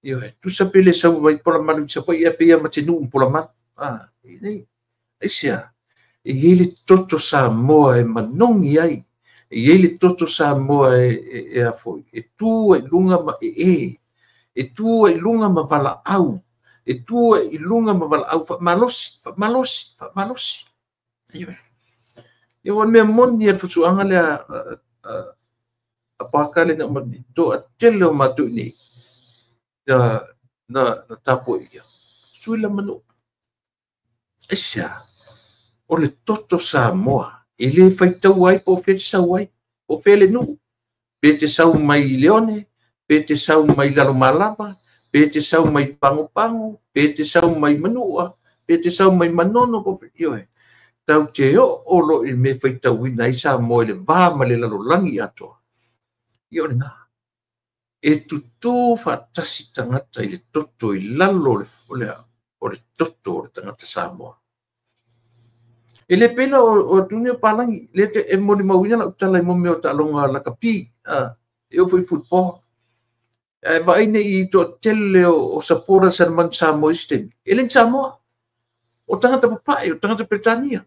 Ioe, tusa pe le sau mai Polamalu i Savaii ae pei lava ma te nuu ma Polamalu. I inei. Aisea? E i ai le toto Samoa e manogi ai. E i ai le toto Samoa e a foi, e tu ai i luga ma ee. E tu ai i luga ma valaau. E tu ai i luga ma valaau faamalosi, faamalosi, faamalosi. Ioe. Ia ua mea moni a le fusuaga lea a Paka le na uma toatele o matou i nei na tapuaia. Tutuila Manua. Aisea? O le toto Samoa e le faitaua ai po o fea e te sau ai, po o fea le nuu, pe te sau mai i Leone, pe te sau mai Lalomalava, pe te sau mai Pagopago, pe te sau mai Manua, pe te sau mai Manono, po o fea, ioe. Tau te oo loa i le mea e faitauina ai Samoa i le va ma le lalolagi atoa. Ia o lena. E tutū faatasi tagata i le toto i lalo o le toto o le tagata Samoa. E le pei la o atunuu o palagi, lea te e molimauina lau tala i mo mea o taaloga lakapi, e oo foi i football. Ae vaai nei i toatele o supporters a le Manu Samoa i isi taimi, e le ni Samoa. O tagata papae, o tagata Peretania,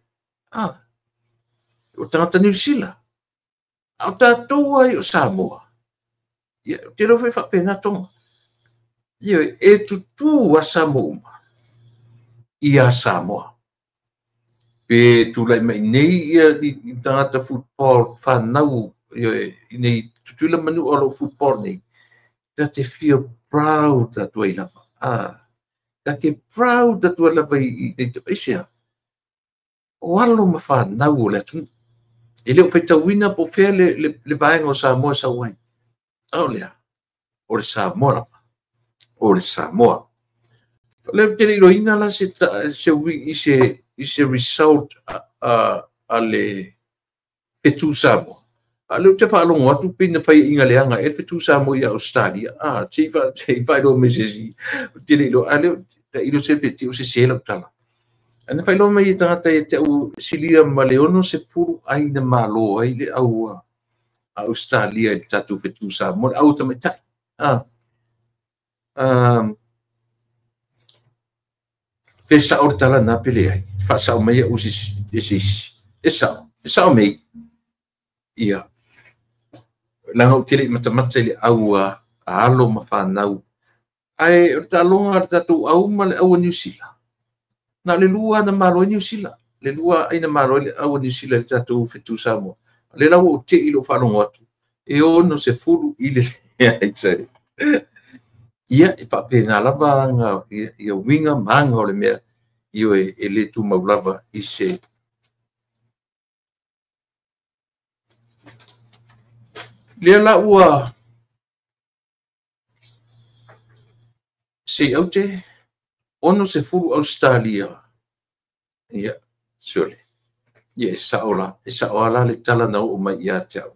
o tagata Niu Sila. A o tatou ai o Samoa, ia, ou te iloa foi e faapena Tonga. Ioe, e tutū a Samoa uma ia Samoa. Pe tulai mai nei ia i tagata football whanau, ioe, i nei Tutuila Manua o lo football nei, ta te feel proud atu ai lava. Ta te proud atu ai lava i nei aisea? O alo ma whanau o le atunuu. E le o faitauina po o fea le vaega o Samoa e sau ai. A o lea, o le Samoa lava. O le Samoa. O lea ou te le iloaina la se, se, i se, i se result a le Fetu Samoa. A lea ou te faalogo atu pei na faiaina leaga e le Fetu Samoa ia Australia. Se i faailoa mai se isi. Ou te le iloa. A lea, ta ilo se pe te o se se lau tala. A na faailoa mai e tagata ia te au silia ma le 60 ai na malo ai le au a Australia i le tatou Fetu Samoa, le au tamaitai. Pe sao le tala na pe leai. Faasao mai au e se isi. E sao. E sao mei. Ia. Leaga ou te le i matamata i le au a alo ma whanau. Ae o le taaloga a le tatou au ma le au a Niu Sila. Na o le lua na malo ai Niu Sila. Le lua ai na malo ai le au a Niu Sila i le tatou Fetu Samoa. Le la ua ou tei i lou faalogo atu. E 60 i le leai tei. Ia, e faapena lava aga ia uiga ma aga o le mea, ioe, e le tumau lava i se lea la ua sei aute 60 Australia. Ia, sole. Ia, e sao la, e sao ala le tala na oo mai ia te au.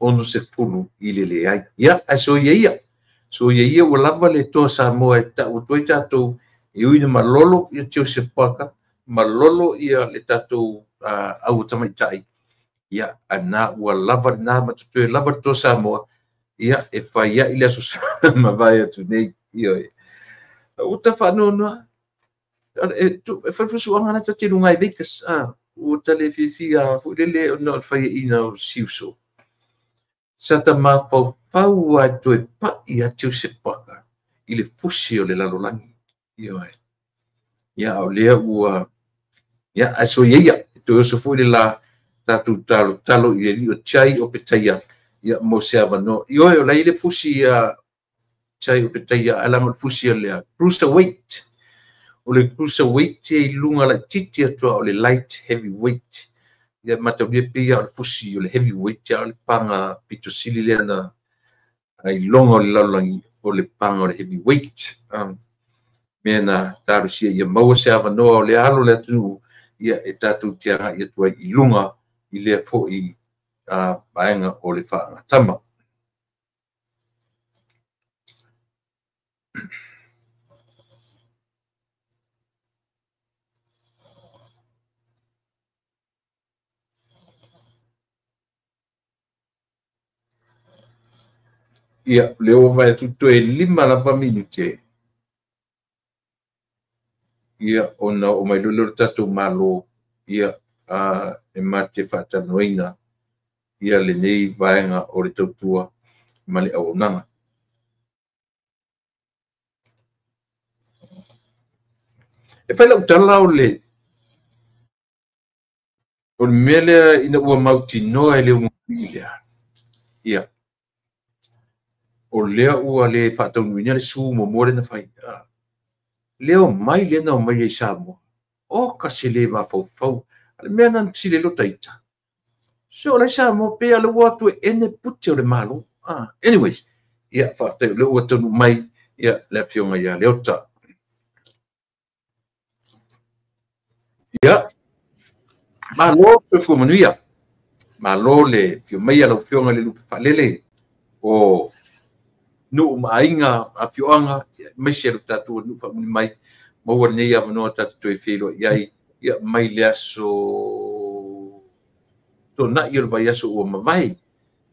60 i le leai. Ia, ae so ia ia. So ia ia ua lava le toa Samoa e tau atu ai tatou e ui na malolo ia Joseph Parker, malolo ia le tatou au tamaitai. Ia, a na ua lava lena ma totoe lava le toa Samoa, ia, e fai ai le aso mavae atu nei. Ioe. Ua ta faanoanoa. E fai fusuaga na ta te luga i Vegas. Ua ta le fiafia foi lele ona o le faiaina o Siuso. Sa ta mafaufau a toe pai a Joseph Parker i le fusi o le lalolagi. Ioe. Ia, o lea ua, ia, ae so ia ia, e toe oso foi le la tatou talotalo i le alii o Jai Opetaia, ia, mo se avanoa. Ioe, o la i le fusi a Jai Opetaia, ae leaga o le fusi a lea cruiserweight. O le cruiserweight e i luga laitiiti atu o le light heavyweight. Ia, mataulia pei o le fusi o le heavyweight, a o le paga pito sili lea na iloga o le lalolagi o le paga o le heavyweight. Mea na talosia ia maua se avanoa o le alo le atunuu, ia, e tatou te agai atu ai i luga i lea foi vaega o le faagatama. Ia, lea ua vaai atu toe 5 lava minute. Ia, ona oo mai loa lea o le tatou Malo, ia, e mate faatalanoaina ia lenei vaega o le tautua ma le auaunaga. E fai lau tala o le mea lea ina ua mautinoa e le ugafili lea. Ia, o lea ua le faataunuina le su muamua lea na fai. Lea o mai lea na o mai ai Samoa. O ka se le mafaufau. Le mea na sile lo taita. So o Samoa pe ale ua atu e ene pute o le malo. Anyways, ia faafetai o lea ua taunuu mai ia le afioga ia Leota. Ia, malo soifua manuia. Malo le afio mai a lau afioga i le Lupe Faalele o nuu ma aiga, afioaga, aemaise le tatou atunuu faamuli mai, maua lenei avanoa tatou toe feiloai ai, ia mai le aso tuanai o le vaiaso ua mavae,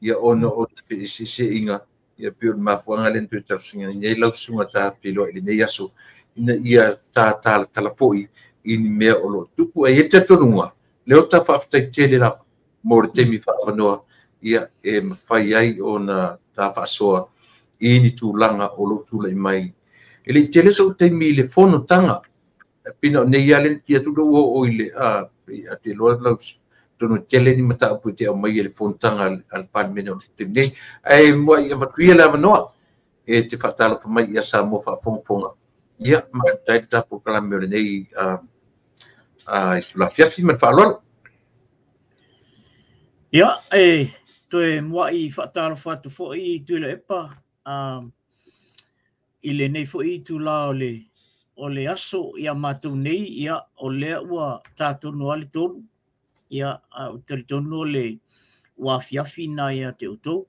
ia ona o te feeseeseaiga, ia pei o le mafuaaga lea na toe talosagaina ai lau susuga ta feiloai i lenei aso, ina ia talatala foi i ni mea o lo o tupu. Ae i ai le talitonuga, Leota, faafetai tele lava mo le taimi faaavanoa, ia e mafai ai ona ta faasoa i ni tulaga o lou tulai mai. E le i tele sou taimi i le fonotaga, pina o nei lava le tia atu ua oo i le a te iloa lau tonu tele ni mataupu e te aumai e le fonotaga a le Palemene o le taimi nei. Ae muai avatu ia le avanoa e te faatalofa mai ia Samoa faafogafoga. Ia, ma faafetai le tatou polokalame o lenei itula afiafi ma le faaaloalo. Ia, e toe muai faatalofa atu foi Tuilaepa i lenei foi itula o le aso ia matou nei, ia o lea ua tatonu lava le 3, ia ou te talitonu o le ua afiafi na ia te outou.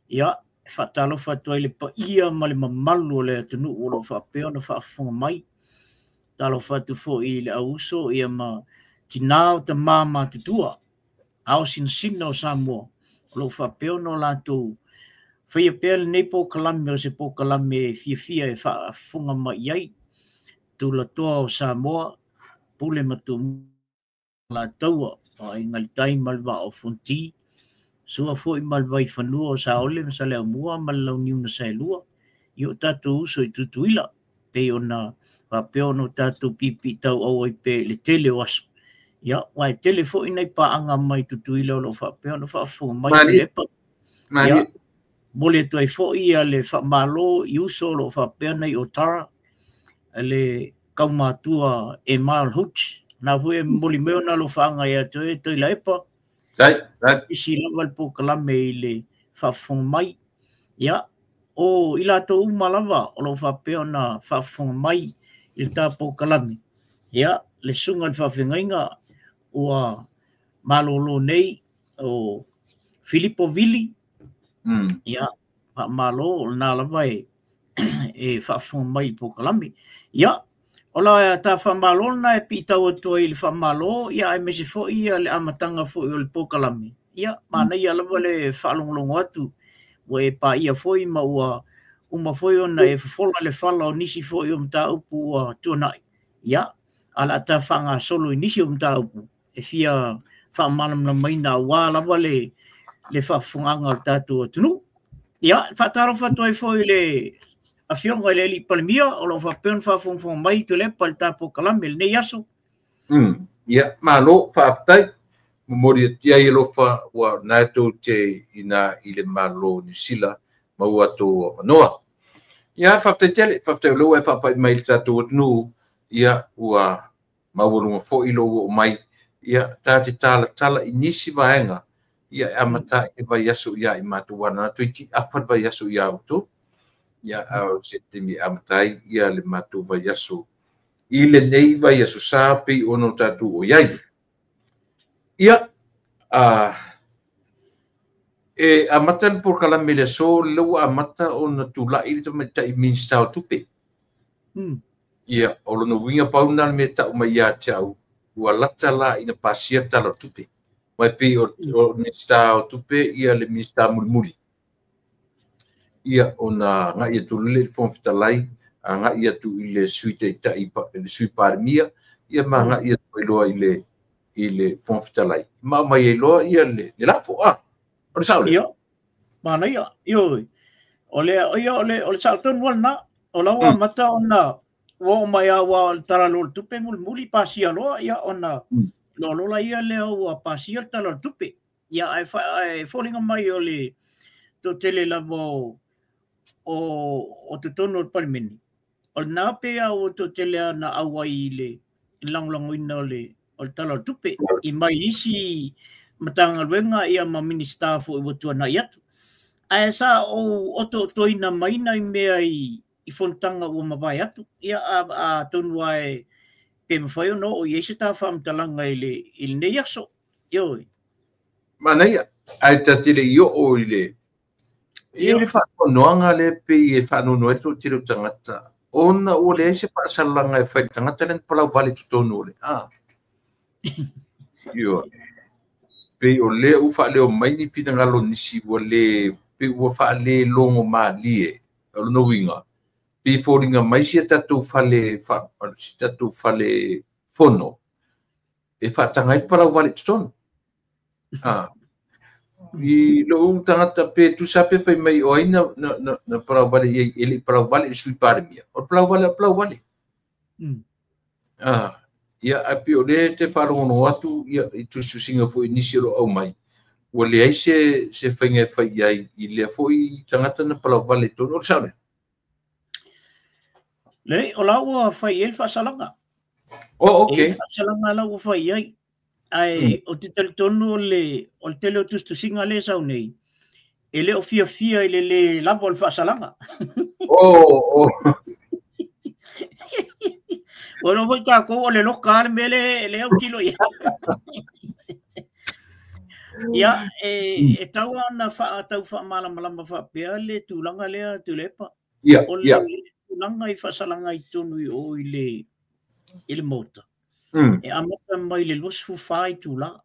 Ia, e faatalofa atu ai le paia ma le mamalu o le atunuu o lo o faapea ona faafofoga mai. Talofa atu foi i le auuso ia ma tinā o tamā matutua, ao sinasina o Samoa, o lo o faapea ona latou faia pea lenei polokalame o se polokalame e fiafia e faafofoga mai i ai. Tulatoa o Samoa, pule ma tumua Alataua, o Aiga i le Tai ma le Vaa o Fonoti, sua foi ma le Vaifanua o Saole ma Saleaaumua ma le Launiu na Saelua, i o tatou uso i Tutuila, pei ona faapea ona o tatou piipiitauau ai pea i le tele o aso. Ia, ua e tele foi nai paaga mai Tutuila o lo o faapea ona faafofoga mai Tuilaepa. Ia, momoli atu ai foi ia le faamalo i uso o lo o faapea nei o Tara, le kaumatua Emile Hooch, na foi e momoli mai ona alofaaga ia te oe Tuilaepa. Isi lava le polokalame i le faafofoga mai. Ia, o i latou uma lava o lo o faapea ona faafofoga mai i le ta polokalame. Ia, le susuga i le faafeagaiga ua malolo nei o Filipo Vili. Ia, faamalo o lena lava e faafofoga mai i le polokalame. Ia, o la ta faamalo lena e piitau atu ai i le faamalo, ia aemaise foi ia le amataga foi o le polokalame. Ia, manaia lava le faalogologo atu, ua e paia foi ma ua uma foi ona e fofola le fala o nisi foi o mataupu ua tuanai. Ia, a o le a ta faagasolo i nisi o mataupu e fia faamalamalamaina aua lava le faafofogaaga o le tatou atunuu. Ia, faatalofa atu ai foi i le afioga i le Alii Palemia o lo o faapea ona faafogafoga mai Tuilaepa i le ta polokalame i lenei aso. Ia, malo, faafetai. Momoli atu ai alofa ua na tou te ina i le Malo o Niu Sila maua tou avanoa. Ia, faafetai tele, faafetai o lea ua e faapai mai i le tatou atunuu, ia ua maualuga foi lou oo mai, ia ta te talatala i nisi vaega, ia e amata i le vaiaso ia i matou ua na toeitiiti afa le vaiaso ia outou. Ia, a o se taimi e amata ai ia le matou vaiaso i lenei vaiaso sa pei ona o tatou o i ai. Ia, e amata le polokalame i le aso, lea ua amata ona tulai le tamaitai Minisita o Tupe. Ia, o lona uiga pau lena le mea e tau mai ia te au, ua lata la ina pasia le Tala o le Tupe. Mai pei o le Minisita o Tupe, ia le Minisita mulimuli. Ia, ona agai atu loa lea i le Fofoga Fetalai, agai atu i le Sui Taitai, le Sui Palemia, ia ma agai atu ai loa i le Fofoga Fetalai, ma aumai ai loa ia le lafo. Ah, o le sao lea? Ia, manaia. Ioe. O le, ia, o le sao tonu lava lena. O la ua amata ona ua oo mai lava aua o le Tala o le Tupe mulimuli pasia loa, ia ona loa ia lea ua pasia le Tala o le Tupe. Ia, ae foliga mai o le toatele lava o totonu o le Palemene. O lena pe a ua toatele na auai i le lagolagoina o le Tala o le Tupe i mai isi Matagaluega ia ma Minisita foi ua tuanai atu. Ae sa ou otootoina mai nai mea i fonotaga ua mavae atu. Ia, atonu lava pe mafai ona oo i ai se ta faamatalaga i lenei aso. Ioe. Manaia, ae ta te le i oo i le faanoanoaga lea pei e faanoanoa ai le toatele o tagata, ona ua leai se faasalaga e fai i le tagata lea na palau vale i totonu o le Ioe. Pei o lea ua faaleo mai ni finagalo o nisi ua le pei ua faalelogo malie. O lona uiga, pei e foliga mai si a tatou fale si tatou fale fono e faataga ai le palau vale i totonu. I lou tagata pe tusa pe fai mai o ai na palau vale i ai, e le i palau vale i le Sui Palemia. O le palau vale o le palau vale. Ia, ae pei o lea te faalogologo atu ia, i tusitusiga foi i nisi o lo o aumai, ua leai se faiga e fai i ai i lea foi tagata na palau vale i totonu. O le sao lea? Leai, o la ua fai i ai le faasalaga. Oh, okay. E faasalaga la ua fai i ai. Ae o te talitonu o le tele o tusitusiga lea e sau nei, e le o fiafia i le le lava o le faasalaga. Oh. Ua iloa foi tatou o le loka lava le mea le autilo i ai. Ia, e tau lava ona tau faamalamalama faapea le tulaga lea, Tuilaepa. O le tulaga i faasalaga i totonu i o i le Maota, e amata mai le 24 itula.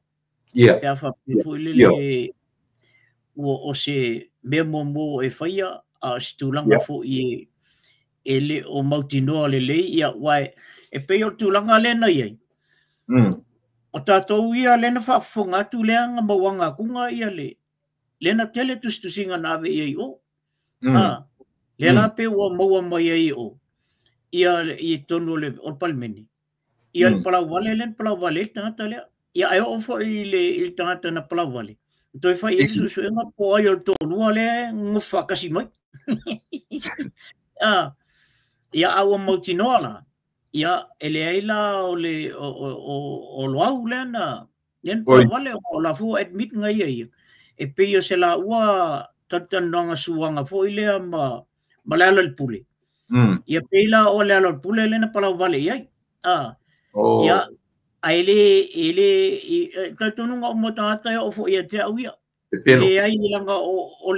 Pe a faapea foi lele ua o se mea muamua ua e faia, a o se tulaga foi e le o mautinoa lelei, ia, aua e pei o le tulaga lea na i ai. O tatou ia lea na faafofoga atu lea na mauaga atuga ia le lea na tele tusitusiga na ave i ai o. Lea la pe ua maua mai ai o ia i totonu o le Palemene. Ia le palau vale lea na palau vale ai le tagata lea. Ia ae oo foi i le tagata na palau vale. Toe fai i ai le suesuega po o ai o le toalua lea e nonofo faatasi mai. Ia a ua mautinoa la, ia e leai la o le o Loau lea na palau vale o la foi ua admit nga ia ia. E pei o se laua talatalanoaga suaga foi lea ma Lealailepule. Ia pei la o Lealailepule lea na palau vale i ai. Ia, ae le e le talitonuga uma o tagata e oo foi ia te au ia. E leai leaga o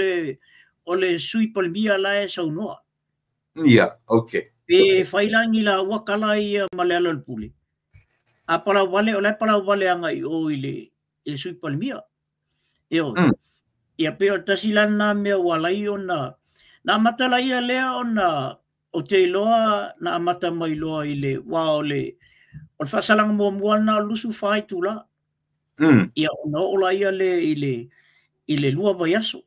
le Sui Palemia la e saunoa. Ia, okay. Pe fai la ni laua tala ia ma Lealailepule. A palau vale, o la e palau vale agai i o i le Sui Palemia. Ioe. Ia pei o le tasi la lena mea ua ala ai ona na amata laia lea ona ou te iloa na amata mai loa i le aua o le faasalaga muamua lena o le 24 itula. Ia ona oo laia lea i le 2 vaiaso.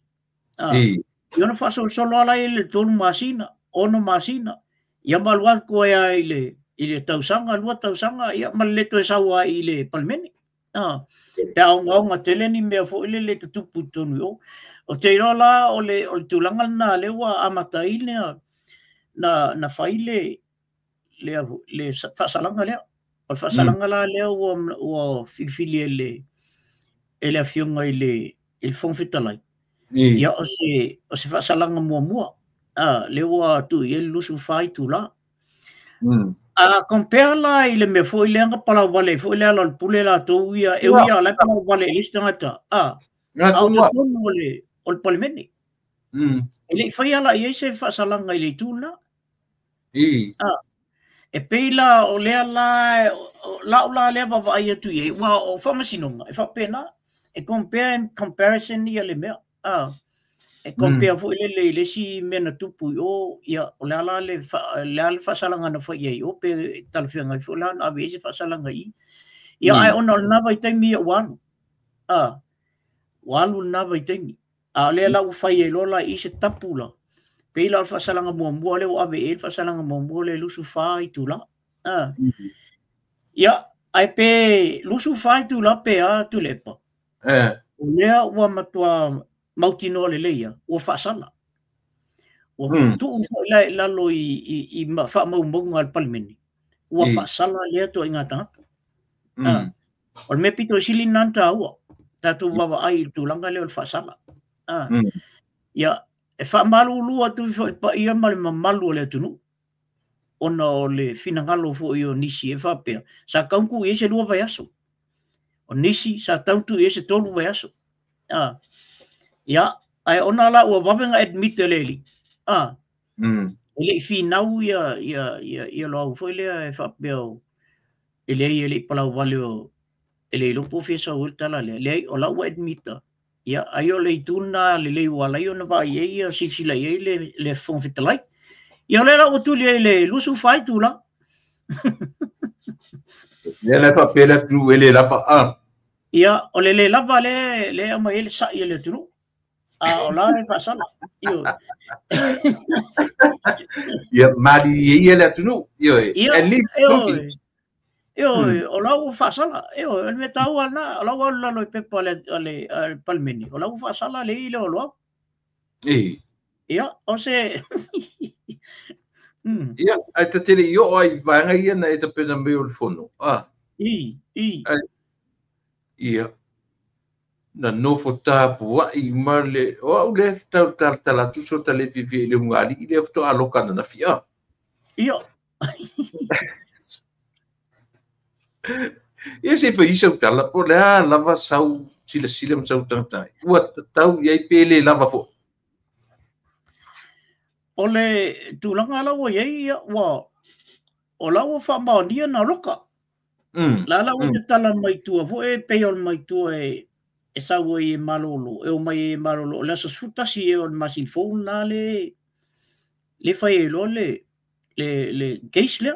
Ia ona faasolosolo lava laia i le 3 masina, 6 masina, ia ma alu atu ai lava i le tausaga, 2 tausaga, ia ma le le toe sau lava i le Palemene. Pe a ogaoga tele ni mea foi lele e tutupu i totonu i o. Ou te iloa la o le tulaga lena lea ua amata ai na fai le faasalaga lea. O le faasalaga la lea ua filifili e le afioga i le Fofoga Fetalai. Ia o se faasalaga muamua. Lea ua tuu i ai le 24 itula. A compare la i le mea foi lea na palau vale ai foi Lealailepule latou ia, e ui lava o la e palau vale i le isi tagata, a o totonu o le Palemene. E le i faia la i ai se faasalaga i le itu lena. E pei la o lea la lau la lea vaavaai atu i ai, aua o faamasinoga e faapena, e compare and comparison ia le mea. E compare foi lele i le isi mea na tupu i o, ia, o le a la le, le a le faasalaga na fai i ai o, pe talafeagai foi la ona ave i ai se faasalaga i i. Ia, ae ona o lena vaitaimi ia ua alu. Ua alu lena vaitaimi. A o lea la ua fai ai loa la i i se tapu la. Pei la o le faasalaga muamua lea ua ave i ai le faasalaga muamua lea 24 itula. Ia, ae pe 24 itula pe a Tuilaepa. O lea ua matua mautinoa lelei ia, ua faasala. Ua tuu foi la i lalo i faamaumauga a le Palemene, ua faasala lea ituaiga tagata. O le mea pito i sili lena na taua, tatou vaavaai i le tulaga lea o le faasala. Ia, e faamalulu atu foi i le paia ma le mamalu o le atunuu, ona o le finagalo foi o nisi e faapea, sa tau tuu i ai se 2 vaiaso. O nisi sa tau tuu i ai se 3 vaiaso. Ia, ae ona la ua vave na admit e le alii. E le i finau ia Loau foi lea e faapea o, e leai e le i palauvale o, e le iloa po o fea sau ai le tala lea. Leai, o la ua admit. Ia, ai o le itu lena lelei ua ala ai ona vaai i ai, ia silasila i ai le Fofoga Fetalai. Ia, o lea la ua tuli ai le 24 itula. Lea la e faapea le atunuu e le lava. Ia, o le le lava le aumai ai le sa'i a le atunuu. A o la e faasala. Ioe. Ia, malilie ia le atunuu. Ioe. Ia, At least ioe. Ioe, o la ua faasala. Ioe, o le mea taua lena, o la ua alu lalo i pepa a le Palemene, o la ua faasala le i lea o Loau. Ia, o se Ia, ae ta te le i oo ai i vaega ia na e tapena mai o le fono. I. Ai, ia. Na nofo tapuai ma le, o au le tau talatala atu so ta le fiafia i le ulugalii lea faatoa loka ananafi. Ia. Ia se fai sau tala, po o le a lava sau silasila ma sau tagatagai. Ua tatau i ai pe le lava foi. O le tulaga la ua i ai, ia, ua, o la ua faamaonia na loka. La la ua tatala mai tua foi, e pei o le mai tua e sau ai e malolo, e o mai ai e malolo. O le aso 11 e o le masina fou lena le fai ai loa le case lea.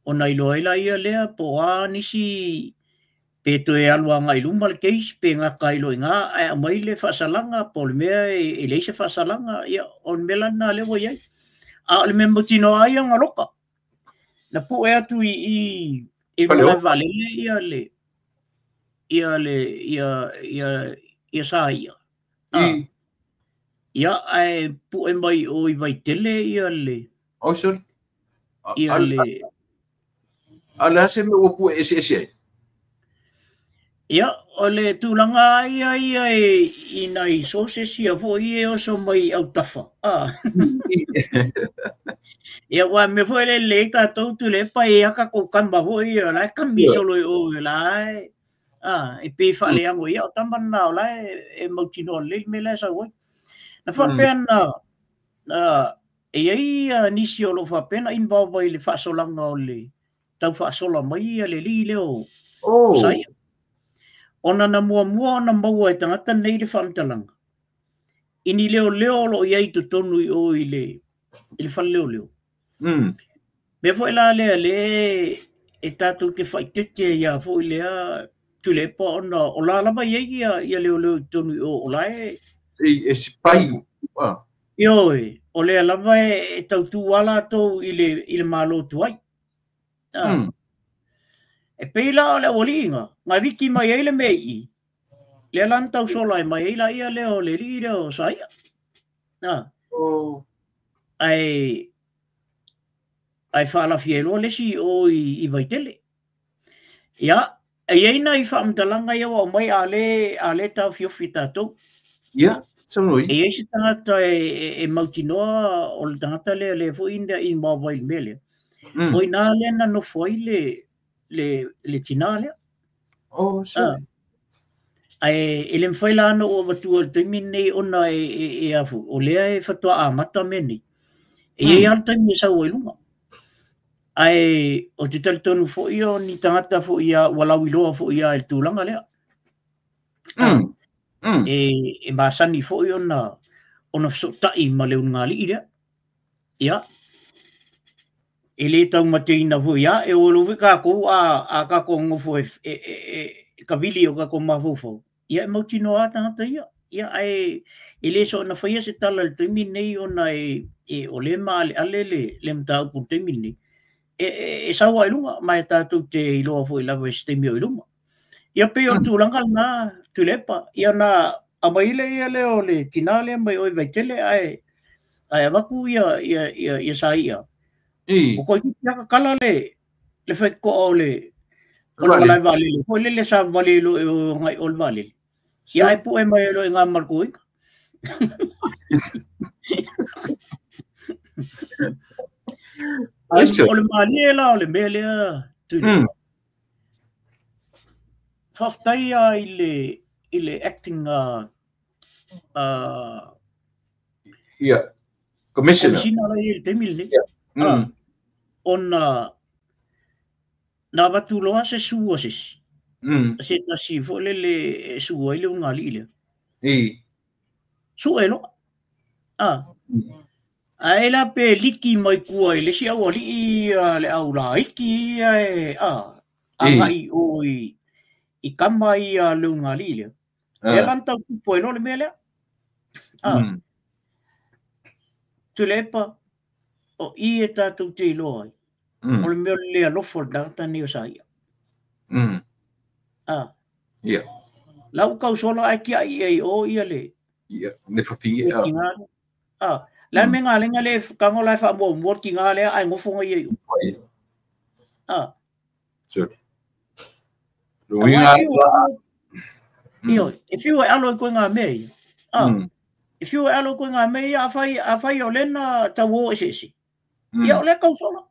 Ona iloa ai la ia lea, po o a nisi pe toe alu agai i luma le case, pe gata ai loa i ina, ae aumai le faasalaga, po o le mea e leai se faasalaga, ia, o le mea la lena lea ua i ai. A o le mea mautinoa ai ona loka. Na pue atu i Fale o? malae vaalele ia le, ia le, ia, ia, ia Saia. Ia, ae pue mai o i Vaitele ia le, Oh, sorry. ia le A le a se mea ua pue eseese ai? Ia, o le tulaga ia ia e i nai sources ia foi e oso mai autafa. Ia, ua mea foi le le tatou Tuilaepa e aka kou kama foi ia, la e kami solo i o, la e, e pe faaleago ia, o tama lena o la e mautinoa lelei le mea la e sau ai. Na faapea na, e i ai ia nisi o lo o faapea na involve ai le faasolaga o le tau faasola mai ia le alii lea o Saia. Ona na muamua ona maua e tagata nei le faamatalaga, i ni leoleo o lo o i ai i totonu i o i le fale leoleo. Mea foi la lea le e tatou te faitete ia foi lea Tuilaepa ona o la lava i ai ia leoleo i totonu i o, o la e E sipai. Ioe, o lea lava e tautu a latou i le malo tuai. E pei la o le aualiiga, na viki mai ai le mea i i, lea la na tau sola e mai ai la ia lea o le alii lea o Saia. Ae faalafia ai loa le isi o i Vaitele. Ia, e i ai nai faamatalaga ia ua aumai a le taofiofi tatou. Ia, saunoa. E i ai se tagata e mautinoa o le tagata lea le foi ina i maua i le mea lea. O ina lea na nofo ai le tina lea. Oh, sorry. Ae e le mafai la ona ou avatua i le taimi lenei ona e afu, o lea e faatoa amata mea nei. E i ai lava le taimi e sau ai luga. Ae o te talitonu foi o ni tagata foi ia, ua lauiloa foi ia i le tulaga lea. E masani foi ona feso'ota'i ma le ulugalii lea. Ia e lē taumateina foi a e o foi kākou a kākou gofo e kavili o kākou mafaufau, ia e mautinoa tagata ia. Ia ae e lē soona faia se tala i le taimi nei ona e o lē maaleale le mataupu i le taimi lenei. E sau ai luga ma e tātou te iloa foi lava i se taimi o i luma. Ia pei o le tulaga lena Tuilaepa. Ia na aumai le ia lea o le tinā lea mai oe Vaitele ae avatu ia saia. O koe titi kala le whaikoa o le malae vaalele. Foi lele sa vale lo e o ngai o le vaalele. Ia ai pu e mai lo e ngā markoinga. O le malie la o le mea lea Tuilaepa. Whaftai a i le acting commissioner. Commissioner la i le taimi lenei. Ona na avatu loa se sua sesi. Se tasi foi lele e sua ai le ulugalii lea. Sue loa. Ae la pe liki mai kua i le si aualii le au laiki ia e agai o i kama ia le ulugalii lea. E lan tau tupu ai loa le mea lea. Tuilaepa, o i e tātou te iloa ai. O le mea o le alofa o le tagata nei o saia. Lau kausola ai kia i ai o ia le le whawhingi. La me ngā lenga le kango lai wha mua mua ki ngā lea ai ngofonga ia i o. Sure. Io, e whiu e alo i koe ngā mea ia. E whiu e alo i koe ngā mea ia a whai o lena tau o ese ese. Ia o lea kausola.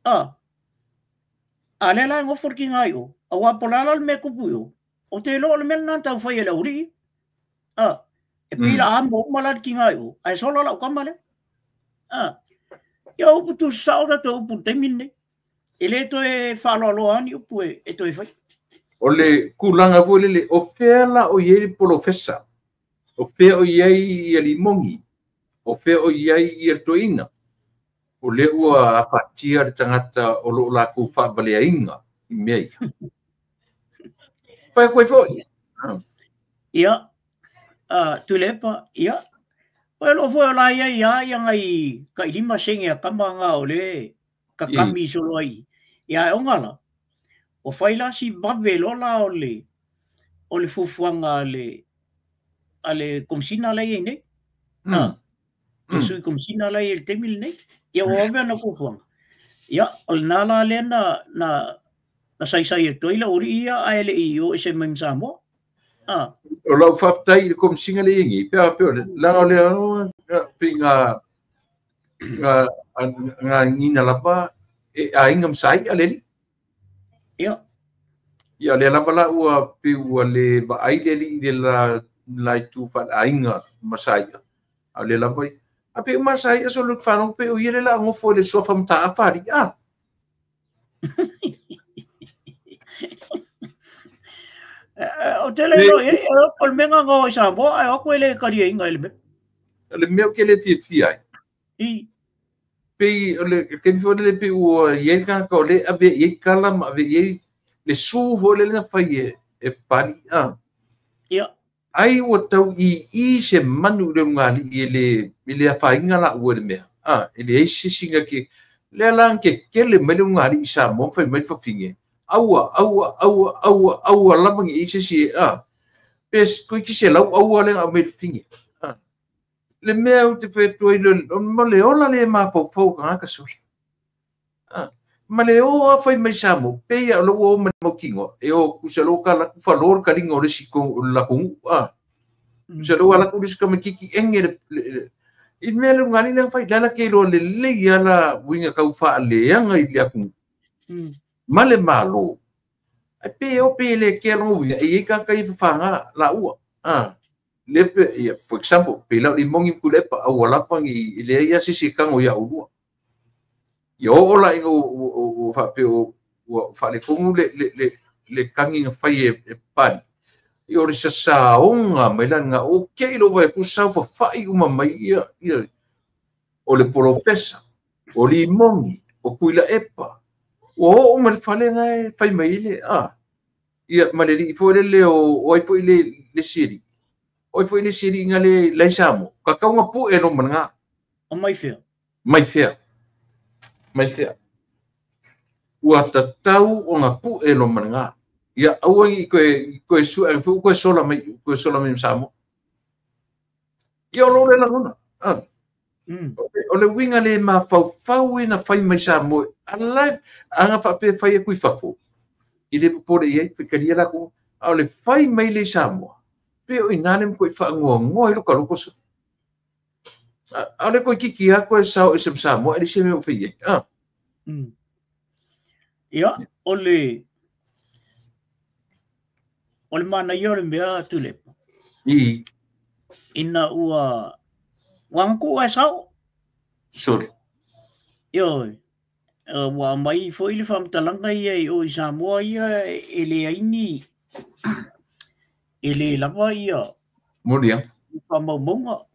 A lea la ngofo ki ngā i o. A wā pola la le mea kupu i o. O te loa le mea nā tau whai e le uri. E pila a mo mala ki ngā i o. Ai sola lau kama lea. Ia upu tu sao tato upu taimi nei. E le toe whaaloaloa ani upu e toe whai. O le kūlanga foi lele, o pea la o iei le polofesa, o pea o iei ia limongi, o pea o iei ia toina. O le ua apatia le tangata o lo la ku whaavaleainga i mea ia. Whai koe foi. Ia, Tuilaepa, ia. Oe lo foi o la ia ia ia ngai ka ilima senge a kama ngā o le kakami solo ai. Ia e ongala. O whai la si vave lola o le fufuanga a le komisina lai ei nei. Le sui komisina lai e le taimi lenei. Ia o ave ana fufuanga. Ia, o le nā la lea na saisai e toi la uri ia a ele i o ese mai Samoa. O lau whaptai i le komisina le ingi. Pea pea, langa o lea pe ngā ngina lapa e a inga msai a leli. Ia. Ia le lava la ua pe ua le vaai le li i le la itu whaalainga masai. A le lava i. A pe masai aso luk whanau pe o ia le la ngofo le sofa mta a whari. O te le ro, o le menga ngā i Samoa, ai ako e le karia inga i le mea. Le mea ke le fia ai. I. Pe o le ke fo le pe ua ie ka ko le ave ie kala ma ave ie le su fo le na fai e pali a. Ia. Ai ua tau i se manu le ngali i le afainga la ua le mea. E le sisi ke le la ke kele mai le ngali i sa mo fai mai fa finge. Aua aua aua aua aua lava i sisi a. Pe ko ki se lau aua le mai finge. Le mea o te whetua i le ma le ola le mapaupau ka ngaka soli. Ma le o a whai mai Samoa, pe ia o lo o ma maukingo, e o kusa lo ka laku whalor ka linga o le siko o le lakungu. Kusa lo a laku le sika makiki enge le i mea le ngani le whai lala ke lo le le ia la winga kau wha leanga i le akungu. Ma le malo. Ai pe o pe le ke alongo winga, e i ka kai whawhanga la ua. Lepe, ia, for example, pe lau limongi kulepa au alapangi i le ia sisi kango ia ulua. Ia o la inga o whape o whale kongu le kangi nga whai e pari. Ia o le sasaoga mai la lena o ke i lo vai ku sau fafa'i uma mai ia ia o le polofesa, o Limoni, o Tuilaepa. Ua oo ma le fale na e fai mai le a. Ia ma le alii foi lele o ai foi le isi alii. O ai foi le isi alii na le lai Samoa. Kakauga pue lo mana. O mai fea. Mai fea. Mai fea. Ua tatau ona pue lo mana. Ia aua i koe sue fu koe sola mai Samoa. Ia o lo le lagona. O le uiga le mafaufau e na fai mai Samoa. Ala anga faapea fai aku i fafo. I le popole i ai, fekalia la ku. A o le fai mai le Samoa. Pe o ina le mko i whaangoa i lo kaloko sa. A le koe kiki a koe sao e sem Samoa, e le se mea o fai ai. Ia, o le mana ia o le mea Tuilaepa. I. Ina ua wanga e sao. Sorry. Ioe. Ua mai foi le whamtalanga ia i o i Samoa ia e le aini e le lava ia Moria. Whamaumaunga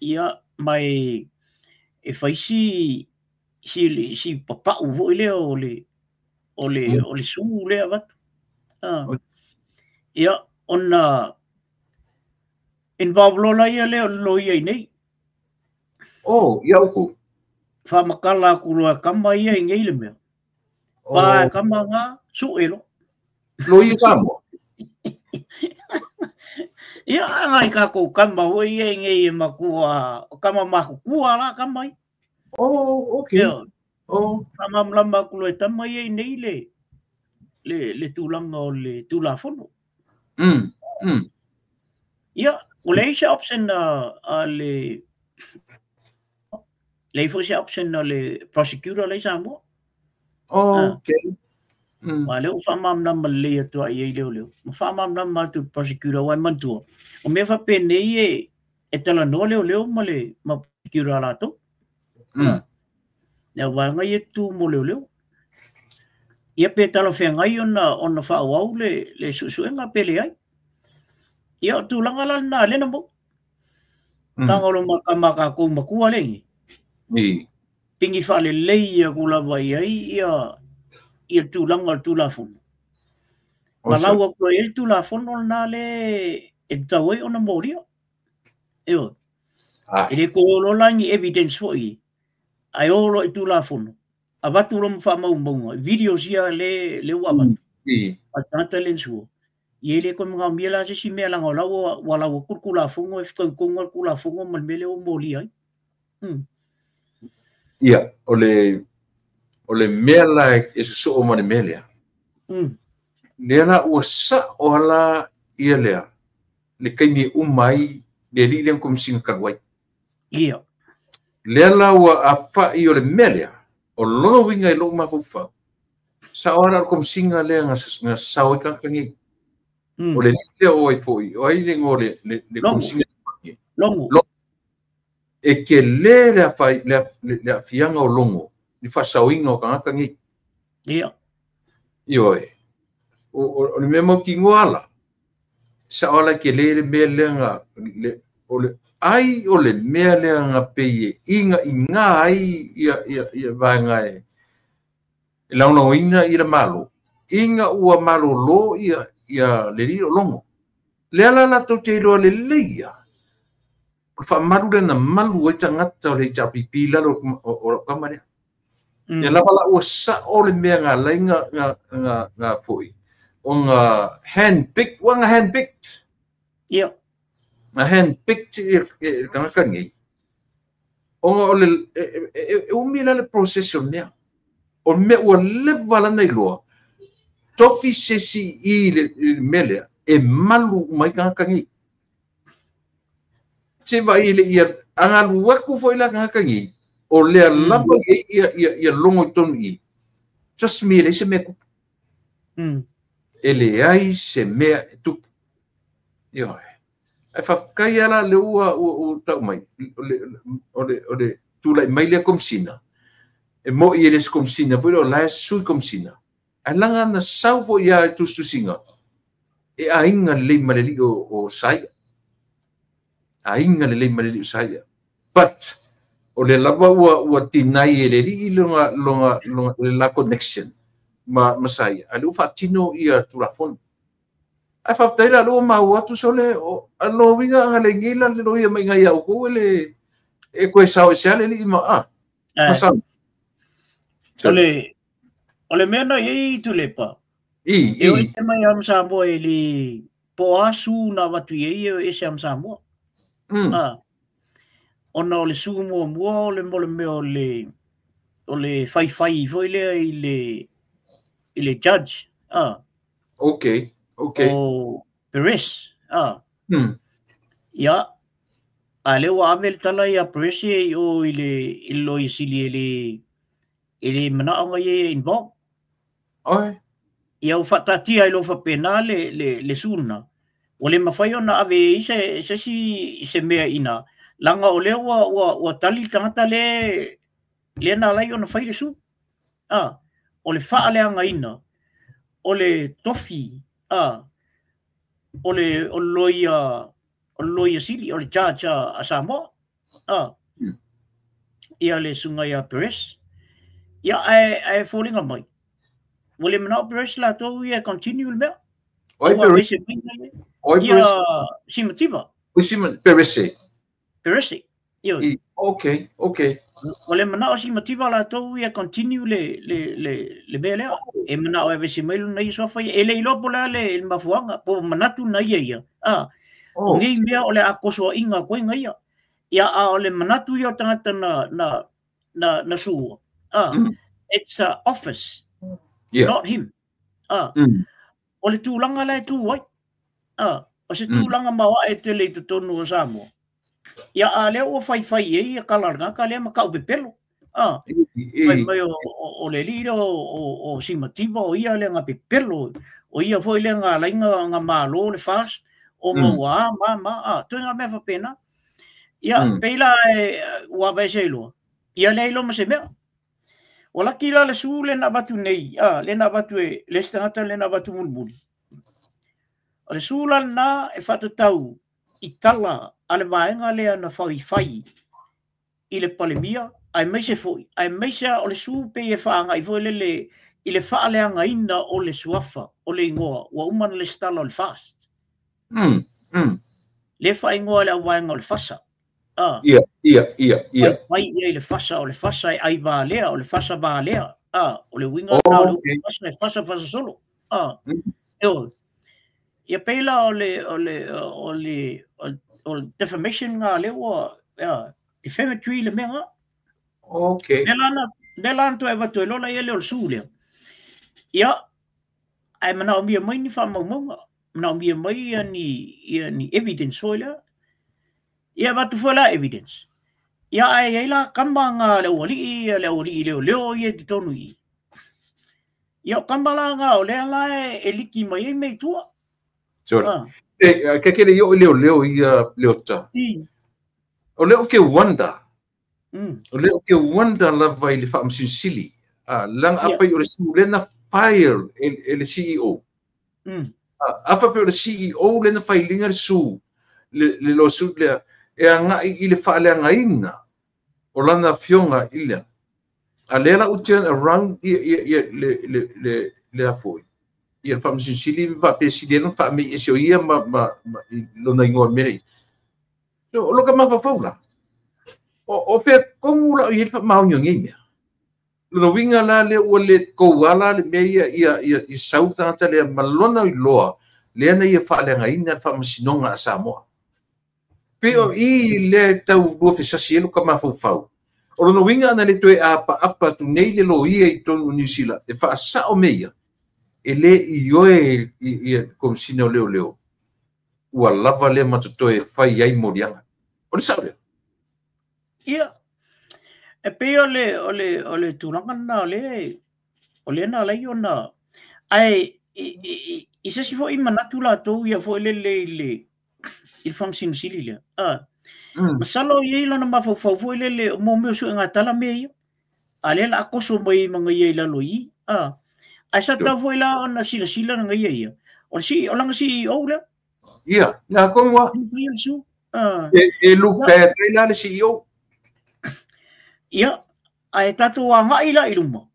ia mai e whaisi si papau foi lea o le su lea vatu. Ia ona involve lola ia lea o lo ia i nei. Oh, ia uku. Whamakala aku loa kama ia i ngei le mea. Pa kama ngā su e lo. Lo ia Samoa. Ia ngai kākou kama hoi ia i ngei e makua, kama makukua la kama i. Oh, okay. Ia, Oh. Whamamlama aku loa tama ia i nei le tūlanga o le tūlafono. Ia, o le eisa option a le le foi se option a le prosecutor le Samoa. Oh, okay. Ma le o whamamlama le atua i leo leo. Ma whamamlama atu prosecutor wai mantua. O mea whapenei e tala noa leo leo ma le ma prosecutor a lātou. Nea waenga i e tū mo leo leo. Ia pe tala whengai ona whaawau le susuenga pele ai. Ia o tūlanga la nā lena mo. Tangalo maka kou makua lengi. I. Pingi whale lei ia kula vai ai ia tūlanga o tūlafono. Ma lau aku e tūlafono nā le e tau ai ona mōria. Eo. E le ko olo langi evidence foi. Ai olo i tūlafono. A watu lo mwha maunga. Videos ia le ua watu. A tangata le nsua. I ele koe mga mea la se si mea langa o lau wa lau kulafongo e whakaukonga kulafongo ma le mele o mōli ai. Ia, o le mea la e sosoo ma le mea lea. Lea la ua sao ala ia lea. Le kaimi e umai le alii lea komisina kaluai. Ia. Lea la ua awhai o le mea lea. O lona uiga i lou mafaufau. Sao ala o le komisina lea nga sao ai kankangi. O le alii lea o ai foi. O ai le ngo le komisina. Longo. E ke le le afianga o longo. Ni whasaoinga o kangakangi. Ia. Ioe. O le mea mau ki ngoa la. Sa ola ke le le mea lea nga o le ai o le mea lea nga pei e inga i ngā ai ia vaenga e launauina i le malo. Inga ua malo lo ia le lilo longo. Lea la latou te iloa le leia. O whaamaru lea na malu ai tangata o le HRPP lalo o lau kama lea. Ia lava la ua sao le mea ngā lai ngā foi. O ngā hand-picked, ua ngā hand-picked. Ia. Ngā hand-picked e kangaka ngei. O ngā o le, e umi la le process o mea. O mea ua lewa lana i loa. Tofi sesi i le mea lea, e malu mai kangaka ngei. Se vai le ia, angalu aku foi la kangaka ngei. O lea lava ia longo i tonu i. Trust me, le se mea kupu. E le ai se mea e tupu. Ioe. Ai whakaia la le ua o tau mai. O le tūlai mai lea komisina. E mo i ele se komisina, foi o la e sui komisina. Ai langa na sau foi ia e tustusinga. E aiga lelei ma le alii o Saia. Aiga lelei ma le alii o Saia. But o le lava ua tinai e le alii lona le la connection ma Saia. A lea ua faatino ia Tulafono. Ae faafetai la lea ua maua atu sole o lona uiga agalelei la le loia mai ia outou e le e koe sao e se ale alii ma a. Ma sao. O le mea na i ai Tuilaepa, e o ese mai lava ma Samoa e le po o a sue na avatu i ai e o ese lava ma Samoa. Ona o le sue muamua o le mo le mea o le faifai foi lea i le judge. O Perez. Ia, a lea ua ave le tala ia Perez e o i le Loia Sili e le manao ia e involve. Oi. Ia ua faataatia ai loa faapena le sue lena. Ua le mafai ona ave i se isi se mea ina laga o lea ua tali le tagata le na alai ona fai le sue. O le faaleagaina o le tofi o le loia sili o le judge a Samoa. Ia le susuga ia Perez. Ia ae foliga mai ua le manao Perez latou ia e continue le mea. Oi Ua Perez. ese mai na Oi ia Perez. Simativa. Oi Sima Perez. Perez. Ia Okay. ua le manao Simativa latou ia continue le mea lea. E manao e aveese mai lona ia suafa ia. E le iloa po o le a le mafuaaga po o manatu na ia ia. O nei mea o le a kosoaina koe ia. Ia a o le manatu ia o tagata na sue-a. It's a office, not him. O le tulaga la e tu ai. O se tulaga maoae tele i totonu o Samoa. Ia a lea ua faifai ai ia kala o le tagata lea ma kau pepelo. Fai mai o le alii lea o Simativa o ia lea na pepelo. O ia foi lea na alai na malo le FAST o ua a ma toe ngā mea faapena. Ia pei la e ua aveese ai loa. Ia lea iloa ma se mea. O laki la le sue le na avatu nei, le na avatu e le isi tagata le na avatu mulimuli. O le sue la lena e faatatau i tala a le vaega lea na faifai i le Palemia, aemaise foi, aemaise o le sue pei e faaagai foi lele i le faaleagaina o le suafa o le igoa ua uma ona lesitala o le FAST. Le faaigoa le auvaega o le FASA. Ia. Fai ia i le FASA, o le FASA e ai valea, o le FASA valea. O le uiga na o le FASA e FASA FASA solo. Io. Ia pei la o le defamation nga le ua ia, defamatory le mea nga. Lea la na toe avatu ai loa la ia lea o le sue lea. Ia, ae manaomia mai ni faamaumauga. Manaomia mai ia ni evidence foi lea. Ia avatu foi la evidence. Ia ae i ai la kama nga le aualii leoleo ia i totonu i i. Ia o kama la nga o lea la e liki mai ai mea i tua. Sorry. E, ke le yo leo leo ia Leota. O le o ke wonder. O le o ke wonder lava i le faamasino. Langa apa i o le sue lena file e le CEO. Afa pe o le CEO lena failinga le sue. Le lawsuit lea. E agai i le faaleagaina o lana afioga i lea. A lea la u turn around ia le afoi. Ia le faamasino sili faapesili ai lona faamei ese o ia ma i lona igoa mea. So, o lo ka mafaufau la. O fea komu la o i le faamaoni o nei mea. Lona uiga la lea ua le koua la le mea ia i sau tagata lea ma lona iloa lea na ia faaleagaina le faamasinoga a Samoa. Pe o i le tau lua fesasi ai lo ka mafaufau. O lona uiga ana le toe apaapa atu nei le loia i totonu o Niu Sila e faasao mea ia, e le ioe i Komisina o Leoleo ua lava lea ma totoe e fai ai moliaga. O le sao lea? Ia. E pei o le tulaga lena o le na alai ona ae i se isi foi manatu latou ia foi lele i le Faamasino Sili lea. Masalo i ai lona mafaufau foi lele o mo mea o suega tala mea ia. A lea la a koso mai ma ngaia i lalo i i. Ae sa tau foi la ona silasila na ngaia ia. O le CEO, o lana CEO lea. Ia, na tonu lava. E faia le sue. E lupe ai la le CEO. Ia, ae tatou agai la i luma.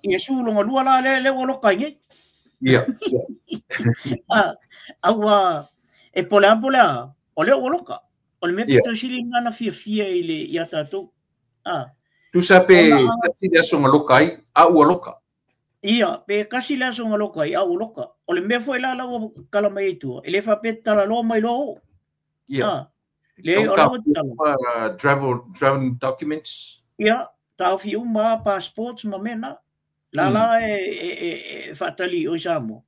Ia sue lona lua la lea ua loka ai nei. Ia. Aua e po le a po le a, o lea ua loka. O le mea pito sili lena na fiafia i le ia tatou. Tusa pe tasi le aso na loka ai, a ua loka. Ia, pe kasi le aso na loka ai, a ua loka. O le mea foi la la ua tala mai ai tua, e le faapea talaloa mai loa o. Ia. Le o la ua tala. Travel documents. Ia, taofi uma passports ma mea na. La la e faatali i Samoa.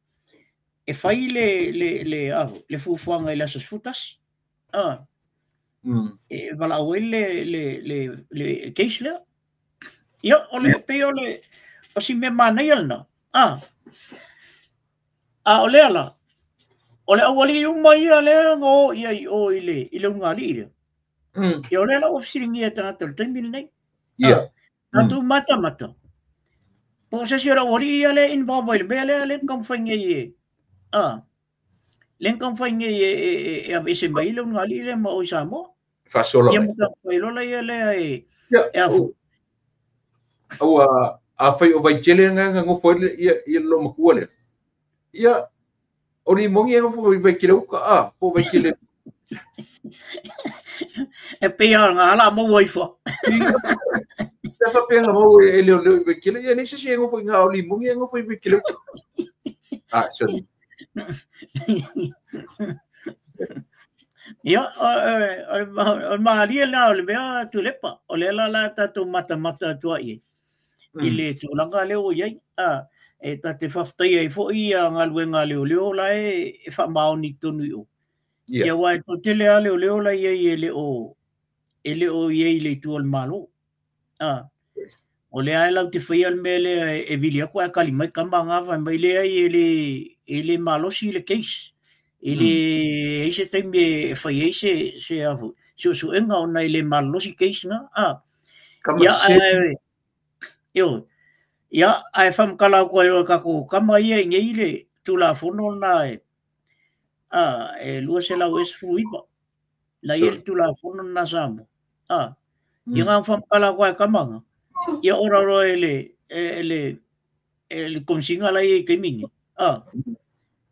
E fai le fuafuaga i le aso 11. E valaau ai le case lea. Ia, o le pei o le o si mea manaia lena. A o lea la, o le aualii uma ia lea na o ia i o i le ulugalii lea. Ia o lea la ua fesiligia e tagata o le taimi lenei. Ia. Tatou matamata. Po o se isi o le aualii ia lea involve ai le mea lea lea na taumafai nei e lea na taumafai nei e aveese mai le ulugalii lea ma o i Samoa. Faasola Ia mai. Ma taumafai loa ia lea e afu. Aua a fai o Vaitele nga ngofo ai ia lo matua lea. Ia o limongi e ngofo i Vaitele uka a po Vaitele. E pei a ngā ala maua ifo. Te whapea ngā mau e leo leo i Vaitele. Ia nei se si e ngofo i ngā o limongi e ngofo i Vaitele uka. Ah, sorry. Ia, o maalia la o le mea Tuilaepa. O le la la tātou matamata atua i i le tulaga lea ua i ai. E ta te faafetaia ai foi ia galuega a leoleo la e faamaoni i totonu i o. Ia aua e toatele lava leoleo la i ai e le o i ai i le itu o le Malo. O lea e lau te faia le mea lea e vili atu ae kali mai kama ngā fai mai lea e le malosi le case. E le ai se taimi e fai ai se afu suesuega ona e le malolosi case na. Kama Ia io ia ae whamkala ko ai ka ko kama ia i nei le tulafono na e e 219 na ia le tulafono na Samoa. Ia ngā whamkala ko ai kama nga. Ia ora roa e le komisinga la ia i kaimingi.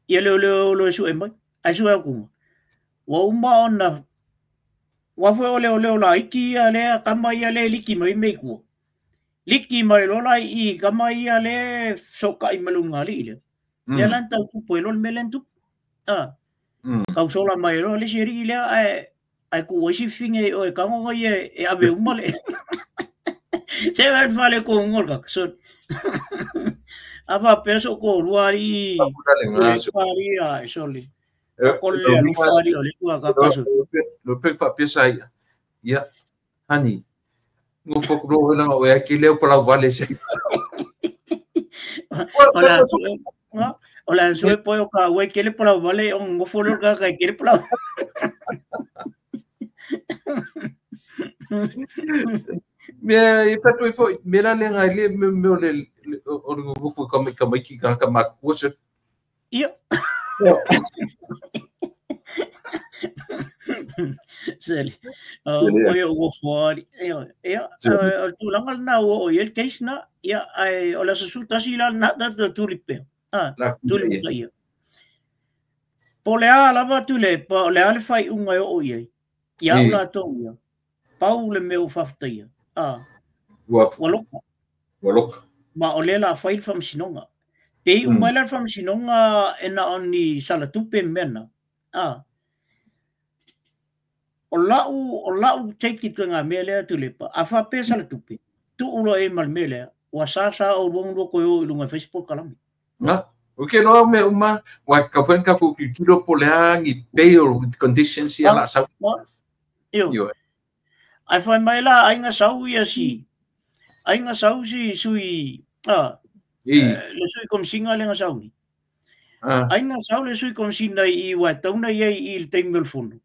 Ia leo leo leo sue mai. Ai sue aku. Wa uma ona wa fue o leo leo la iki ia lea kama ia le liki mai mei kua. Liki mai lola i kama ia le soka i malunga li le. Ia lan tau tupu e lol melen tupu. Kau sola mai lola le siri lea ai ku isi finge o e kango ia e ave uma le. Se vai fale ko ngol ka so. Ava peso ko luari. Luari a soli. Ko le luari o le tua ka ka so. Lo pe fa pesa ia. Ia hani. Ngofo ko lo na o e ki leo pala vale se. Ola ola so po o ka we ke le pala vale o ngofo lo ka ka ke le pala. Me e fatu e foi me la le ngai le me o le o ngofo ka me ka mai ki ka ka makua se. Ia. Seli. O o fo ia ia o tulaga na o ia case na ia ai o la susu tasi la na ta tulipe. Tulipe ia. Po le a lava tule po le a le fai unga o ia. Ia la to ia. Pau le meu faafetaia. Ua loka. Ua loka. Ma o le la fai le faamasinoga. Pe iu mai la le faamasinoga e na o ni salatupe mea na. O lau take it ngā mea lea Tuilaepa. A faapea salatupe. Tuu loa e ma le mea lea. Ua sa o luang lua koe o i lunga Facebook kalami. Na. O ke loa mea uma. Wa ka when ka ku kilo po lea ngi bail with conditions ia la sau. Io. Ai whai mai la ai ngā sau ia si. Ai ngā sau si sui. Le sui komisinga le ngā sau ni. Ai ngā sau le sui komisinga i wa tauna ia i le taimi o le fono.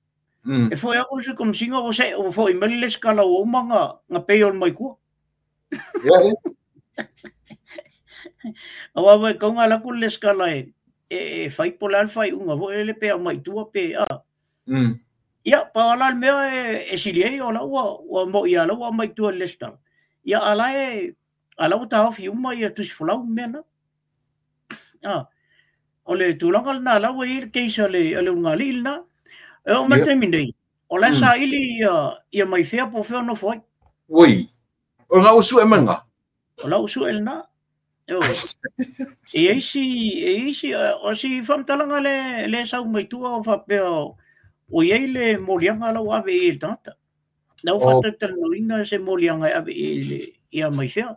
E foi aku le sui komisinga o se o foi mai le skala o uma ngā pei o le mai kua. Ia. Awa wai kau ngā laku le skala e. e fai po le a le faaiuga foi lele pe aumai i tua pe a. Ia, pau lava la le mea e sili ai o la ua moi lava la ua aumai i tua i le resitala. Ia, a la e a la ua taofi uma ia tusi folau ma mea na. A, o le tulaga lena la ua i ai le case a le ulugalii lena. E oo mai le taimi nei, o la e saili ia mai fea po o fea o nofo ai. Oi, o lena ua sue mai lena? O la ua sue lena. E i ai si, e i ai si, o si faamatalaga le sau mai tua o faapea o i ai le moliaga la ua ave i ai le tagata. La ua faatalatalanoaina se moliaga e ave i ai ia mai fea.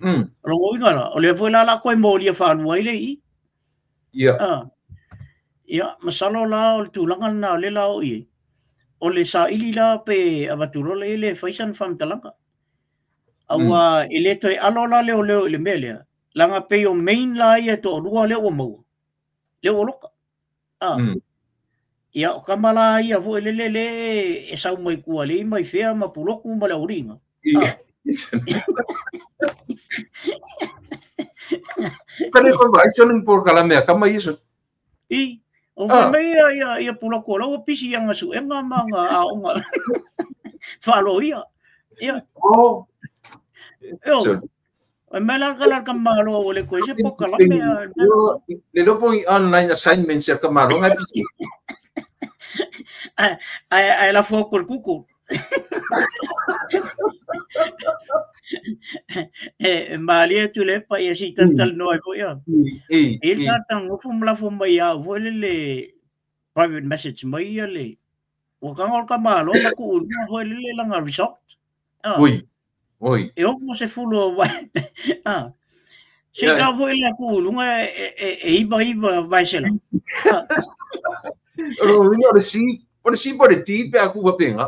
O lona uiga la, o lea foi la o le a toe molia faalua ai le i. Ia, masalo la o le tulaga lena o lea la o i ai. O le saili la pe avatu loa la le fai sana faamatalaga. Aua e le toe alo la leoleo i le mea lea, leaga pei o main la ia e toalua lea ua maua, lea ua loka. Ia, o tama la ia foi lele le e sau mai tua le mai fea ma Pulotu ma le aualiiga. Kare ko vai so ni polokalame a kama ia so. I, o fai mai ia ia Pulotu o la ua pisi ia gasuega ma aga aoga faaloia. Ia. Oh. Io. E mai la kala ka malo o le koe se polokalame a. Le lopo i online assignments ya ka malo ngai pisi. Ai ai la fo ko kuku. E malie tu le pa ia si tatal no ai foi ia. E tata ngofu mlafo mai ia foi le private message mai ia le. Ua kanga o ka malo ma ku ulua foi le langa result. Oi. Oi. E o se fulo wa. Se ka foi le ku ulunga e iba iba vai se la. O o si o si por ti pe aku wa penga.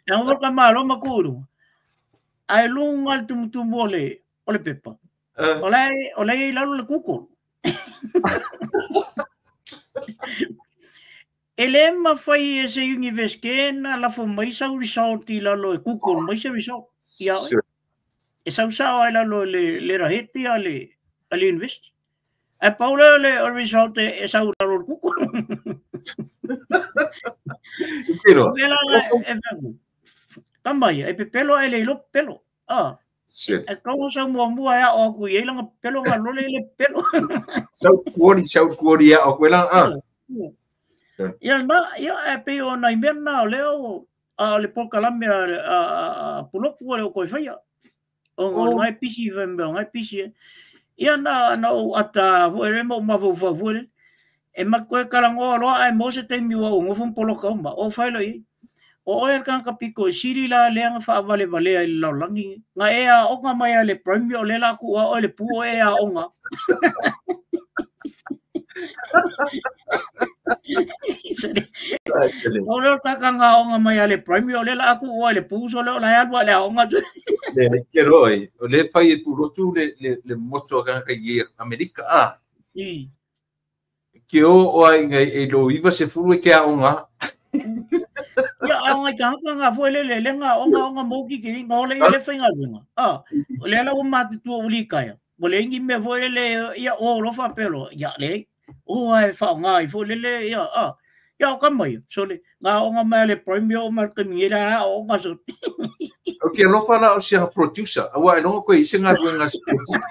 E o ka malo ma ku ulunga. Ai lunga le tumutumu o le pepa. O le i lalo le kuko. E le mawhai e se universite na lafo mai sau result i lalo e Google mai se result. Ia oe. E sau sao ai lalo le raheti a le university. E pau leo le result e sau lalo le Google. Pero. E whangu. Tamai, e pepelo e le ilo pepelo. E kaua sau mua mua e ao aku i eilanga pepelo ngā lole le pepelo. Sau kuori e ao koe langa. Ia na, ia e pei o nai mea na o leo a le polokalame a Pulotu o le o koe whaia. O ngai pisi whaimea, ngai pisi. Ia na o ata fue le mo mafau fue le. E ma koe kalangoa loa ai mo se taimi ua o ngofu poloka uma. O whailo i. O oe kanga piko e siri la leanga whaawale valea i le laulangi. Nga e a onga mai a le prime o le la kua o le pu o e a onga. O leo taka ngā onga mai a le prime o le la aku o le pu so leo la alua le onga tu. Le ke roi, o le fai e purotu le moto a kanga i Amerika a. I. Ke o ai ngai e lo iwa se furu e ke a onga. Ia a onga i tāngata ngā fue le le ngā onga onga mōki kiri ngā ole i le whainga lunga. A, o le ala o mātutua uli kaya. O le ingi mea fue le ia o lofa pelo. Ia le. O ai whaonga i fue le ia a. Ia o ka mai. So le ngā onga mai le prime o mai ka mingira o onga so. O ke alofa la o se producer. Aua e longo koe i se ngā ruenga se producer.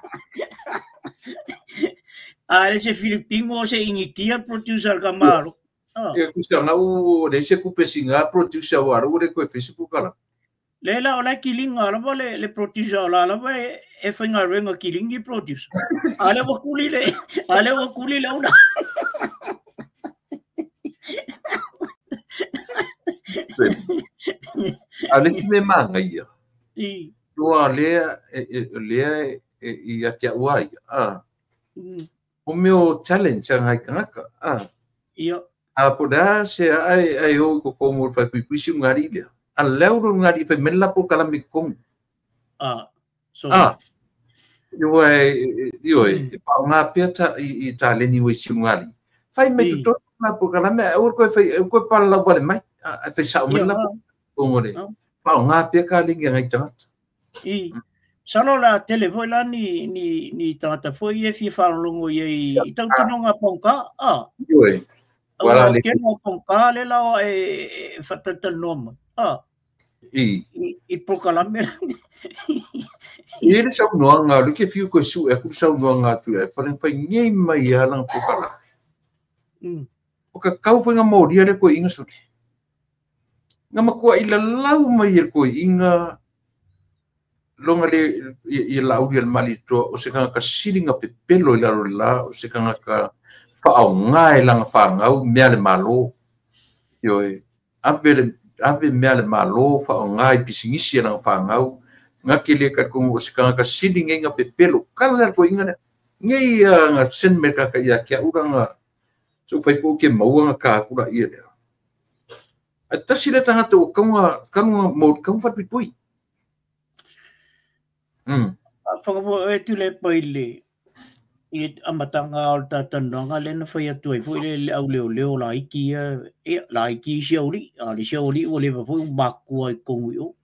A le se Filipino o se ingitia producer ka maro. E kusa ngā u le se kupe singa producer o aru le koe Facebook ala. Le la o la kilinga lava le producer o la lava e whainga ruenga kilingi producer. Ale wa kuli le, ale wa kuli le una. A le si me manga ia. I. Toa lea lea i a te ua ia. A. O meo challenge a ngai kangaka. A. Ia. A po da se ai ai o ko komo fai pui si ngari lea. A leo ro ngari fai mela po kala mi kongu. A. So. A. Io e pa ngā pia ta i ta leni we si ngari. Fai me tu na po kala me o ko fai ko pa la wale mai. A fai sa mela po ngore. Pa ngā pia ka lingi ngai tangata. I. Masalo o le a tele foi la ni tagata foi ia e fia faalogologo i ai i tautinoga pogā. Ioe. Aua o le tele o pogā lea la o e faatalatalanoa mai. I polokalame. E i ai le saunoaga, o lea ke fiu koe sue aku le saunoaga atu ia e pale fai nei mai a langa polokalame. O ka kau foi nga molia le koe inga sole. Nga makua i lalau mai e le koe inga longa le i Laauli o le Malietoa o se kangaka sili nga pepelo i lalo le la o se kangaka whaonga e langa whangau mea le malo. Ioe, ave mea le malo whaonga i pisingisi e langa whangau. Ngā ke le ka kongu o se kangaka sili ngai nga pepelo. Kala le koe inga lea. Ngai nga sen me kaka ia kia ura nga so whai po ke maua nga kākura ia lea. A tasi le tangata o kaunga, kaunga mo, kaunga whatupui. Whakapo e tule pai le i amatanga o le tātanoanga le na whai atu ai foi le au leo leo la iki ia, la iki i siauri, a le siauri ua lewa foi makua i kongu i o.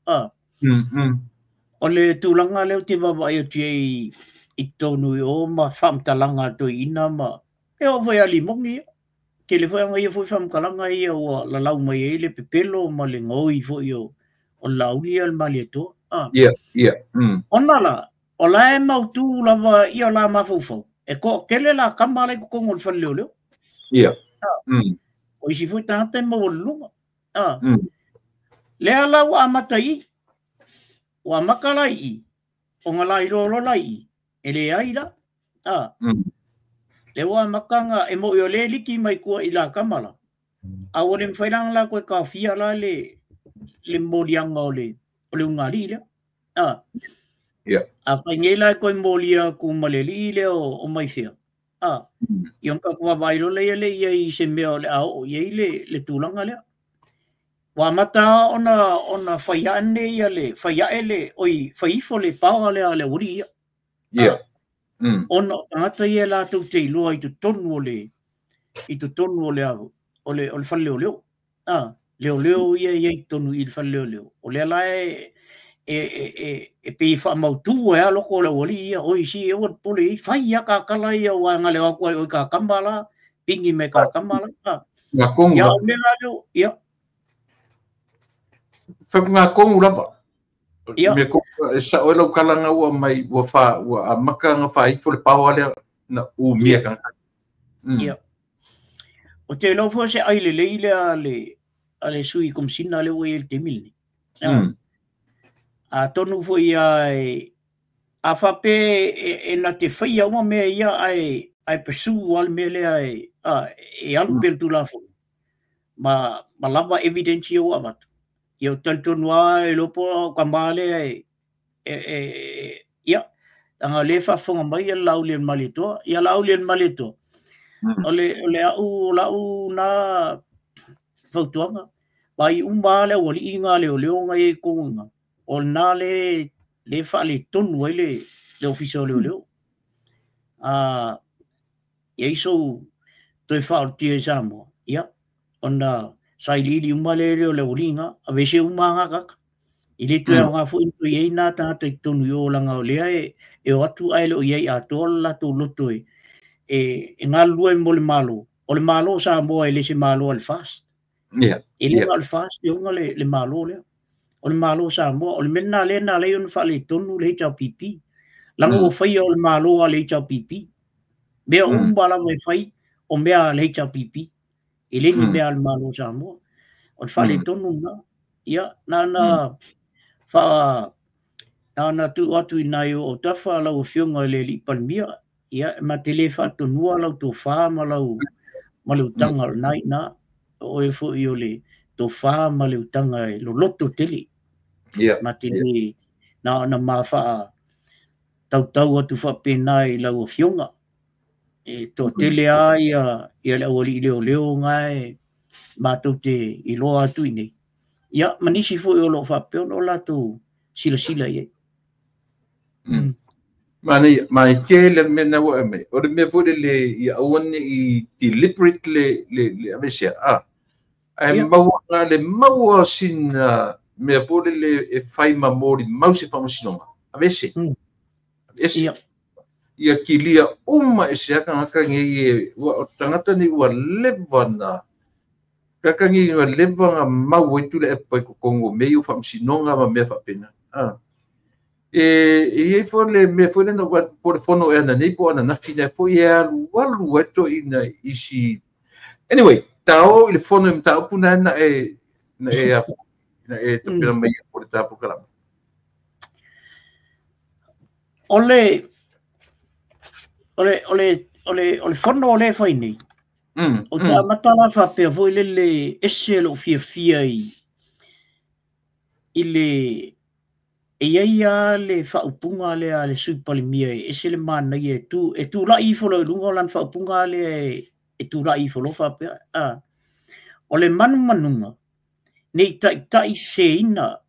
O le tūlanga leo te wawa ai atu ai i tōnu i o ma whamtalanga toi ina ma e o foi ali mongi ia. Ke le foi anga ia foi whamkalanga ia ua lalau mai ai le pepelo ma le ngoi foi o Laauli ia le Malietoa. Ia, ia. Ona la, o la e mautu lava ia la mafaufau. E ko kele la kama lai ko kongo le whale leo leo. Ia. O isi foi tangata e maualulunga. Lea la ua amata i, ua maka lai i, o ngā lai lolo lai i, e le ai la. Le ua makanga e mo i o le liki mai kua i la kama la. A ua le mwhailanga la koe ka whia la le molianga o le ungali lea. A whai ngei la koe molia ku maleli lea o mai whia. I onka kua vailo le ia le ia i se mea o le ao ia i le tūlanga lea. Wa mata ona whai ane ia le, whai ae le, oi whai ifo le paoa lea le uri ia. Ia. Ona tangata ia la tau te iloa i te tonu o le, i te tonu o le avo, o le whale leo leo. Leo leo ia ia i tonu i le whale leo leo. O lea la e pe whaamautu e a loko le wali ia, oi si e ua pole i, whai ia ka kala ia wa ngale wakua oi ka kamba la, pingi me ka kamba la. Ngā kongu ia, la. O mea leo, ia. Whaku ngā kongu lava. Ia. Me kongu, e sa oe lau kalanga ua mai, ua wha, ua a maka ngā whaifo le paoa lea, na u mia kanga. Ia. O te lau fua se aile leile a le sui komsina le ua i el te milni. A tonu foi a a whape e na te whaia ua mea ia ai pesu al mea lea e alu pelu tū la. Ma lava evidence ia ua watu. Ia o talitonu a e lopo ka maa lea e ia. Anga le whawhonga mai a Laauli le Malietoa. Ia Laauli le Malietoa. O le au lau nā whautuanga. Mai umba le wali inga le o leo ngai e konga. O nā le whaale tonu ai le ofisa o leo leo. Ia iso toi whaotia i Samoa. Ia, ona sailili umba le leo le olinga, a vese umba ngā kaka. I le toe au ngā fo into i ei nā tangata i tonu i o langa o lea e o atu ai le o iai atoa la latou loto e ngā lua mo le malo. O le malo Samoa e le se malo al fast. E le al fast e unga le malo lea. O le malo Samoa, o le mena le nā lei ona whaale tonu le HRPP. Langa o whai o le malo a le HRPP. Mea umba lava e whai o mea le HRPP. E le ni mea le malo Samoa. O le whaale tonu nā. Ia, nā nā tu atu i nai o tawha lau o whionga le li palmia. Ia, ma te le whaatonua lau tō wha ma lau ma le utanga o nai nā. O e fo i o le tō wha ma le utanga e lo loto tele. Ma te le nā ona mā wha tautau atu whapena i lau o whionga. E tō tele a ia le awali i leo leo ngai mātou te i loa atu i nei. Ia, manisi fo i o lo whapeo no lātou sila sila i e. Mani te le mea ua me. O le mea foi le i awane i deliberate le avesea. Ai maua le maua sina mea foi le e whai ma mori mau se whamasinonga. Aveese. Aveese. Ia kilia uma e se tagata nei e ua o tagata nei ua leva na tagata nei ua leva na mau ai tule e pai totonu o mea ia o faamasinoga ma mea faapena. E i ai foi le mea foi lena ua po o le fono ea ananei po o ananafi na foi e alualu ai toeaiina isi. Anyway, ta o i le fono i mataupu na na e na e na e tapena mai po le ta polokalame. O le fono o lea e fai nei. O te amata la faapea foi lele ese lou fiafia i le e iai lava le faaupuga lea a le Sui Palemia e ese le manaia e tu e tula'i ifo loa i luga o lana faaupuga lea e tula'i ifo loa faapea a o le manumanuga nei taita'i seseina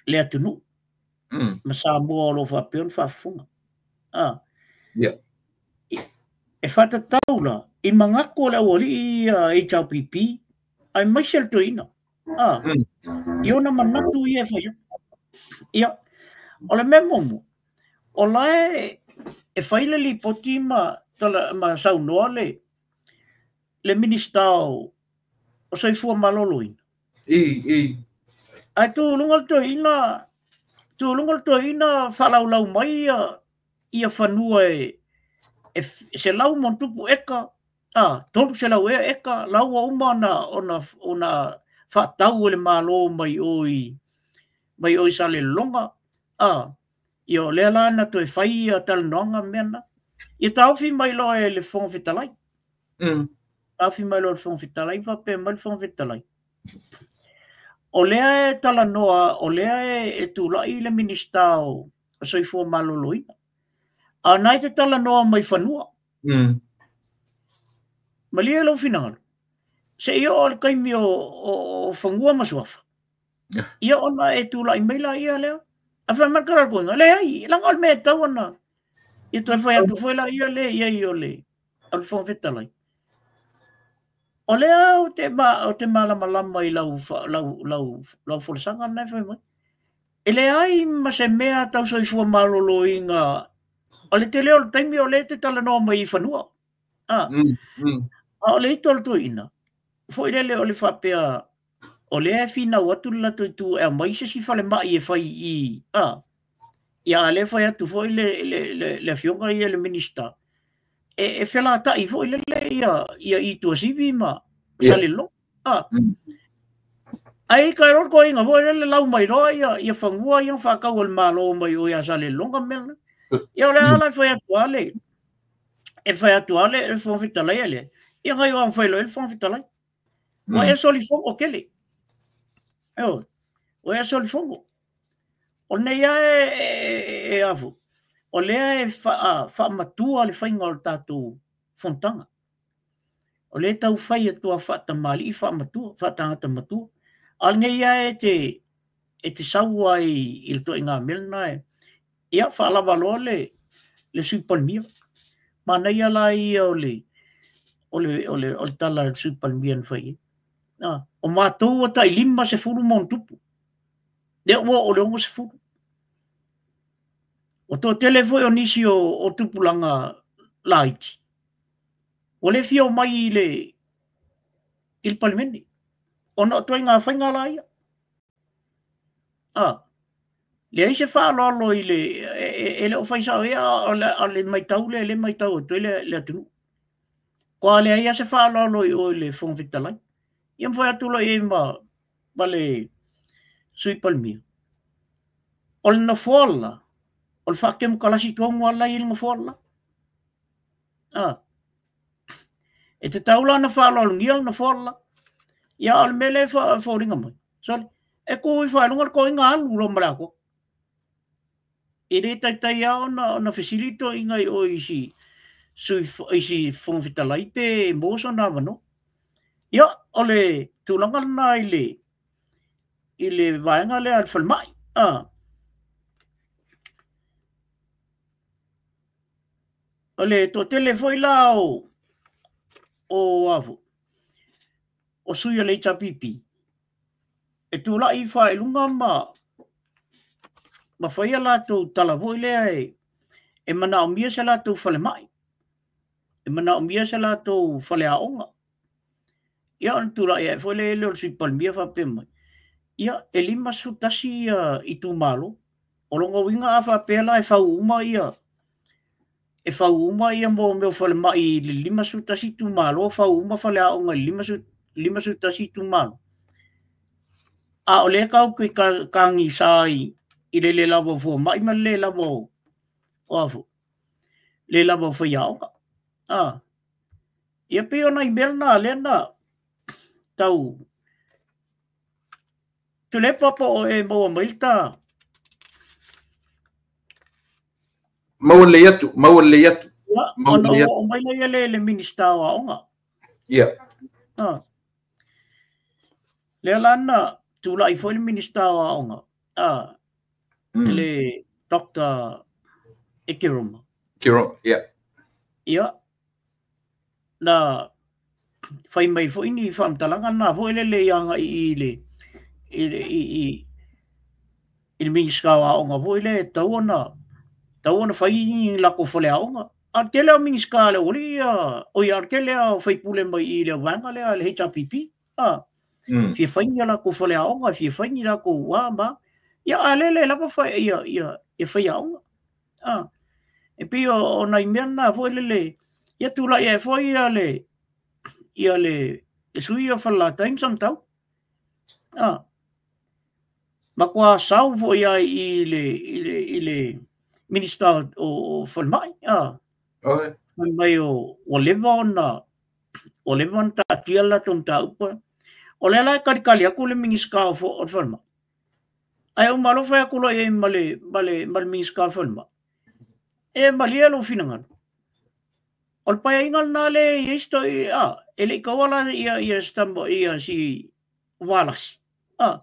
le atunuu ma Samoa o lo o faapea ona faafofoga. E faatatau la i manatu o le aualii ia HRPP aemaise le toeaina i ona manatu ia e fai atu. Ia, o le mea muamua, o la e fai le lipoti ma, tala, ma saunoa le Minista o Soifua Maloloina. I. Ae tu i luga le toeaina, tu i luga le toeaina faalaulau mai ia fanua e 100+ eka, 300 ea eka, la ua uma ona faatau e le Malo mai o i Salelologa. Ia o lea la na toe fai ia talanoaga mea na. Ia taofi mai loa e le Fofoga Fetalai. Taofi mai loa e le Fofoga Fetalai, faapea mai le Fofoga Fetalai. O lea e talanoa, o lea e tula'i le Minista o Soifua Maloloina. A na e te talanoa mai fanua. Malie lou finagalo. Se i oo le taimi o fanua ma suafa. Ia ona e tula'i mai la ia lea. A fai mai le koinga, leai, leaga o le mea e tau ona. Ia toe fai atu foi la ia le ia i o le Fofoga Fetalai. O lea o te malamalama i lau folasaga lena e fai mai. E leai ma se mea tau soifua maloloina. O le tele o le taimi o lea te talanoa mai i fanua. A o le ito o le toeaina, foi lele o le faapea, o lea e finau atu le latou itu e aumai se isi falemai e fai i, ia a lea fai atu foi le afioga ia le Minista, e felata'i foi lele ia i Tuasivi ma Salelologa. Ai ka ro koinga foi lele lau mai loa ia fanua ia faatau e le Malo mai o ia Salelologa mea na. Ia o le ala e fai atu ale, e fai atu ale le Fofoga Fetalai le. Ia ngai o fai loa le Fofoga Fetalai. Ua e solifogo kele. Ua e solifogo. O nei e afu. O lea e faamatua le faiga o le tatou fonotaga. O lea tau fai atua faatamali'i faamatua, faatagata matua. A o lenei lava e te sau ai i le toaiga mea lena e. Ia faalava loa le Sui Palemia. Manaia la ia o le tala a le Sui Palemia na fai ai. O matou ua tai 50+. Lea ua oo le 60. O toatele foi o nisi o tupulaga laiti. Ua le fia o mai i le Palemene. Ona o toaiga faiga la ia. Leai se faaaloalo i le e le o fai sao ia o le maitau lea le maitau atu ai le atunuu. Koa leai se faaaloalo i o i le Fofoga Fetalai. Ia ma fai atu loa i ai ma le Sui Palemia. O le nofoa la, o le faatemokalasi tonu lava la i le nofoa la. E te tau la na faaaloalogia le nofoa la. Ia o le mea lea e foliga mai. Sorry. E tu i faailuga le toeaina alu loa ma le atoa. E le taitai lava ona fesili toeaina i o i si Fofoga Fetalai pe maua sona avanoa. Ia, o le tulaga lena i le vaega lea a le falemai. O le toatele foi la o sui o le HRPP e tula'i faailuga ma Ma fai a latou tala foi lea e manaomia se latou falemai, e manaomia se latou faleaoga. Ia ona tulai ae foi lea o le Sui Palemia faapea mai, ia e 51 itumalo. O lona uiga a faapea la e fau uma ia, e fau uma ia mo mea o falemai i le 51 itumalo, fau uma faleaoga i le 51 itumalo. A o lea tatou te tagisa i le le lava o fomai ma le le lava o le lava o faiaoga. Ia pei o nai mea na lea na tau Tuilaepa po o e maua mai le ta maua lelei atu, maua lelei atu. Ona oo mai lea le Minista o Aoga. Ia. Lea la na tulai foi le Minista o Aoga, le Dr. Ekeroma. Ekeroma, ia. Ia, na fai mai foi ni faamatalaga na foi lele i agai i le i le Minista o Aoga foi le tau ona fai ni latou faleaoga. A o le tele o Minista le aualii ia, oi a o le tele o faipule mai i le vaega lea le HRPP. Fia fai ni latou faleaoga, fia fai ni latou ma. Ia a lele lava fai ia faiaoga. E pei o nai mea na foi lele ia tulai ai foi ia le sui o Falelatai ma Samatau. Matua sau foi ai i le Minista o Falemai. Fai mai ua leva ona taatia le latou mataupu. O lea la e kalikali atu le Minista o Falemai. Ae uma alofa fai atu loa i ai ma le Minista o Falemai. E malie lou finagalo. O le paeaiga lena le i ai e le i taua la ia si Valasi. A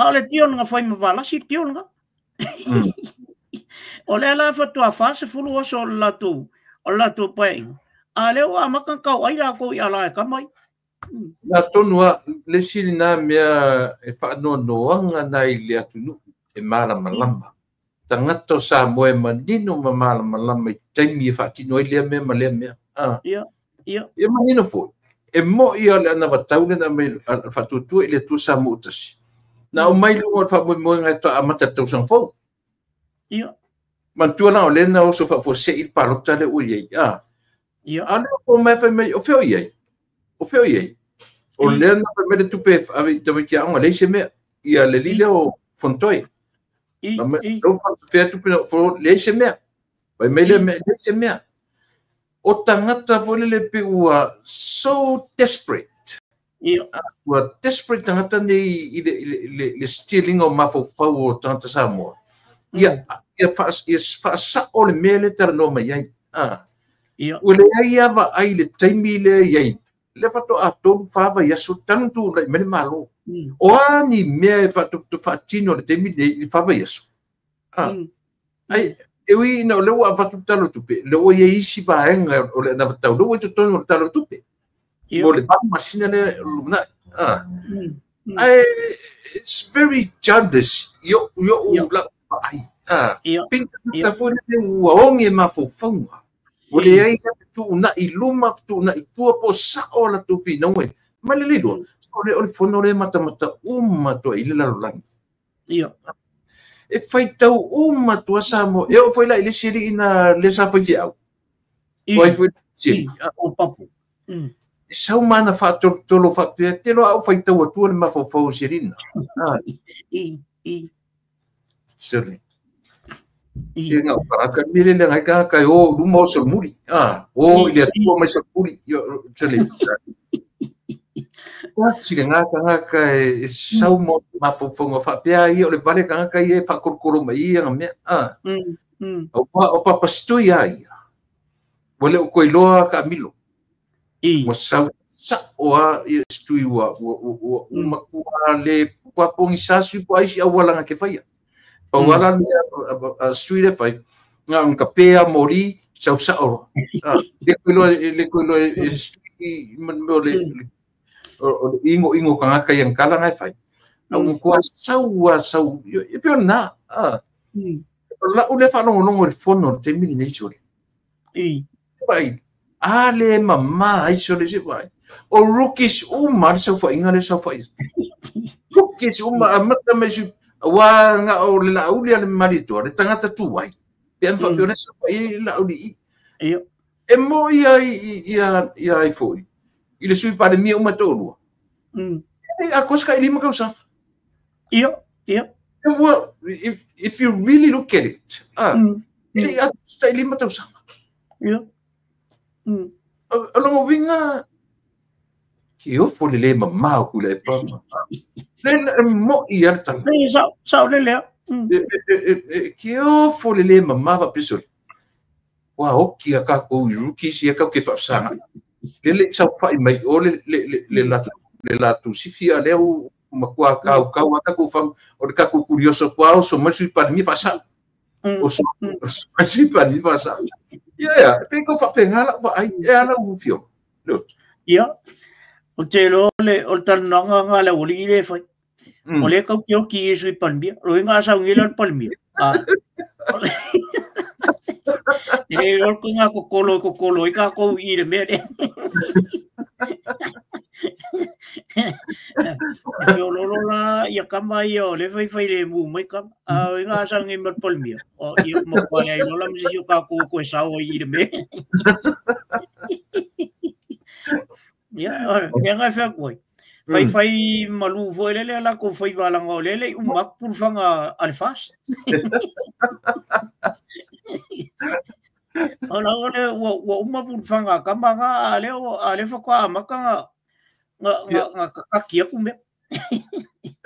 o le tio na fai ma Valasi le tio lena. O lea la faatoa 40 aso o le latou paeaiga. A lea ua amata tau ai latou i ala e kama ai. Na tonu a le isi lena mea e faanoanoaga nai le atunuu e malamalama. Tagata o Samoa e manino ma malamalama i taimi e faatino ai lea mea ma lea mea. Ia. Ia manino foi. E moi o le anavatau lena mai faatuatua i le Atua Samoa tasi. Na o mai luga o le faamoemoega e amata le tausaga fou. Ia. Manatua la o lea na oso faafuasei le palota lea ua i ai. Ia. A lea o mai fai mai, o fea o i ai? O fea o i ai? O lea na fai mai le tupe ave i tamaiti aoga, leai se mea. Ia le lile o Fontoe. Fea tupe leai se mea. Fai mai lea mea, leai se mea. O tagata foi lele pe ua so desperate. Ua desperate tagata nei i le stealing o mafaufau o tagata Samoa. Ia faasao le mea le talanoa mai ai. Ua leai lava ai le taimi lea i ai. Le faatoa 3 4 vaiaso talu tulai mai le Malo. O a ni mea e faatino le taimi nei i le 4 vaiaso. Ai e ui ina o lea ua avatu le tala o tupe, lea ua i ai isi vaega o le anavatau, lea ua i totonu o le tala o tupe. Mo le 8 masina lea lumanai. Ai it's very childish. Io lau vaai. Pinta foi le ua ogi e mafaufauga. Ua leai tuunai luma, tuunai tua, po sao la latou finauga ai. Ma le lelei loa, o le fono lea matamata uma atu ai i le lalolagi. E faitau uma atu a Samoa. E oo foi la i le isi alii na le sa fai feau. O ai foi le isi alii. O Papu. E sau ma ana faatolotolo faapea, te loa au faitau atua le mafaufau o si alii na. Sole. Sina o ka mele le ngai ka kai o luma o solomuli. O i le atua mai solomuli. Sole. Kasi le ngaka e sau mo mafaufauga faapea ia o le vale kangaka ia e faakolokolo mai ia nga mea. O papasitui a ia. Ua le o koiloa ka milo. Ua sau sao a ia situi ua umakua le kua pogisa sui po ai si aualaga ke faia. Pau ala mea a situi le fai. Nga ang kapea mori sau sao loa. Le koiloa e situi o le ingo ingo kangaka i ang kala ngai fai. Au matua sau a sau e pe na a la u le fa longo longo le fono le taimi lenei sole. Vai a le mama ai sole se vai. O rookies uma le saofaiga le saofai. Rookies uma amata mai su wa nga o le lauli a le Malietoa le tagata tuai. Pe ana faapea o le saofai ai le lauli i. E mo ia ia ia ai foi. I le sui palemia uma toalua. E a kosa ka 5 tausaga. Ia. Well, if you really look at it, e le i atoa se 5 tausaga. Ia. O lona uiga, ke ofo le le mamā o Tuilaepa. Le e mo'i a le tala. E sao, sao le lea. Ke ofo le le mamā faapea sole. Ua oki a kākou i rookies ia kau ke faafesaga. Le le saofai mai o le le le le latou sifi a lea ua matua kaukau a takou fam o le takou kurioso kua oso mai sui palemia faasa'u. Oso mai sui palemia faasa'u. Ia ia, pe kau faapena lau vaai e ala u fio. Ia, o te iloa o le talanoaga nga le aualii le fai. O le kau ke oki i sui palemia. Lo inga sau ngila le palemia. E le iloa ko ngā kokolo kokolo i ka kou i le mea le. E feololo la ia kama ia o le fai fai le mu mai kama. A o inga sau ngi ma le palemia. O ia ma pale ai lola ma se si o ka kou koe sao i le mea. Ia, mea ngai whea koe. Fai fai malu foi lele la ko fai valanga o lele i uma atu pulufanga a le FAST. O la ole ua uma pulufanga a kama nga a leo a le whakwa amaka nga nga nga nga kakaki aku mea.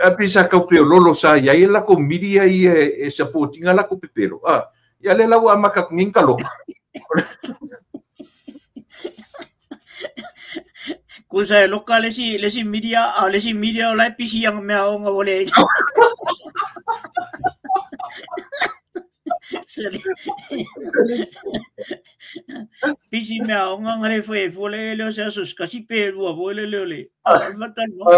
A pisa kau feololo sa iai la ko media ia e supportinga la ko pepelo. Ah, ia le lau amaka ku nginka loka. Ko sa e loka le si media, a le si media o lai pisi ang mea o nga wale. Sali. Pisi mea o nga ngare fwe fole le o se asos kasi pe lua fole le o le. A mata no.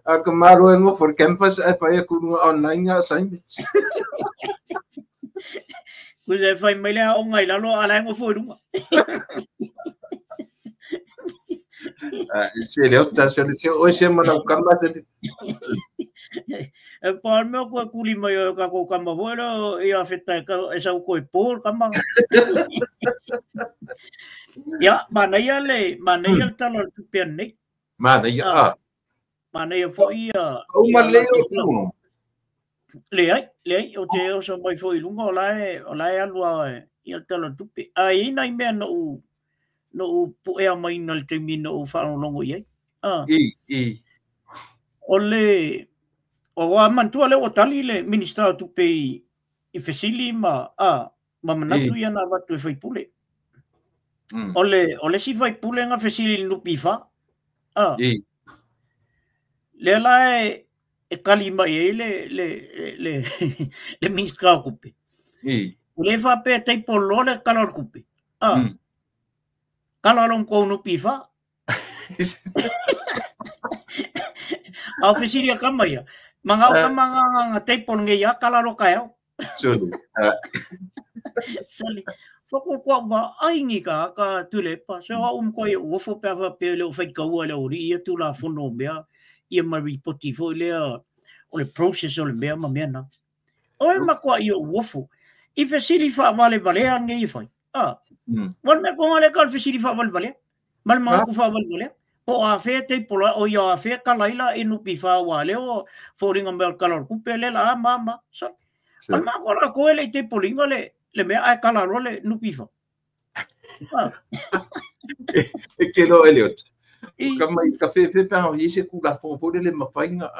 A ka maro e ngo for campus e whai a kurunga online nga assignments. Ko sa e whai mai le a o ngai lalo a lai ngo fo lunga. Se le ota se le se o se mana kama se e pa me ko kuli mai o ka ko kama vola e a feta ka e sa ko e por kama. Ya manaia le manaia le tala o le tupe nei. Manaia a. Manaia foi ia. O ma le o Leai, leai, o te oso mai foi lunga o la e alua ia le tala o le tupe. A i nai mea no no puea mai na le taimi no whaalongo i ai. I. O le, o wa mantua le o tali le minista o tupe i fesili ma, ma manatu ia na watu e whaipule. O le si whaipule nga fesili le nupi wha. Le la e kali mai e le le minista o kupe. O le whapea teipolo le kala o kupe. Kala long kou nupi wha. Au fesili a kama ia. Manga o kama nga teipolo nge ia kala ro kai au. Sali. Whako kua wa aingi ka Tuilaepa. So ha koe uofo pea whapea le o whaikaua le ori ia tū la whono mea. Ia ma ripoti fo lea o le process o le mea ma mea na. Oe makua ia uofo. I fesili wha wale walea nge i whai. Wale mea konga le ka le fesili wha wale walea. Male mga ku wha wale walea. Po a whea te pola o ia a whea kalaila e nupi wha wā leo fōringa mea o kala kupe le la ma ma. So, wale mea kora koe le i te polinga le mea ai kala roa le nupi wha. E ke loa Elliot. Ka mai ka whewhe pēnga o ese kula fōfore le mawhainga.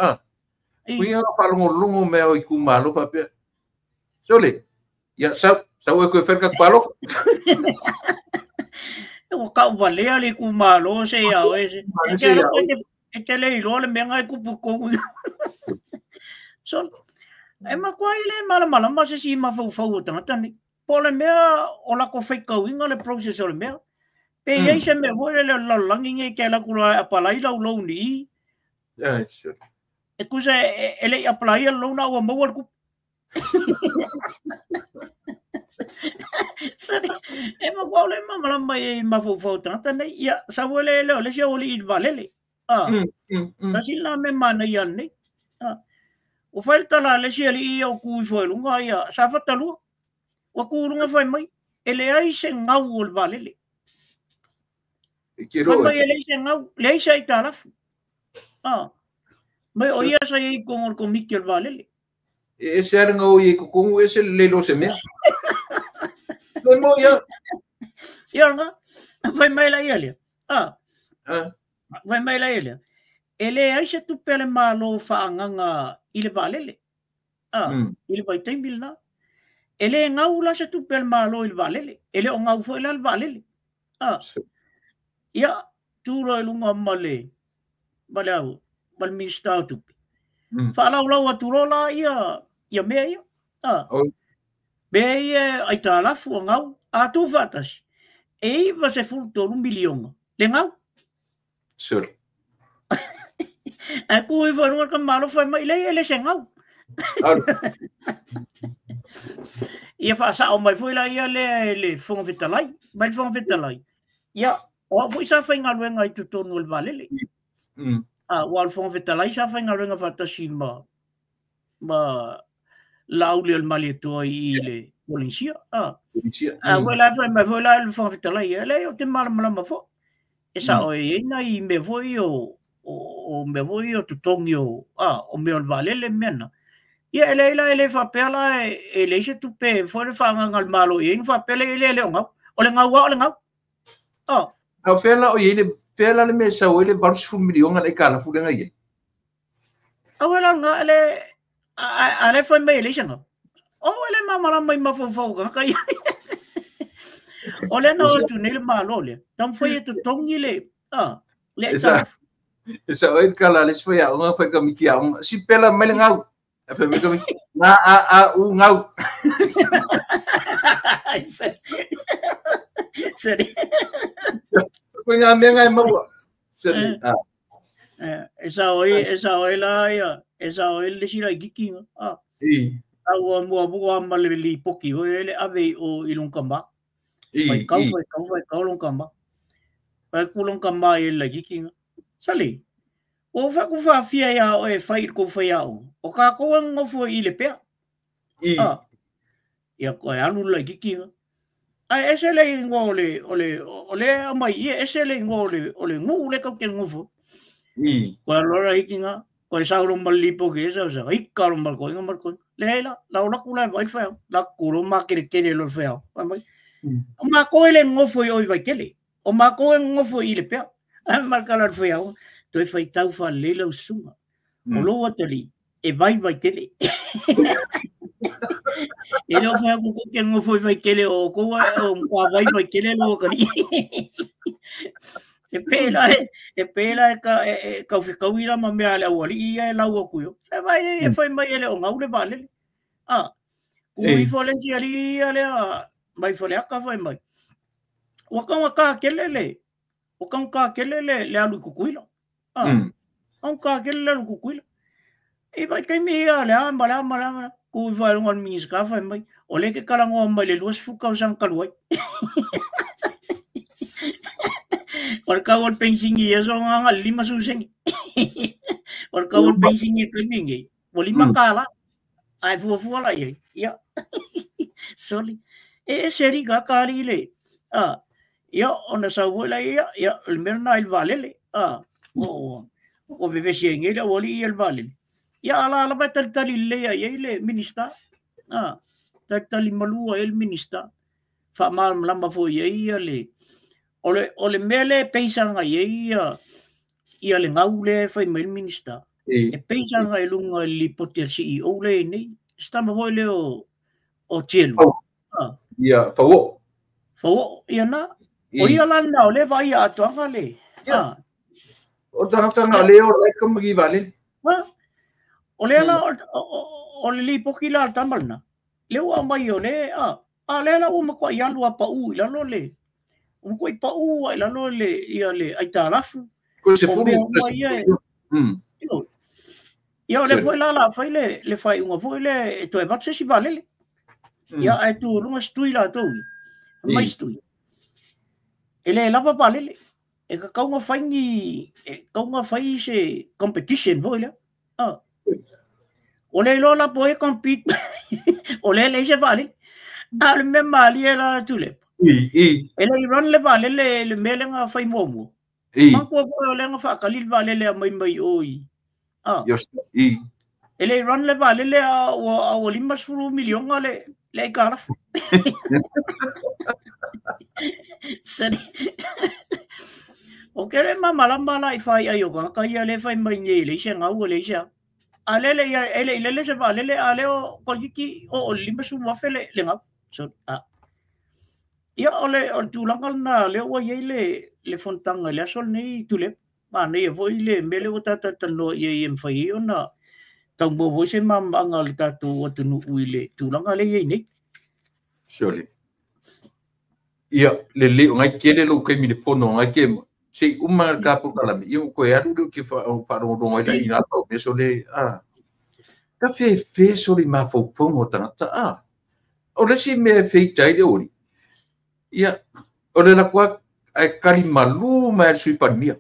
Kuinga nga whalongolongo mea o i kumalo whapea. Sole, ia sau, sau e koe wherka kwalo. O ka walea le kumalo se ia o ese. E te le iloa le mea ngai kupu kongu. So, e makua i le malamalama se si mafaufau o tangata nei. Po le mea o lako whaikauinga le process o le mea. Pe iai se mea voi le lalolangi nge ke la kura a palai lau lau ni i. Sure. E tusa e le i apalaia le loan a ua maua le tupe. Sali, e matua le malamalama i mafaufau o tagata nei. Ia, sau ai le lea o le isi aualii i le vaalele. Ah, tasi lena mea manaia lenei. Ah, ua fai le tala a le isi alii ia o tu ifo i luga, ia, Safata 2. Ua tu i luga fai mai, e leai se gau o le vaalele. Fai mai e leai se gau, leai se aitalafu. Ah, mai o ia sa i ai i totonu o le komiti o le vaalele. E ese lava le gau i ai i totonu, ese le le iloa o se mea. Le mo ia. Ia lena, fai mai la ia lea. Ah. Fai mai la ia lea. E leai se tupe a le Malo faaagaga i le vaalele. Ah, i le vaitaimi lena. E le gau la se tupe a le Malo i le vaalele. E le o gau foi la le vaalele. Ah. Ia, tu loa i luga ma le ma le au, ma le Minisita o Tupe. Faalaulau atu loa la ia, ia mea ia. Ah. Mea ia aitalafu o gau, a tuu faatasi, e 93 miliona le gau. Sure. Ae tu ifo i luga le tamalo fai mai, leai e le se gau. Ia faasao mai foi la ia lea e le Fofoga Fetalai, mai le Fofoga Fetalai. Ia, o au foi sa faigaluega i totonu o le vaalele. A, ua o le Fofoga Fetalai sa faigaluega faatasi ma Laauli o le Malietoa i le Polenisia. A, a foi la fai mai foi la le Fofoga Fetalai, e leai ou te malamalama foi. E sao e i ai nai mea foi o mea foi o totogi o, a, o mea o le vaalele mea na. Ia e leai la, e le faapea la e leai se tupe foi le faaagaga a le Malo i ai, na faapea le le le o gau. O le gau lava o le gau. A o fea la o i ai le, fea la le mea e sau ai le 80 miliona le aitalafu lea na i ai? Aua la lena, le, a le fai mai e leai se gau. O e le malamalama i mafaufau o tagata ia. O lea na o atu nei le Malo lea, taumafai e totogi le, a, le aitalafu. E sao ai le tala a le isi faiaoga, fai kamiti aoga, sipela mai le gau. E fai mai kamiti, ngā a a u gau. Sorry. Koe ngā mea ngā e maua. Sorry. E sao ai, e sao ai la ia, e sao ai le isi laitiiti. Ah. I. A ua mua mua ma le lipoki foi lele ave i o i lona tama. Fai kau, fai kau, fai kau lona tama. Fai atu lona tama i le laitiiti. Sali, ua ou fai atu faafia iā oe e fai i le kou faiaoga, o kākou e nonofo i le pea. Ah. Ia koe alu le laitiiti. Ae ese le ingoa o le, o le, o le aumai ia, ese le ingoa o le, o le nuu le kau te nonofo. Koe alu la laitiiti, koe sau lo ma le lipoki e sau sau, ika lo ma le koinga ma le koinga. Leai la, la o laku la e vaai le whai ao, la ku lo makerekere lo le whai ao. Fai mai, o mākou e le nonofo i o i Vaitele, o mākou e nonofo i le pea. Ai ma le tala o le whai ao, toe whaitau whaalelei lau susuga. O lou atalii, e vai Vaitele. E le o whai atu kou te nonofo i Vaitele, o kou o ngā vai Vaitele lou atalii. E pēlā e, e pēlā e ka, e, e kauwhekaui la ma mea a le aualii ia e lau atu i o. E vai e whai mai e le o ngau le vaalele. A, ku ifo le isi alii ia lea mai Faleata whai mai. Ua taugata kele le, ua taugata kele le, le alu i Tutuila. A, taugata kele le alu i Tutuila. I vaitaimi ia le a ma le a ma le a ma le a, ku ifo ai lunga o le Minisita whai mai, o lea e te talanoa mai le 20 tausaga talu ai. O le tau o le penisini i aso na le 50 sene. O le tau o le penisini i le taimi lenei, ua $5. Ae fuafua la i ai. Ia. Sorry. E ese alii tagata alii le, a, ia, ona sau foi la ia, ia, o le mea lena i le vaalele, a, o, ua vevesi ai nei le aualii ia i le vaalele. Ia, a la lava e talitali lelei ai ai le Minista, a, talitali malu ai ai le Minista, faamalamalama foi i ai ia le, o le, o le mea lea e peisaga i ai ia, ia le gau lea e fai mai le Minista, e peisaga i luga i le lipoti a le CEO lea e i ai nei, se tama foi lea o, o Tielu. Ia, Fauoo. Fauoo, ia na. O ia la lena o lea e vaaia atoaga le. Ia. O tagata na lea o lai ka magi vaalele. O lea la, o le lipoti la a le tama lena, lea ua aumai o le, a, a lea la ua matuai alu a pau i lalo le, ua matuai pau a i lalo le, ia le aitalafu. Ko se fulu. Ia o le foi la la fai le faaiuga foi le e toe avatu se isi vaalele. Ia ae tu i luga se tui latou ia. Mai se tui. E le lava vaalele. E tatau ona fai ni, e tatau ona fai se competition foi lea. Ah. O le iloa la po e compete o le leai se vaalele. A o le mea malie la Tuilaepa. E le i run le vaalele le mea lea na fai muamua. Manatua foi o lea na faatali le vaalele e aumai mai o i. Ah. E le i run le vaalele a ua 50 miliona le aitalafu. Sani. O ke le malamalama la i fai ai o tagata ia le fai mai nei le se gau le se a le le ia e le i lele se vaalele a le o toeitiiti o le 50,000 le gau. So, a. Ia o le tulaga lena lea ua i ai le fonotaga i le aso lenei Tuilaepa. Manaia foi le mea lea ua tatou talanoa i ai e mafai ai ona tau maua foi se malamalamaaga o le tatou atunuu i le tulaga lea e i ai nei. Sorry. Ia, lelei o ngai tele lou taimi i le fono ngai ke se i uma le ka polokalame ia ua toe alu lea ou te faalogologo ai la i nā tau mea sole a ka fefe sole i mafaufauga o tagata a o le isi mea e feita ai le oli ia o le latou ae kali malu mai le Sui Palemia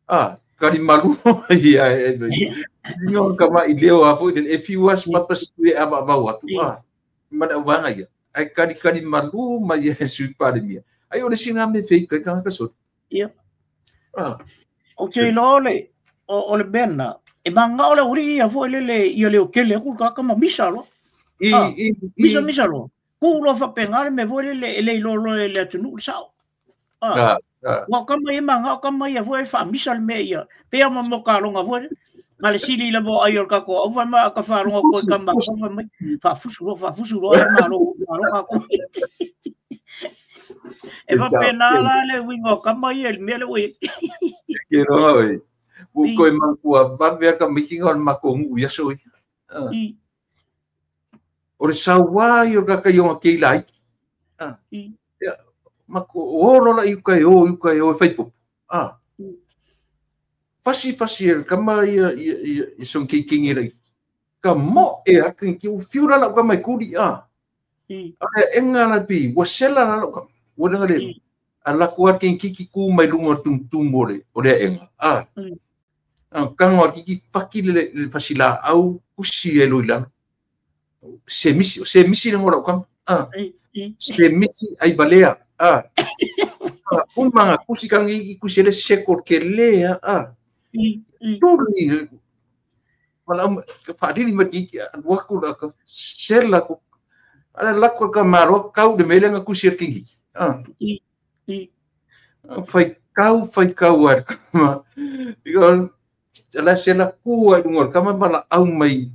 a kali malu ia e no ka mai leo a foi e fiu as papa si e ava avau atu a ma le auvaega ia ae kalikali malu mai e Sui Palemia ai o le isi lena mea e feita ai tagata sole. Ia. Ou te iloa o le mea lena, e mananao le aualii ia foi lele ia leotele atu le tagata ma misa loa. Misa misa loa. Tuu loa faapena le mea foi lele e le iloa loa e le atunuu le sao. Aua o tama ia e mananao tama ia foi e faamisa le mea ia. Pei lava mo taloga foi lele. Na le sili lava o ai o le tatou au fai mai a ka faalogo atu i tama fai mai faafusu loa faafusu loa e malo malo tatou. E faapena la le uiga o tama ia i le mea lea ua i ai. Ke roa oi. Ua koe manatua vave a tamaiti o le matou nuu i aso ia. O le sauā ia o le tagata i ona kei laiti. Ia, matou o loa la i uka e o i uka e o e fai popo. Fasi fasi e le tama ia ia sona keikini laiti. Ka moe a ke ua fiu la lau tama e kuli a. A le aega la pi ua sela la lau tama. Ua lenga le a laku a ke kiki ku mai luga o le tumutumu o le aega. A. Kago a kiki faki le fasi laau kusi e loi lalo. Se misi, se misi le ngola kama. A. Se misi ai valea. A. Uma nga kusi ka ngi kusi le seko ke le a. Tuli wala ka whaariri ma ki alu aku la ka sela ko ala lako ka maro kau de mele nga kusi ki ki. Whai kau ar kama. Ika ala sela ku ai lunga kama mala au mai.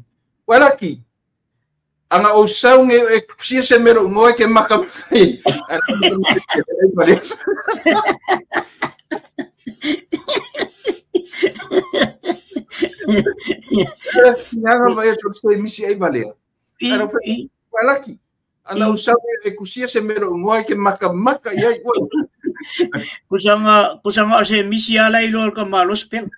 Wala ki anga o saunge e kusia se mero ngoe ke maka mai. Nganga vai e tō misi ai valea. Ana whalaki. Ana o saunge e kusia se mero ngoe ke maka maka i ai ua. Kusanga o se misi ala i loa ka malo spela.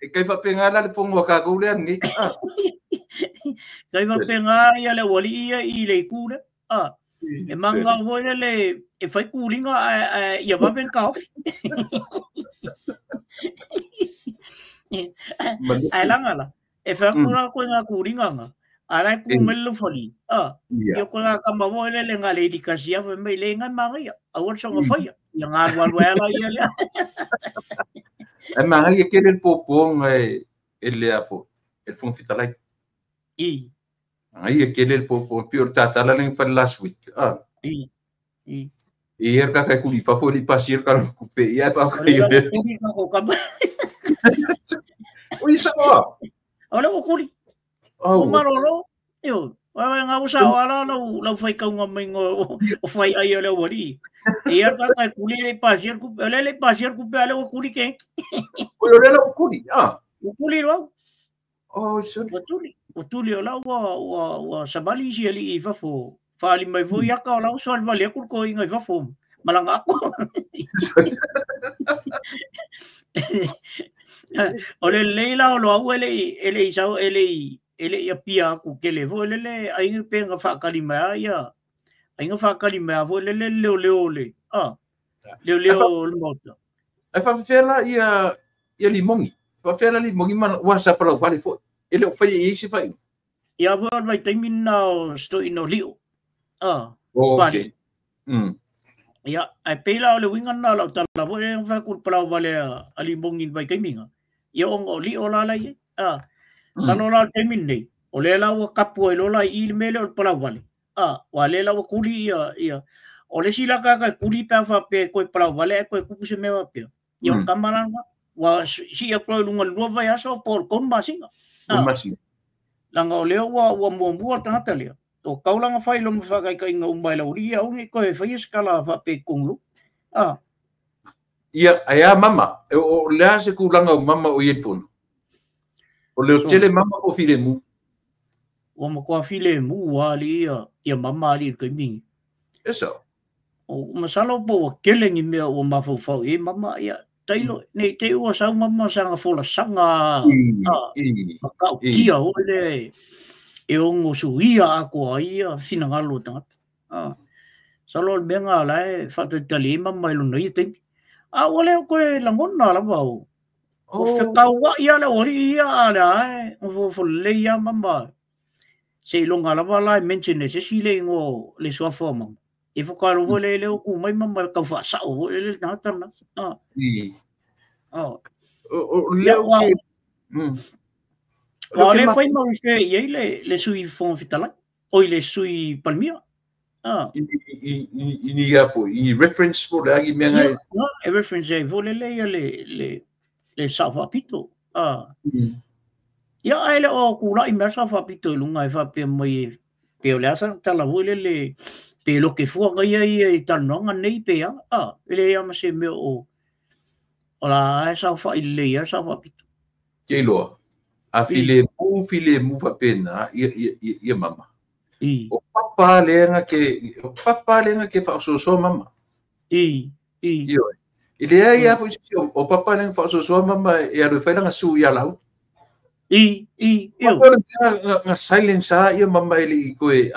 E kai whapengala le whongo a kākou lea nei. Kai whapenga ia le wali ia i le kura. E manga foi le e whai kūringa ia wapen ka hoki. Ai langa la. E whai kura koe ngā kūringa ngā. Ara ku mele foli. Ia koe ngā kama moi le ngā lady kasia whai mai le ngai manga ia. Aua songa whaia. Ia ngā rua ala ia lea. E manga ia kere le pōpōnga e lea fo. E le whonga whitalai. Manga ia kere le pōpōnga. Pio le tātala lenga whare last week. I er kaka e kuri whafo li pasi er karo kupe. Ia e whawhai o le. O i saoa. O le o kuri. O maroro. Io, wai ngā usa o ala lau whai kaunga mai ngō o whai ai o leo wari. Ia ka kai kuli le pasier kupe, le pasier kupe ale o kuli ke. O le o kuli, ah. O kuli ro. Oh, sorry. O tuli o lau ua sabali isi ali i fafo. Whaali mai foi aka o lau soal vale aku ko inga i fafo. Malaga aku. O le lelei la o Loau e le i sau e le i apia aku tele foi lele aiga pe na faakali mai a ia aiga faakali mai a foi lele leoleo le leoleo o le maota. Ai faafefea la ia limogi? Faafefea la limogi ma ua sa palau vale foi? E le o fai i ai se faaiuga. Ia foi o le vaitaimi lena o se toeaina o Lio. Okay. Ia, ae pei la o le uiga lena o lau tala foi lea na fai atu i le palau vale a limogi i le vaitaimi na. Ia ona o Lio la la i ai. Masalo la o le taimi lenei, o lea la ua kapu ai loa la i i le mea lea o le palau vale. Ua lea la ua tuli ia. O le isi la tagata e tuli pe a faapea e toe palau vale ae toe tupu se mea faapea. Ia o le tama la lena. Ua sii atu loa i luga i le 2 vaiaso po o le 3 masina. Leaga o lea ua muamua le tagata lea. O tau la na fai loma faataitaiga uma e le aualii aua ne i toe faia se tala faapea i totonu o. Ia, ae a mama? O le a se tulaga o mama o i ai i le fono? O le tele mama po o filemu? Ua matua filemu lava alii ia mama alii i le taimi lenei. E sao. O masalo po ua tele ni mea ua mafaufau i ai mama, ia tailo, ne i te i ua sau mama sana folasaga matautia foi lea e ono suia atoa ai ia finagalo o tagata. Masalo o le mea lena la e faatalitali ai mama i lona ia taimi. A ua le o toe lagona lava o fetauai lava le aualii ia, a o lea e nofonofo lelei lava mama. Seiloga lava la e mention e se isi le igoa o le suafa o mama. E faatoa iloa foi lea lea ua tu mai mama e tau faasao foi lele le tagata lena. O lea o ke... Aua o lea e fai ma refer i ai le Sui Fofoga Fetalai, oi le Sui Palemia. I ni ia foi, i reference po le agi mea ngai. E reference ai foi lele ia le Sao Faapito. Ia, ae le o tulai mai le Sao Faapito i luga e faapea mai pe o le a sana tala foi lele pe loke fua ka ia ia i talanoaga nei pe a. E leai lava ma se mea o la e saofai lelei lava le Sao Faapito. Ke iloa, a filemu, filemu faapena ia mama. O papa lea na ke, o papa lea na ke faasoasoa mama. Ioe. I leai lava foi se isi o papa lea na faasoasoa mama e alu e fai lana su ia lau. Io. Papa lea na silence a ia mama e le i koe,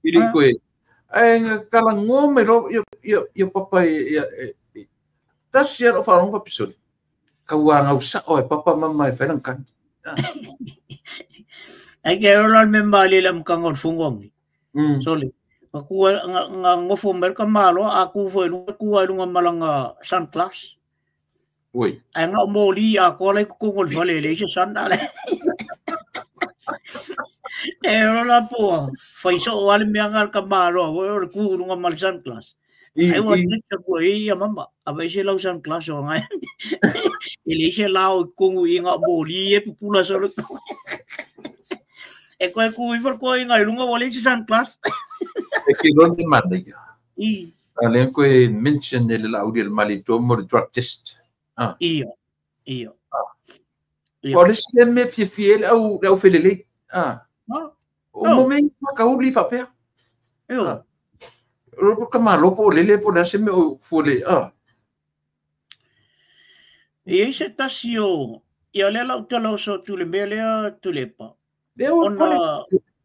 i le i koe. Ae na talanoa mai loa ia papa e tasi lava lau faalogo faapisoli. Tauāgau sao e papa mama e fai lana kani. Ai ke ola le mea malie i le amataga o le fono nei. Sole, na ku na nofo mai le tamaloa, a ku foi i luga, tu lava i luga ma lana sunglass. Oi. Ae na o moli atoa la i totonu o le fale e leai se sun. E ola la po fai soo lava le mea na le tamaloa foi o le tu i luga ma le sunglass. Ai ua text atu ai ia mama, aveese lau sunglass o ngai. E leai se lao i totonu i na o moli e pupula solo. E koe ku ifo le koe i lunga ua leai se sunglass. E ke loa le manaia. A lea koe mention e le Laauli o le Malietoa mo le drug test. Ia. Ia. O le isi lea mea fiafia ai le au felelei. O mo mea ia faakauli faapea. Io. O ka malo po o lele po o le a se mea o fua le. E i ai se tasi o, ia lea la ou tala oso atu i le mea lea Tuilaepa. Lea ua Ona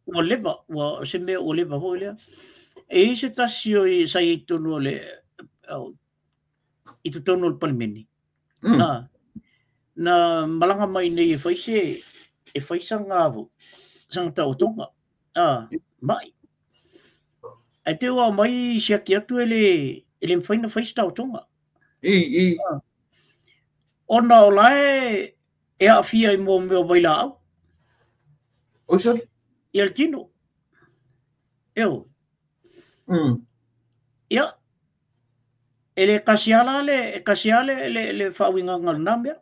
ua leva, ua se mea ua leva foi lea. E i ai se tasi o i sa i ai i totonu o le i totonu o le Palemene. Na malaga mai nei e fai se e fai sana sana taotoga mai. Ae te ua aumai siaki atu e le mafai ona fai se taotoga. Ona o la e aafia i mea o vailaau. Oi, sorry. Ia le tino. Eo. Ia. E le kasi ala le, e kasi ala le faauigaga o lena mea.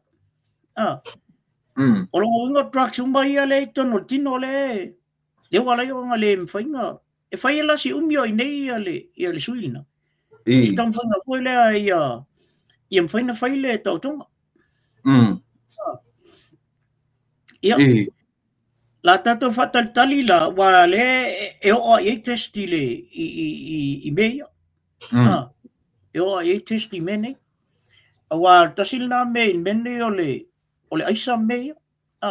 O lona uiga o drugs uma ia lea i totonu o le tino lea e ua ala ai ona le mafai ona e fai e la si umi o i inei ia le sui lena. I taumafaiga foi lea ia mafai ona fai le taotoga. Ia. La tatou faatalitali la, ua lea e oo lava i ai test i le i mea ia. E oo i ai test i mea nei. Aua o le tasi lena mea i le mea lenei o le aisa ma mea ia. A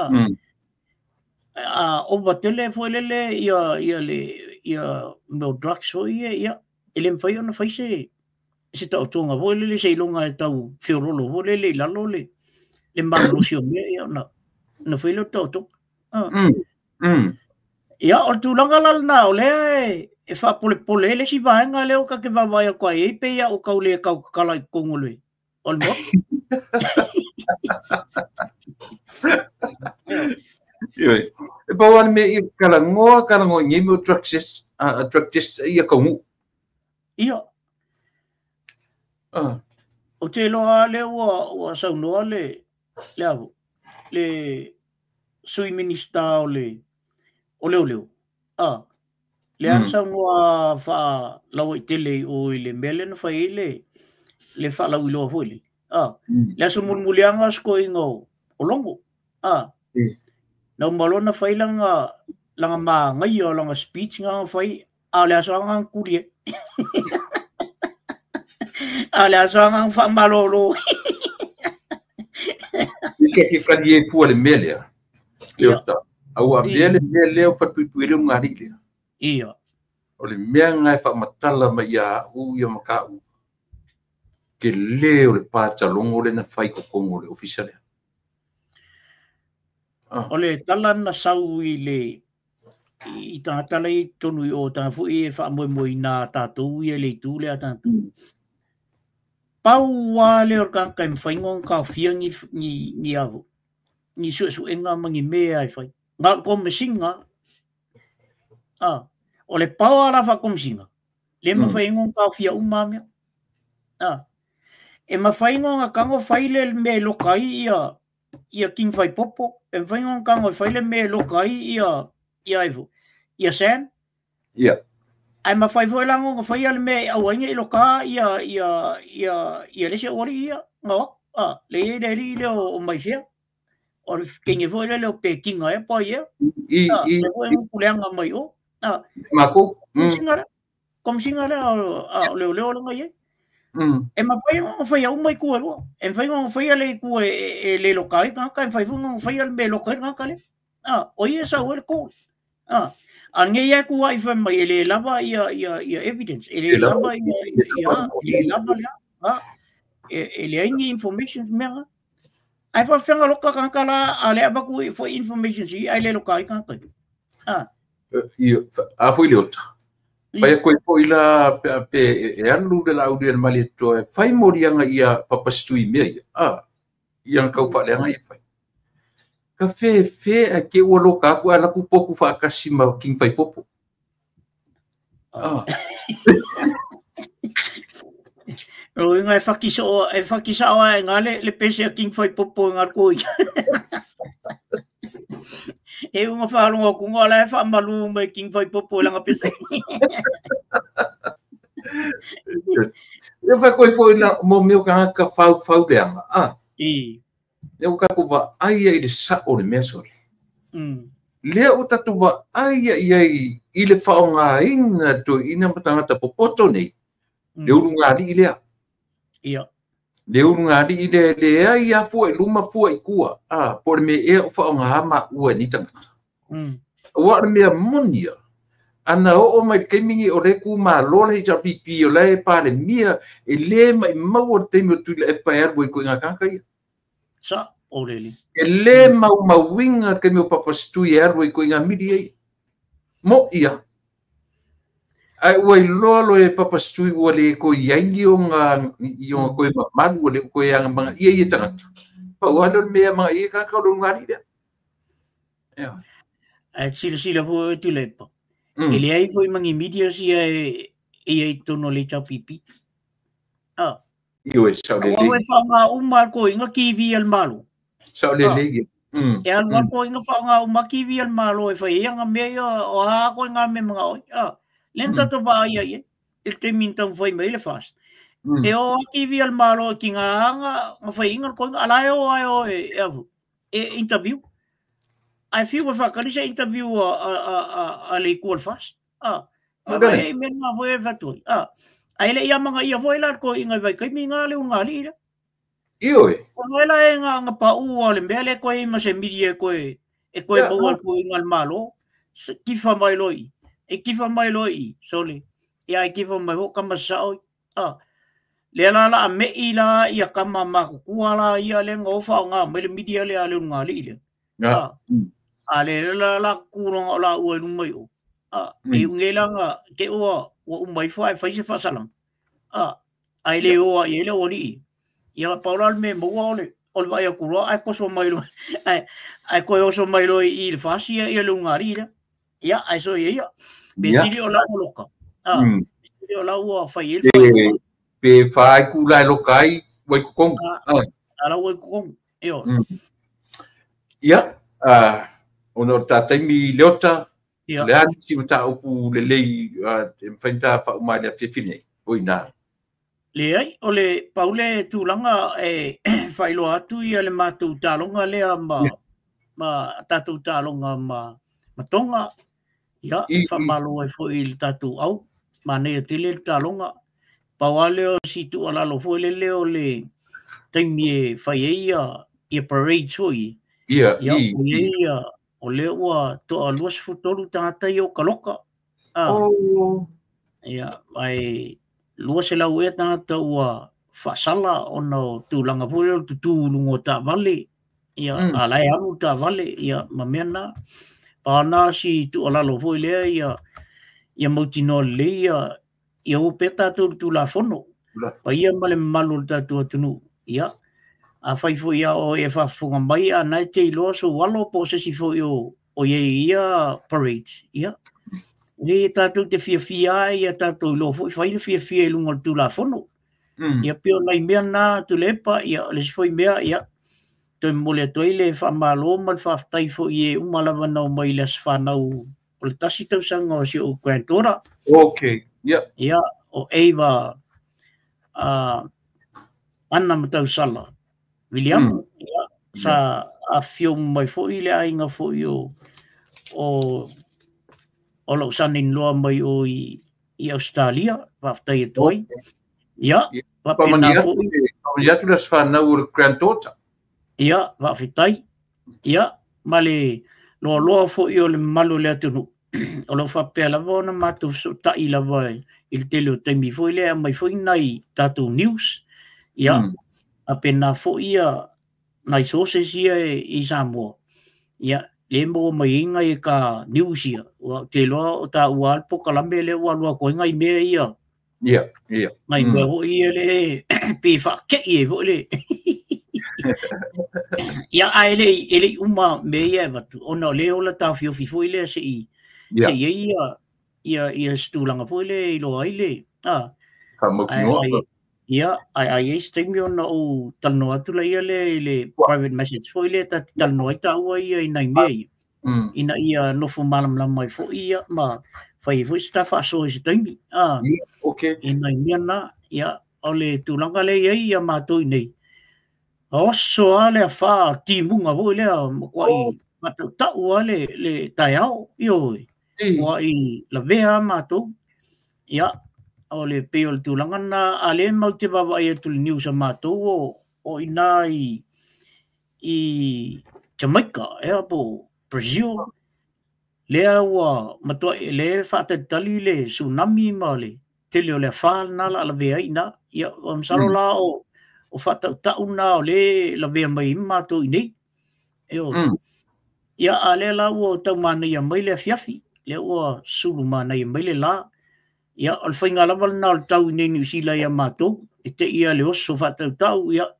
a ova tele foi lele ia ia le ia mea o drugs foi ia, ia e le mafai ona fai se taotoga foi lele seiloga e tau feololo foi lele i lalo le malolosi o mea ia ona fai lea o le taotoga. Ia, o le tulaga la lena o lea e faapolepole ai le isi vaega lea ua ta te vaavaai atu ai ai pei a ua tau le tau tatala i totonu o le Maota. Ioe. E pau lava le mea ia talanoa, talanoa i nei mea o drug test, drug test ia taunuu. Ia. Ou te iloa lava lea ua saunoa le Sui Minisita o Leoleo. Lea na saunoa faalauaitele i o i le mea lea na fai ai le faalauiloa foi lele. Le aso mulimuli lava na o si toeaina o Logo. Na uma loa ona fai lana manaia o lana speech na fai, a o le aso lava na tuli ai. A o le aso lava na faamalolo. I ke ke kali e pua le mea lea. Ia. A ua avea le mea lea o falepuipui le ulugalii lea. Ia. O le mea lena e faamatala mai ia au ia ma tele o le patalogo lea na fai i totonu o le ofisa lea. O le tala na sau i le i tagata la i totonu i o tagata foi e faamoemoeina a tatou ia le itu lea tatou. Pau lava lea o le tagata e mafai ona taofia ni suesuega ma ni mea e fai. Na o le komesina. O le power la faakomesina, le mafai ona taofia uma mea. E mafai ona tago fai le mea e loka ai ia King Faipopo, e mafai ona tago e fai le mea e loka ai ia Sam. Ia. Ae mafai foi la ona fai le mea e aua ai ne i loka ia le isi aualii ia. No, le ia le alii lea o Maifea. O le teine foi lea o Pekinga e po ia. I Le foi e puleaga mai o. Makou. Komesina lea o leoleo le ngai ai. E mafai ona fai uma itu e lua. E mafai ona fai le itu e le loka ai tagata, e mafai foi ona fai le mea e loka ai le tagata lea. O ia e sau ai le call. A nei e ku ai fai mai e le lava ia evidence, e le lava ia e le lava lea. E leai ni information mea. Ai fa fenga loka tagata la a le avatu foi information si ai le loka ai tagata. A foi le ota. Pai koe foi la pe e alu le lau le malietoa e fai moliaga ia papastui mea ia. Ia kau faaleaga ia fai. Ka fe fe a ke ua loka aku a laku poku faakasi ma King Faipopo. O inga e whakisao e ngā le pese a King Faipopo e ngā koi. E unga whaalonga ku ngā la e whaamalu mai King Faipopo e langa pese. E whai koe po ina mo meo ka ka whau whau leanga. I. Lea o kākou vaai ai i le sao o le mea sole. Lea o tatou vaai ai ai i le faaaogaina toeaina ma tagata popoto nei. Le ulugalii lea. Ia. Le ulugalii lea leai a fua i luma fua i tua. Po o le mea ea o faaaoga maua e nei tagata. Aua o le mea moni ia. Ana oo mai le taimi nei o le kumalo le HRPP o le Palemia e le maimau o le taimi o Tuilaepa e alu ai koe ngā tagata ia. Sa o lele. E le maumauina le taimi o Papasitui e alu ai koe ngā mili ai. Mo ia. Ai ua iloa loa e Papasitui ua le koe iai ni o ngā koe mamalu ua le koe anga manga ia ia tagata. Pa ua le mea manga ia kaka o le ulugalii lea. Ia. Ai silasila foi o Tuilaepa. E leai foi ma ni media sia e ia i totonu o le HRPP. Ioe, sao lelei. Aua e whaonga uma koe inga kiwi al malo. Sao lelei. E alu a koe inga whaonga uma kiwi al malo e whai ia ngā mea ia o haa koe ngā mea mga oi. Le nta vaai ia ia, e te taimi na taumafai mai le fast. E o a kiwi al malo ki ngā anga, ngā whai inga koe, ala e o ai o e avu, e interview. Ai fiu e whakarisa interview a le equal fast. Whakai e mea ngā voi e whatoi. Ae le i amagaia foi la le toeaina i vaitaimi na le ulugalii lea. Ioe. O ai la e na pau o le mea lea toe i ma se mili e toe maua le toeaina a le Malo. Tifa mai loa i, e tifa mai loa i, sole. Ia e tifa mai foi tama sao. Lea la la mei la ia tama matutua la ia le na ofa o ngā mai le mili le a le ulugalii lea. A le la la tūlanga o la ua i luma i o. E unge la nga te ua umai fo ai fai se whasalanga. Ai le oa i ele o li. Ia paula le me maua ole o le vai akuroa ai koso mai lo ai koe oso mai lo i le fasi ia le ungari la. Ia ai so ia. Be sili o la loka. Sili o la ua fai ele fai. Pe fai ku lai loka ai wai kokong. Ala wai kokong. Io. Ia ona o tātaimi leota. Le ani si mata upu le lei e mwhainta wha umai le whiwhi nei. Oi nā. Le ai, o le paule tūlanga e whailoa atu ia le mātou tālonga lea ma tātou tālonga ma tonga. Ia, whamalo ai fo i le tātou au. Ma nei tele le tālonga. Pau leo si tualalo fo le leo le taimi e whai ia parade foi. Ia, ia, o lea ua toa 23 tangata i o kaloka. Ia, ai 200 ea tangata ua whaasala ona o tūlanga pōre o tutu lungo tā vale. Ia, a lai alu tā vale, ia, ma mea nā. Pāna si tualalo foi lea, ia, ia mautinoa le ia, ia o pē tātou tū la fono. Pa ia ma le malu le tātou atunu. Ia, a whai fo ia o e whafunga mai a nai te iloa so walo po se si fo o ia ia parade. Ia. Le tātou te fiafia ai, ia tātou iloa fo i whai le fiafia i lunga o le tūlafono. Ia pio nai mea nā tu lepa, ia le si fo i mea, ia. Toi mole atu ai le whamalo ma le whaftai fo i e umalava nau mai le aswhanau o le tasi tausanga o si o granddaughter. Okay, ia. Ia, o Eva Anna Matausala. William, ia, sa a whio mai fo i le ainga fo i o lau sanin loa mai o i Australia, whaftai e toi. Ia, wapena fo i. Pamani atu le aswhanau o le granddaughter. Ia, whaftai. Ia, ma le loa loa fo i o le malu le atunu. O lau whapea lava ona mātou so tai lava i le tele o taimi fo i lea mai fo i nai tātou news. Ia, a pena fo ia nai sources ia i Samoa. Ia, le mo mai inga i ka news ia. Ua te loa o tā ua alpo kalame le ua lua koe ngai mea ia. Ia, ia. Ngai mea ho ia le pe whakei e ho le. Ia, a ele uma mea ia e watu. Ona le ola tā whiofi fo i lea se i. Se ia ia ia stūlanga fo i le i loa i le. Ka mautinoa. Ia, ai ai steimi ona o talanoa atu la ia le i le private message foi le ta talanoa ai tāua ia i nai mea ia. Ina ia nofo malamalama mai foi ia ma fai foi se tawhaaso i se taimi. Okay. I nai mea nā, ia, o le tūlanga le ia ia mātou i nei. Oso a le wha timunga foi lea, kua i matau a le taiao, ioe. Kua i lavea mātou. Ia, o le pei o le tūlanga nā, a le mau te wawa i atu le news a mātou o ina i Jamaica, ea po Brazil, lea ua matua le whaatatali le tsunami ma le tele o le whaal nā la lavea i nā. Ia, o msalo la o whaatautau nā o le lavea mai i mātou i nei. Eo, ia a le la ua tau mānei mai le fiafi, lea ua sulu mānei mai le la. Ia, o le whainga lava nā o le tau i nei New Zealand ia mātou, e te ia le oso whaatautau, ia,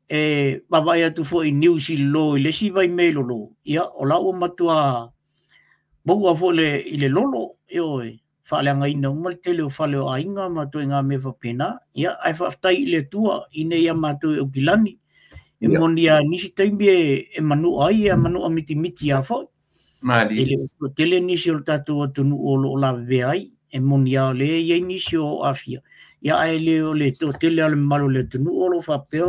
e wawa atu fo i New Zealand lo i lesi vai melo lo. Ia, o la ua matua maua fo le, i le lolo, eo e, whaaleanga ina uma le tele o whale o ainga mātou i ngā mea whapena. Ia, ai whaaftai i le tua i nei a mātou e Okilani. E moni a nisi taimi e manua ai, e manua miti miti a fo. Mali. E le o tele nisi o le tātou atunu o lo o la vea ai, e moni a le iei nisi o afia. Ia ai le o le tō tele o le malo le atunu o lo whapea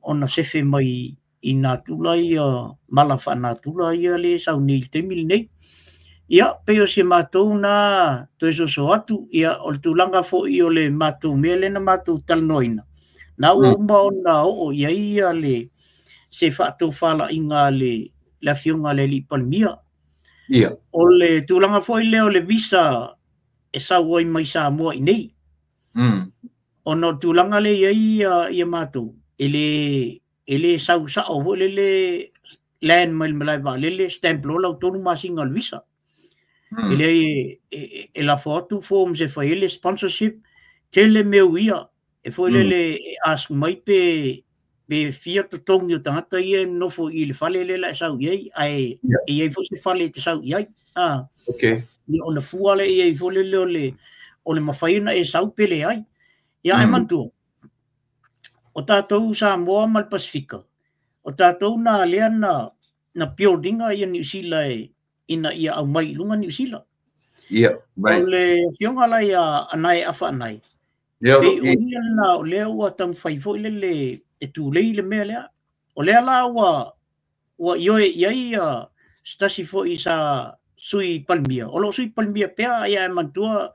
ona sefe mai i nā tula ia, mala wha nā tula ia le sau nei te mili nei. Ia, pei o si matou na toe soso atu, ia, o le tulaga foi o le matou mea lea na matou talanoaina, na ua uma ona oo i ai ia le se faatofalaiga a le afioga a le alii Palemia. Ia. O le tulaga foi lea o le visa e sau ai mai Samoa i nei. Ona o le tulaga lea e i ai ia matou, e le sau sao foi lele land mai le malae vaalele, stamp loa lau 3 masina o le visa. E leai, e lafo atu forms e fai ai le sponsorship, tele mea uia, e foi lele e ask mai pe fia totogi o tagata ia e nofo i le fale lea la e sau i ai, ae e i ai foi se fale e te sau i ai. Okay. Ia ona fua lea i ai foi lele o le mafai ona e sau pe leai. Ia ae manatua, o tatou Samoa ma le Pasifika, o tatou na lea na buildinga ia Niu Sila ina ia aumai i luga Niu Sila. Yeah, right. O le afioga la ia Anae Afa Anae. Yeah, pei o ia lena o lea ua taumafai foi lele e tulei le mea lea. O lea la ua ioe i ai se tasi foi sa sui Palemia. O loo sui Palemia pea ia e manatua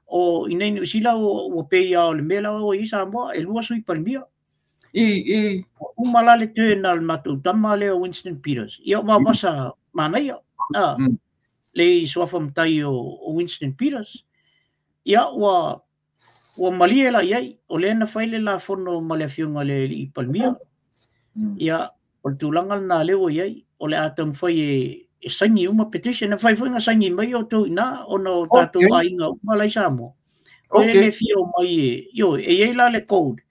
o i nei Niu Sila ua pei o le mea la ua i Samoa e 2 sui Palemia. I uma la le turn al matou tama lea Winston Peters. Ia ua vasa manaia. Le suafa matai o Winston Peters. Ia ua malie la iai, o lea na fai le lafono ma le afioga le alii Palemia. Ia, o le tulaga lena lea ua iai, o le a taumafai e saini uma petition, na fai foi na saini mai o tou ina, ona o tatou aiga uma la i Samoa. O le le fia o mai e, io, e iai la le code.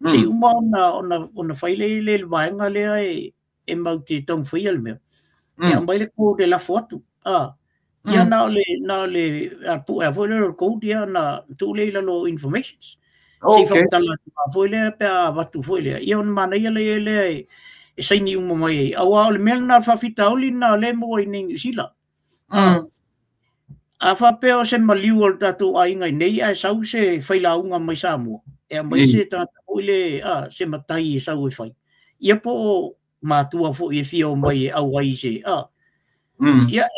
Se uma ona fai le le vaega lea e mau te taumafai le mea. Ia mai le code e lafo atu. Ia na o le pu e foi le code ia na tuu le i lalo informations. Okay. Se whakatala foi lea pe a vatu foi lea. Ia ona manaia le lea e saini uma mai ai. Aua o le mea lena o le faafitauli lena o lea maua i nei Niu Sila. A faapea o se maliu o le tatou aiga i nei ae sau se failauga mai Samoa. E aumai se tagata foi le se matai e sau e fai. Ia po o matua foi e fia o mai e auai se Ia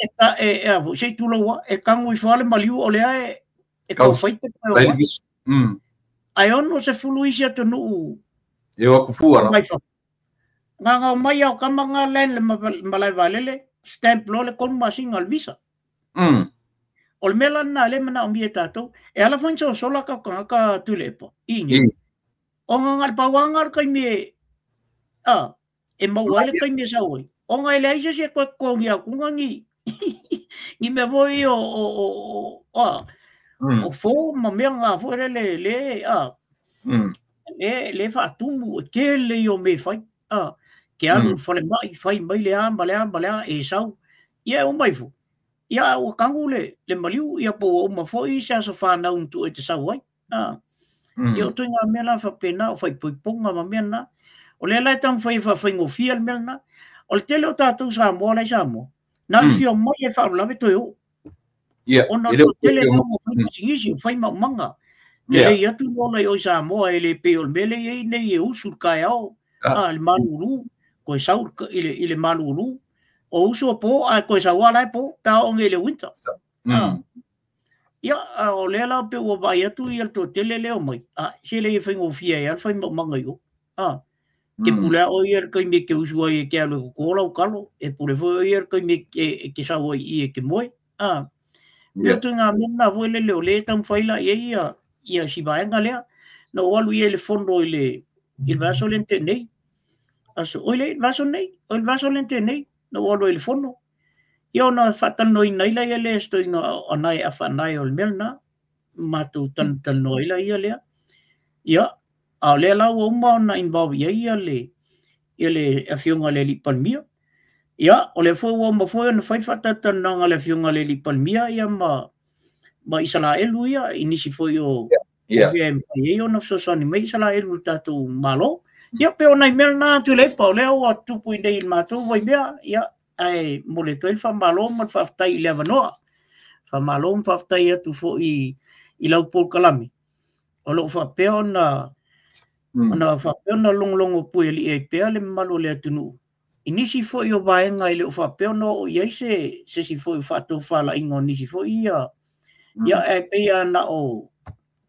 e se tuloua e kangu i fale maliu o lea e taufai te peo. Ai ono se fulu isi atunuu. E o akufua la. Mai fafo. Ngā mai au kama ngā len le malae vaalele, stamp loa le 3 masina o le visa. O le mea la lena le manaomia e tatou, e ala foi ni sola ka kangaka Tuilaepa. I nge. O ngā le pauanga le kaimi e, e maua ai le kaimi e sau ai. O ngā ele ai se se koe kongi au kunga ni ni mea foi o o fō ma mea ngā foi le le le whaatumu e kele i o me whai. Ke alu whale mai, whai mai le a, ma le a, ma le a, e sau. Ia e o mai fo. Ia o kangu le maliu, ia po o ma foi se aso whanau ntu e te sau ai. Ia o tui ngā mea la whapena, o whai poiponga ma mea na. O lea lai tang whai whawhaingofia le mea na. O le tele o tātou Samoa lai Samoa. Nā le whio mai e whaolawe toi o. Ia, Ona o tele o whai pisingisi, o whai maumanga. Le lei atu lola i oi Samoa e le pe o le mele ei nei e usu le kai ao, le malulu, koe sau i le malulu, o usu o pō, a koe sau ala e pō, pā o nge le winter. Ia, o lea la pe ua vai atu i al tō tele leo mai. Se le e whaingofia e al whai maumanga i o. Ke pule o ia kai me ke usu ai e ke alu e kola o kalo, e pule foi o ia kai me ke sau ai i e ke moe. Ia tu ngā mea nā foi le leo le tam whaila ia ia ia si vaenga lea, na o alu ia le fondo i le vaso le te nei. Aso, oi le vaso nei, oi le vaso le te nei, na o alu i le fondo. Ia ona whaatano i naila ia le esto ina anai a whanai o le mea na, mātou tano ila ia lea. Ia, a lea lau uma ona involve ia ia le afioga le alii Palemia. Ia, o le foi ua uma foi ona fai faatatalanoaga le afioga le alii Palemia ia ma Isalaelu ia, i nisi foi o mea e mafai ai ona fesoasoani mai Isalaelu i le tatou Malo. Ia, pe o nai mea lena atu i le epa, o lea ua tupu i nei i le matou waimea, ia, ae mo le toe le faamalo ma le faafetai i le avanoa. Faamalo ma faafetai atu foi i lau polokalame. O loo faapea ona ona faapea ona logologo pueli'i ai pea le mamalu o le atunuu I nisi foi o vaega e le o faapea ona oo i ai se isi foi o faatofalaiga o nisi foi ia. Ia e pei lava na o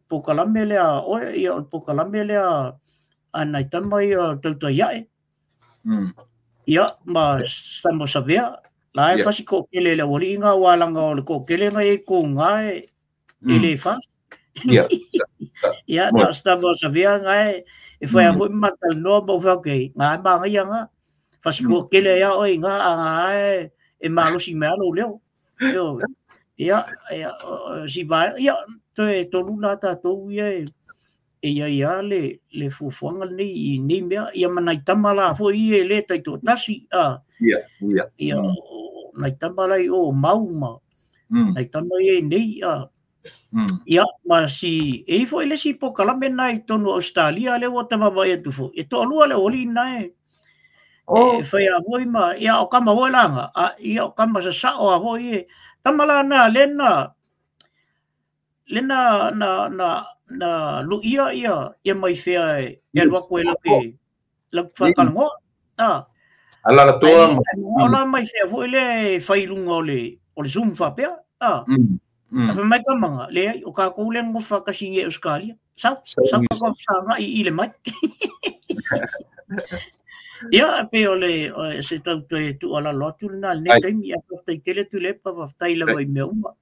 polokalame lea oe, ia o le polokalame lea a nai tama ia o Tautai Ae. Ia ma Samo Savea, la e fasi toatele le aualii nga aua leaga o le toatele na i ai i totonu i ina e le fasi. Ia na o Samo Savea nga e fai lava foi ma talanoa ma ou fai atu i ai, na e manaia na. Fasi toatele ai lava oe i ina a na e malosi mai lava lou leo. Ioe. Ia, si vaega, ia, toe tolu la tatou ia e i ai lava le fuafuaga lenei i nei mea. Ia ma nai tama la foi ia e le taitoatasi. Ia, nai tama la i o Mau ma nai tama ia i nei. Ia, ma si, e i ai foi le isi polokalame lena i totonu o Ausetalia lea ua ta vaavaai atu foi, e toalua le aualii lena e e fai lava foi ma, ia o tama foi la na, a, ia o tama sasao lava foi e, tama la na lea na, lea na, na, na, na luia ia, ia mai fea e, e alu atu e latou te, latou te faatalanoa. A. Alalatoa. Ai, o la mai fea foi lea e fai i luga o le, o le Zoom faapea. A. A fai mai tama na, leai, o tatou lea e nonofo faatasi nei i Ausetalia. Sau, sau tatou fesagai i le mai. Ia, e pei o le, o se tau toe tuualalo atu lena i lenei taimi. Ia, faafetai tele Tuilaepa, faafetai lava i mea uma.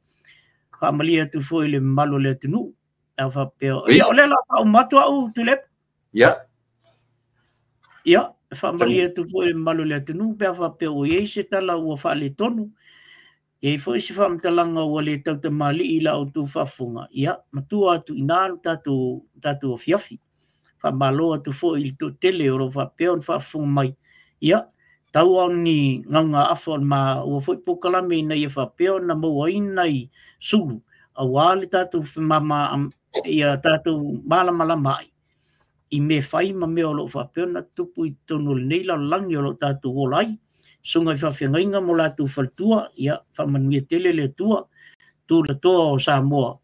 Faamalie atu foi i le mamalu o le atunuu. A faapea, ia, o lea o le a faauma atu au Tuilaepa. Ia. Ia, e faamalie atu foi i le mamalu o le atunuu pe a faapea ua i ai se tala ua faaletonu. E i ai foi se faamatalaga ua le tautamalii i la outou faafofoga, ia, matua atu i ina lo tatou afiafi. Faamalo atu foi i le toatele o lo o faapea ona faafofoga mai, ia, tau lava o ni gaugaafa o le maua foi polokalame ina ia faapea ona maua ai nai sulu aua le tatou femama, ia tatou malamalama ai i mea fai ma mea o lo o faapea ona tutupu i totonu o lenei lalolagi o lo o tatou ola ai. Susuga i faafeagaiga ma o latou faletua, ia faamanuia tele le Atua, tulatoa o Samoa,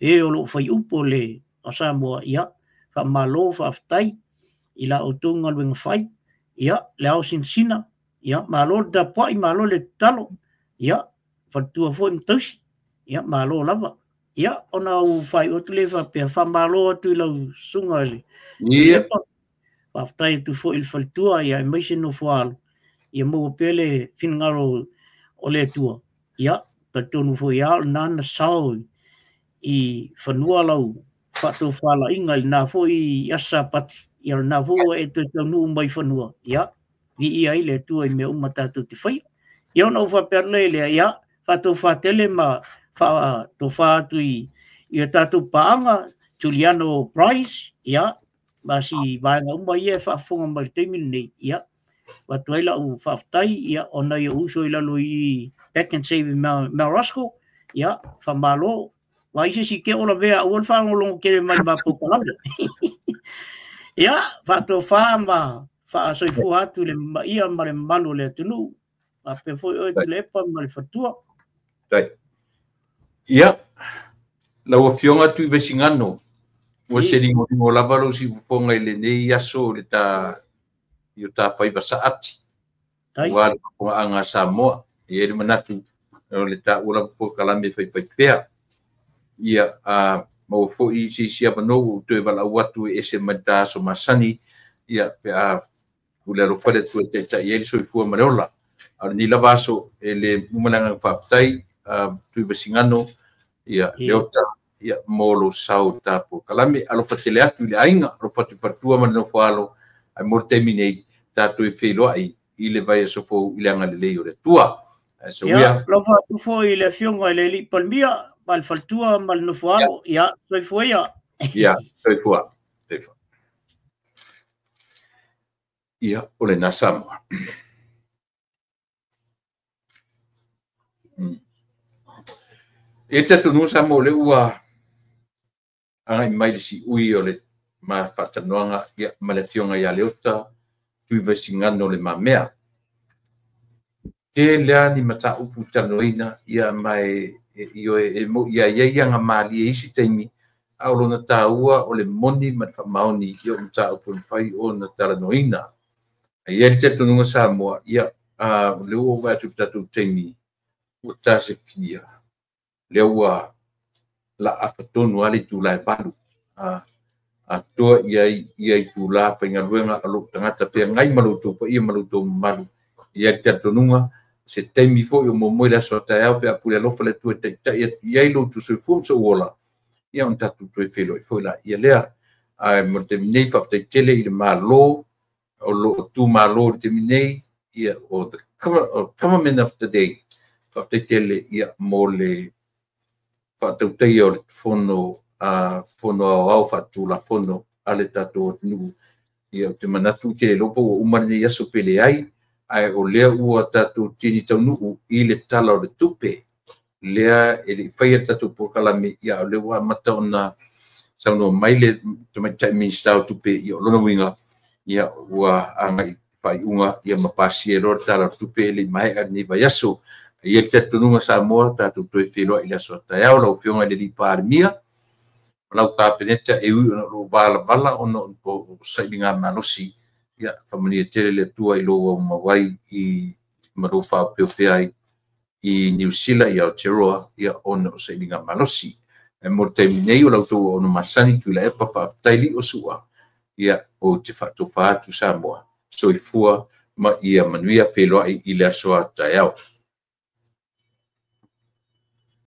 e o lo o fai upu o le o Samoa, ia faamalo faafetai i la outou galuega fai, ia le ao sinasina, ia malo le tapuai, malo le tatalo, ia faletua foi ma tausi, ia malo lava. Ia, ona ou faaiu atu lea faapea, faamalo atu i lau susuga i le Tuilaepa, faafetai atu foi i le faletua, ia aemaise nofo alo, ia maua pea le finagalo o le Atua. Ia, talitonu foi lava o lena na sao i fanua lau faatofalaiga i lena foi aso Sapati, ia o lena foi ua e toe taunuu mai i fanua, ia, viia ai le Atua i mea uma tatou te faia. Ia ona ou faapea atu lea, ia, faatofa tele ma faatofa atu i a tatou paaga, Juliano Price, ia, ma si vaega uma ia e faafofoga mai i le taimi lenei, ia, avatu ai lau faafetai, ia, ona i ou uso i lalo i Back and Save i Mount Roskill, ia, faamalo, vaai se isi ke o lavea, aua le faalogologo tele mai ma polokalame. Ia, faatofa ma faasoifua atu le maia ma le mamalu o le atunuu, faapea foi oe Tuilaepa ma le faletua. Ia, lau Afioga Tuivaisigano, ua se ligoligo lava lou siufofoga i lenei aso i le ta i o ta faiva saati, aua le faafofogaaga a Samoa. E i ai le manatu o le taua lava polokalame faifaipea. Ia, a maua foi se isi avanoa ua ou toe valaau atu e ese mai le ta aso masani, ia, pe a pule alofa le Atua e taitai ai le soifua ma le ola. A o lenei lava aso, e le uma le agaga faafetai, Tuivaisigano, ia, Leota, ia, mo lou sao i ta polokalame. Alofa tele atu i le aiga, alofa atu i faletua ma le nofo alo, ae mo le taimi nei, tatou e feiloai i le vaiaso fou i le agalelei o le Atua. Ae sauia. Ia, alofa atu foi i le Afioga i le Alii Palemia, ma le faletua ma le nofo alo. Ia, soifua ia. Ia, soifua. Soifua. Ia, o lena Samoa. E te atunuu Samoa o lea ua agai mai le siui o le ma faatalanoaga ia, ma le Afioga ia Leota Tuivaisigano Le Mamea. Tele lava ni mataupu talanoaina ia ma e ioe e mo ia i ai agamalie i isi taimi, a o lona taua o le moni ma le faamaoni i o mataupu e mafai ona talanoaina. Ae i ai le talitonuga Samoa, ia, o lea ua ou vaai atu i le tatou taimi ua 4:50, lea ua laafa tonu lava le itula e 8:00, atoa i ai itula faigaluega a lou tagata feagai ma lo outou paia ma lo outou mamalu. E i ai le talitonuga, se taimi foi o muamua i le aso a taeao pe a pule alofa le Atua e taitai atu i ai lo outou soifua ma sou ola, ia ona tatou toe feiloai foi laia lea. Ae mo le taimi nei, faafetai tele i le Malo o lo o tumalo i le taimi nei, ia, o the government of the day. Faafetai tele mo le faatautaia o le Fono Aoao Faatulafono a le tatou atunuu. Ia, ou te manatu ou te le iloa po ua uma lenei aso pe leai, ae o lea ua tatou tini taunuu i le Tala o le Tupe lea e le i faia le tatou polokalame, a o lea ua amata ona saunoa mai le Tamaitai Minisita o Tupe. Ia, o lona uiga ua agai i faaiuga ma pasia loa le Tala o le Tupe e le i maea lenei vaiaso. E i ai le talitonuga Samoa, tatou toe feiloai i le aso a taeao. Lau Afioga i le Palemia ma lau Kapeneta, e ui ona o lo o valavala ona o sailigamalosi, ia faamanuia tele le Atua i lou aumau ai ma lou faaopeopea ai i Niu Sila i Aotearoa ona o sailigamalosi. Ae mo le taimi nei, o la outou auauna masani Tuilaepa, faafetai Liosua, ia, ou te faatofa atu Samoa, soifua ma ia manuia. Feiloai i le aso a taeao.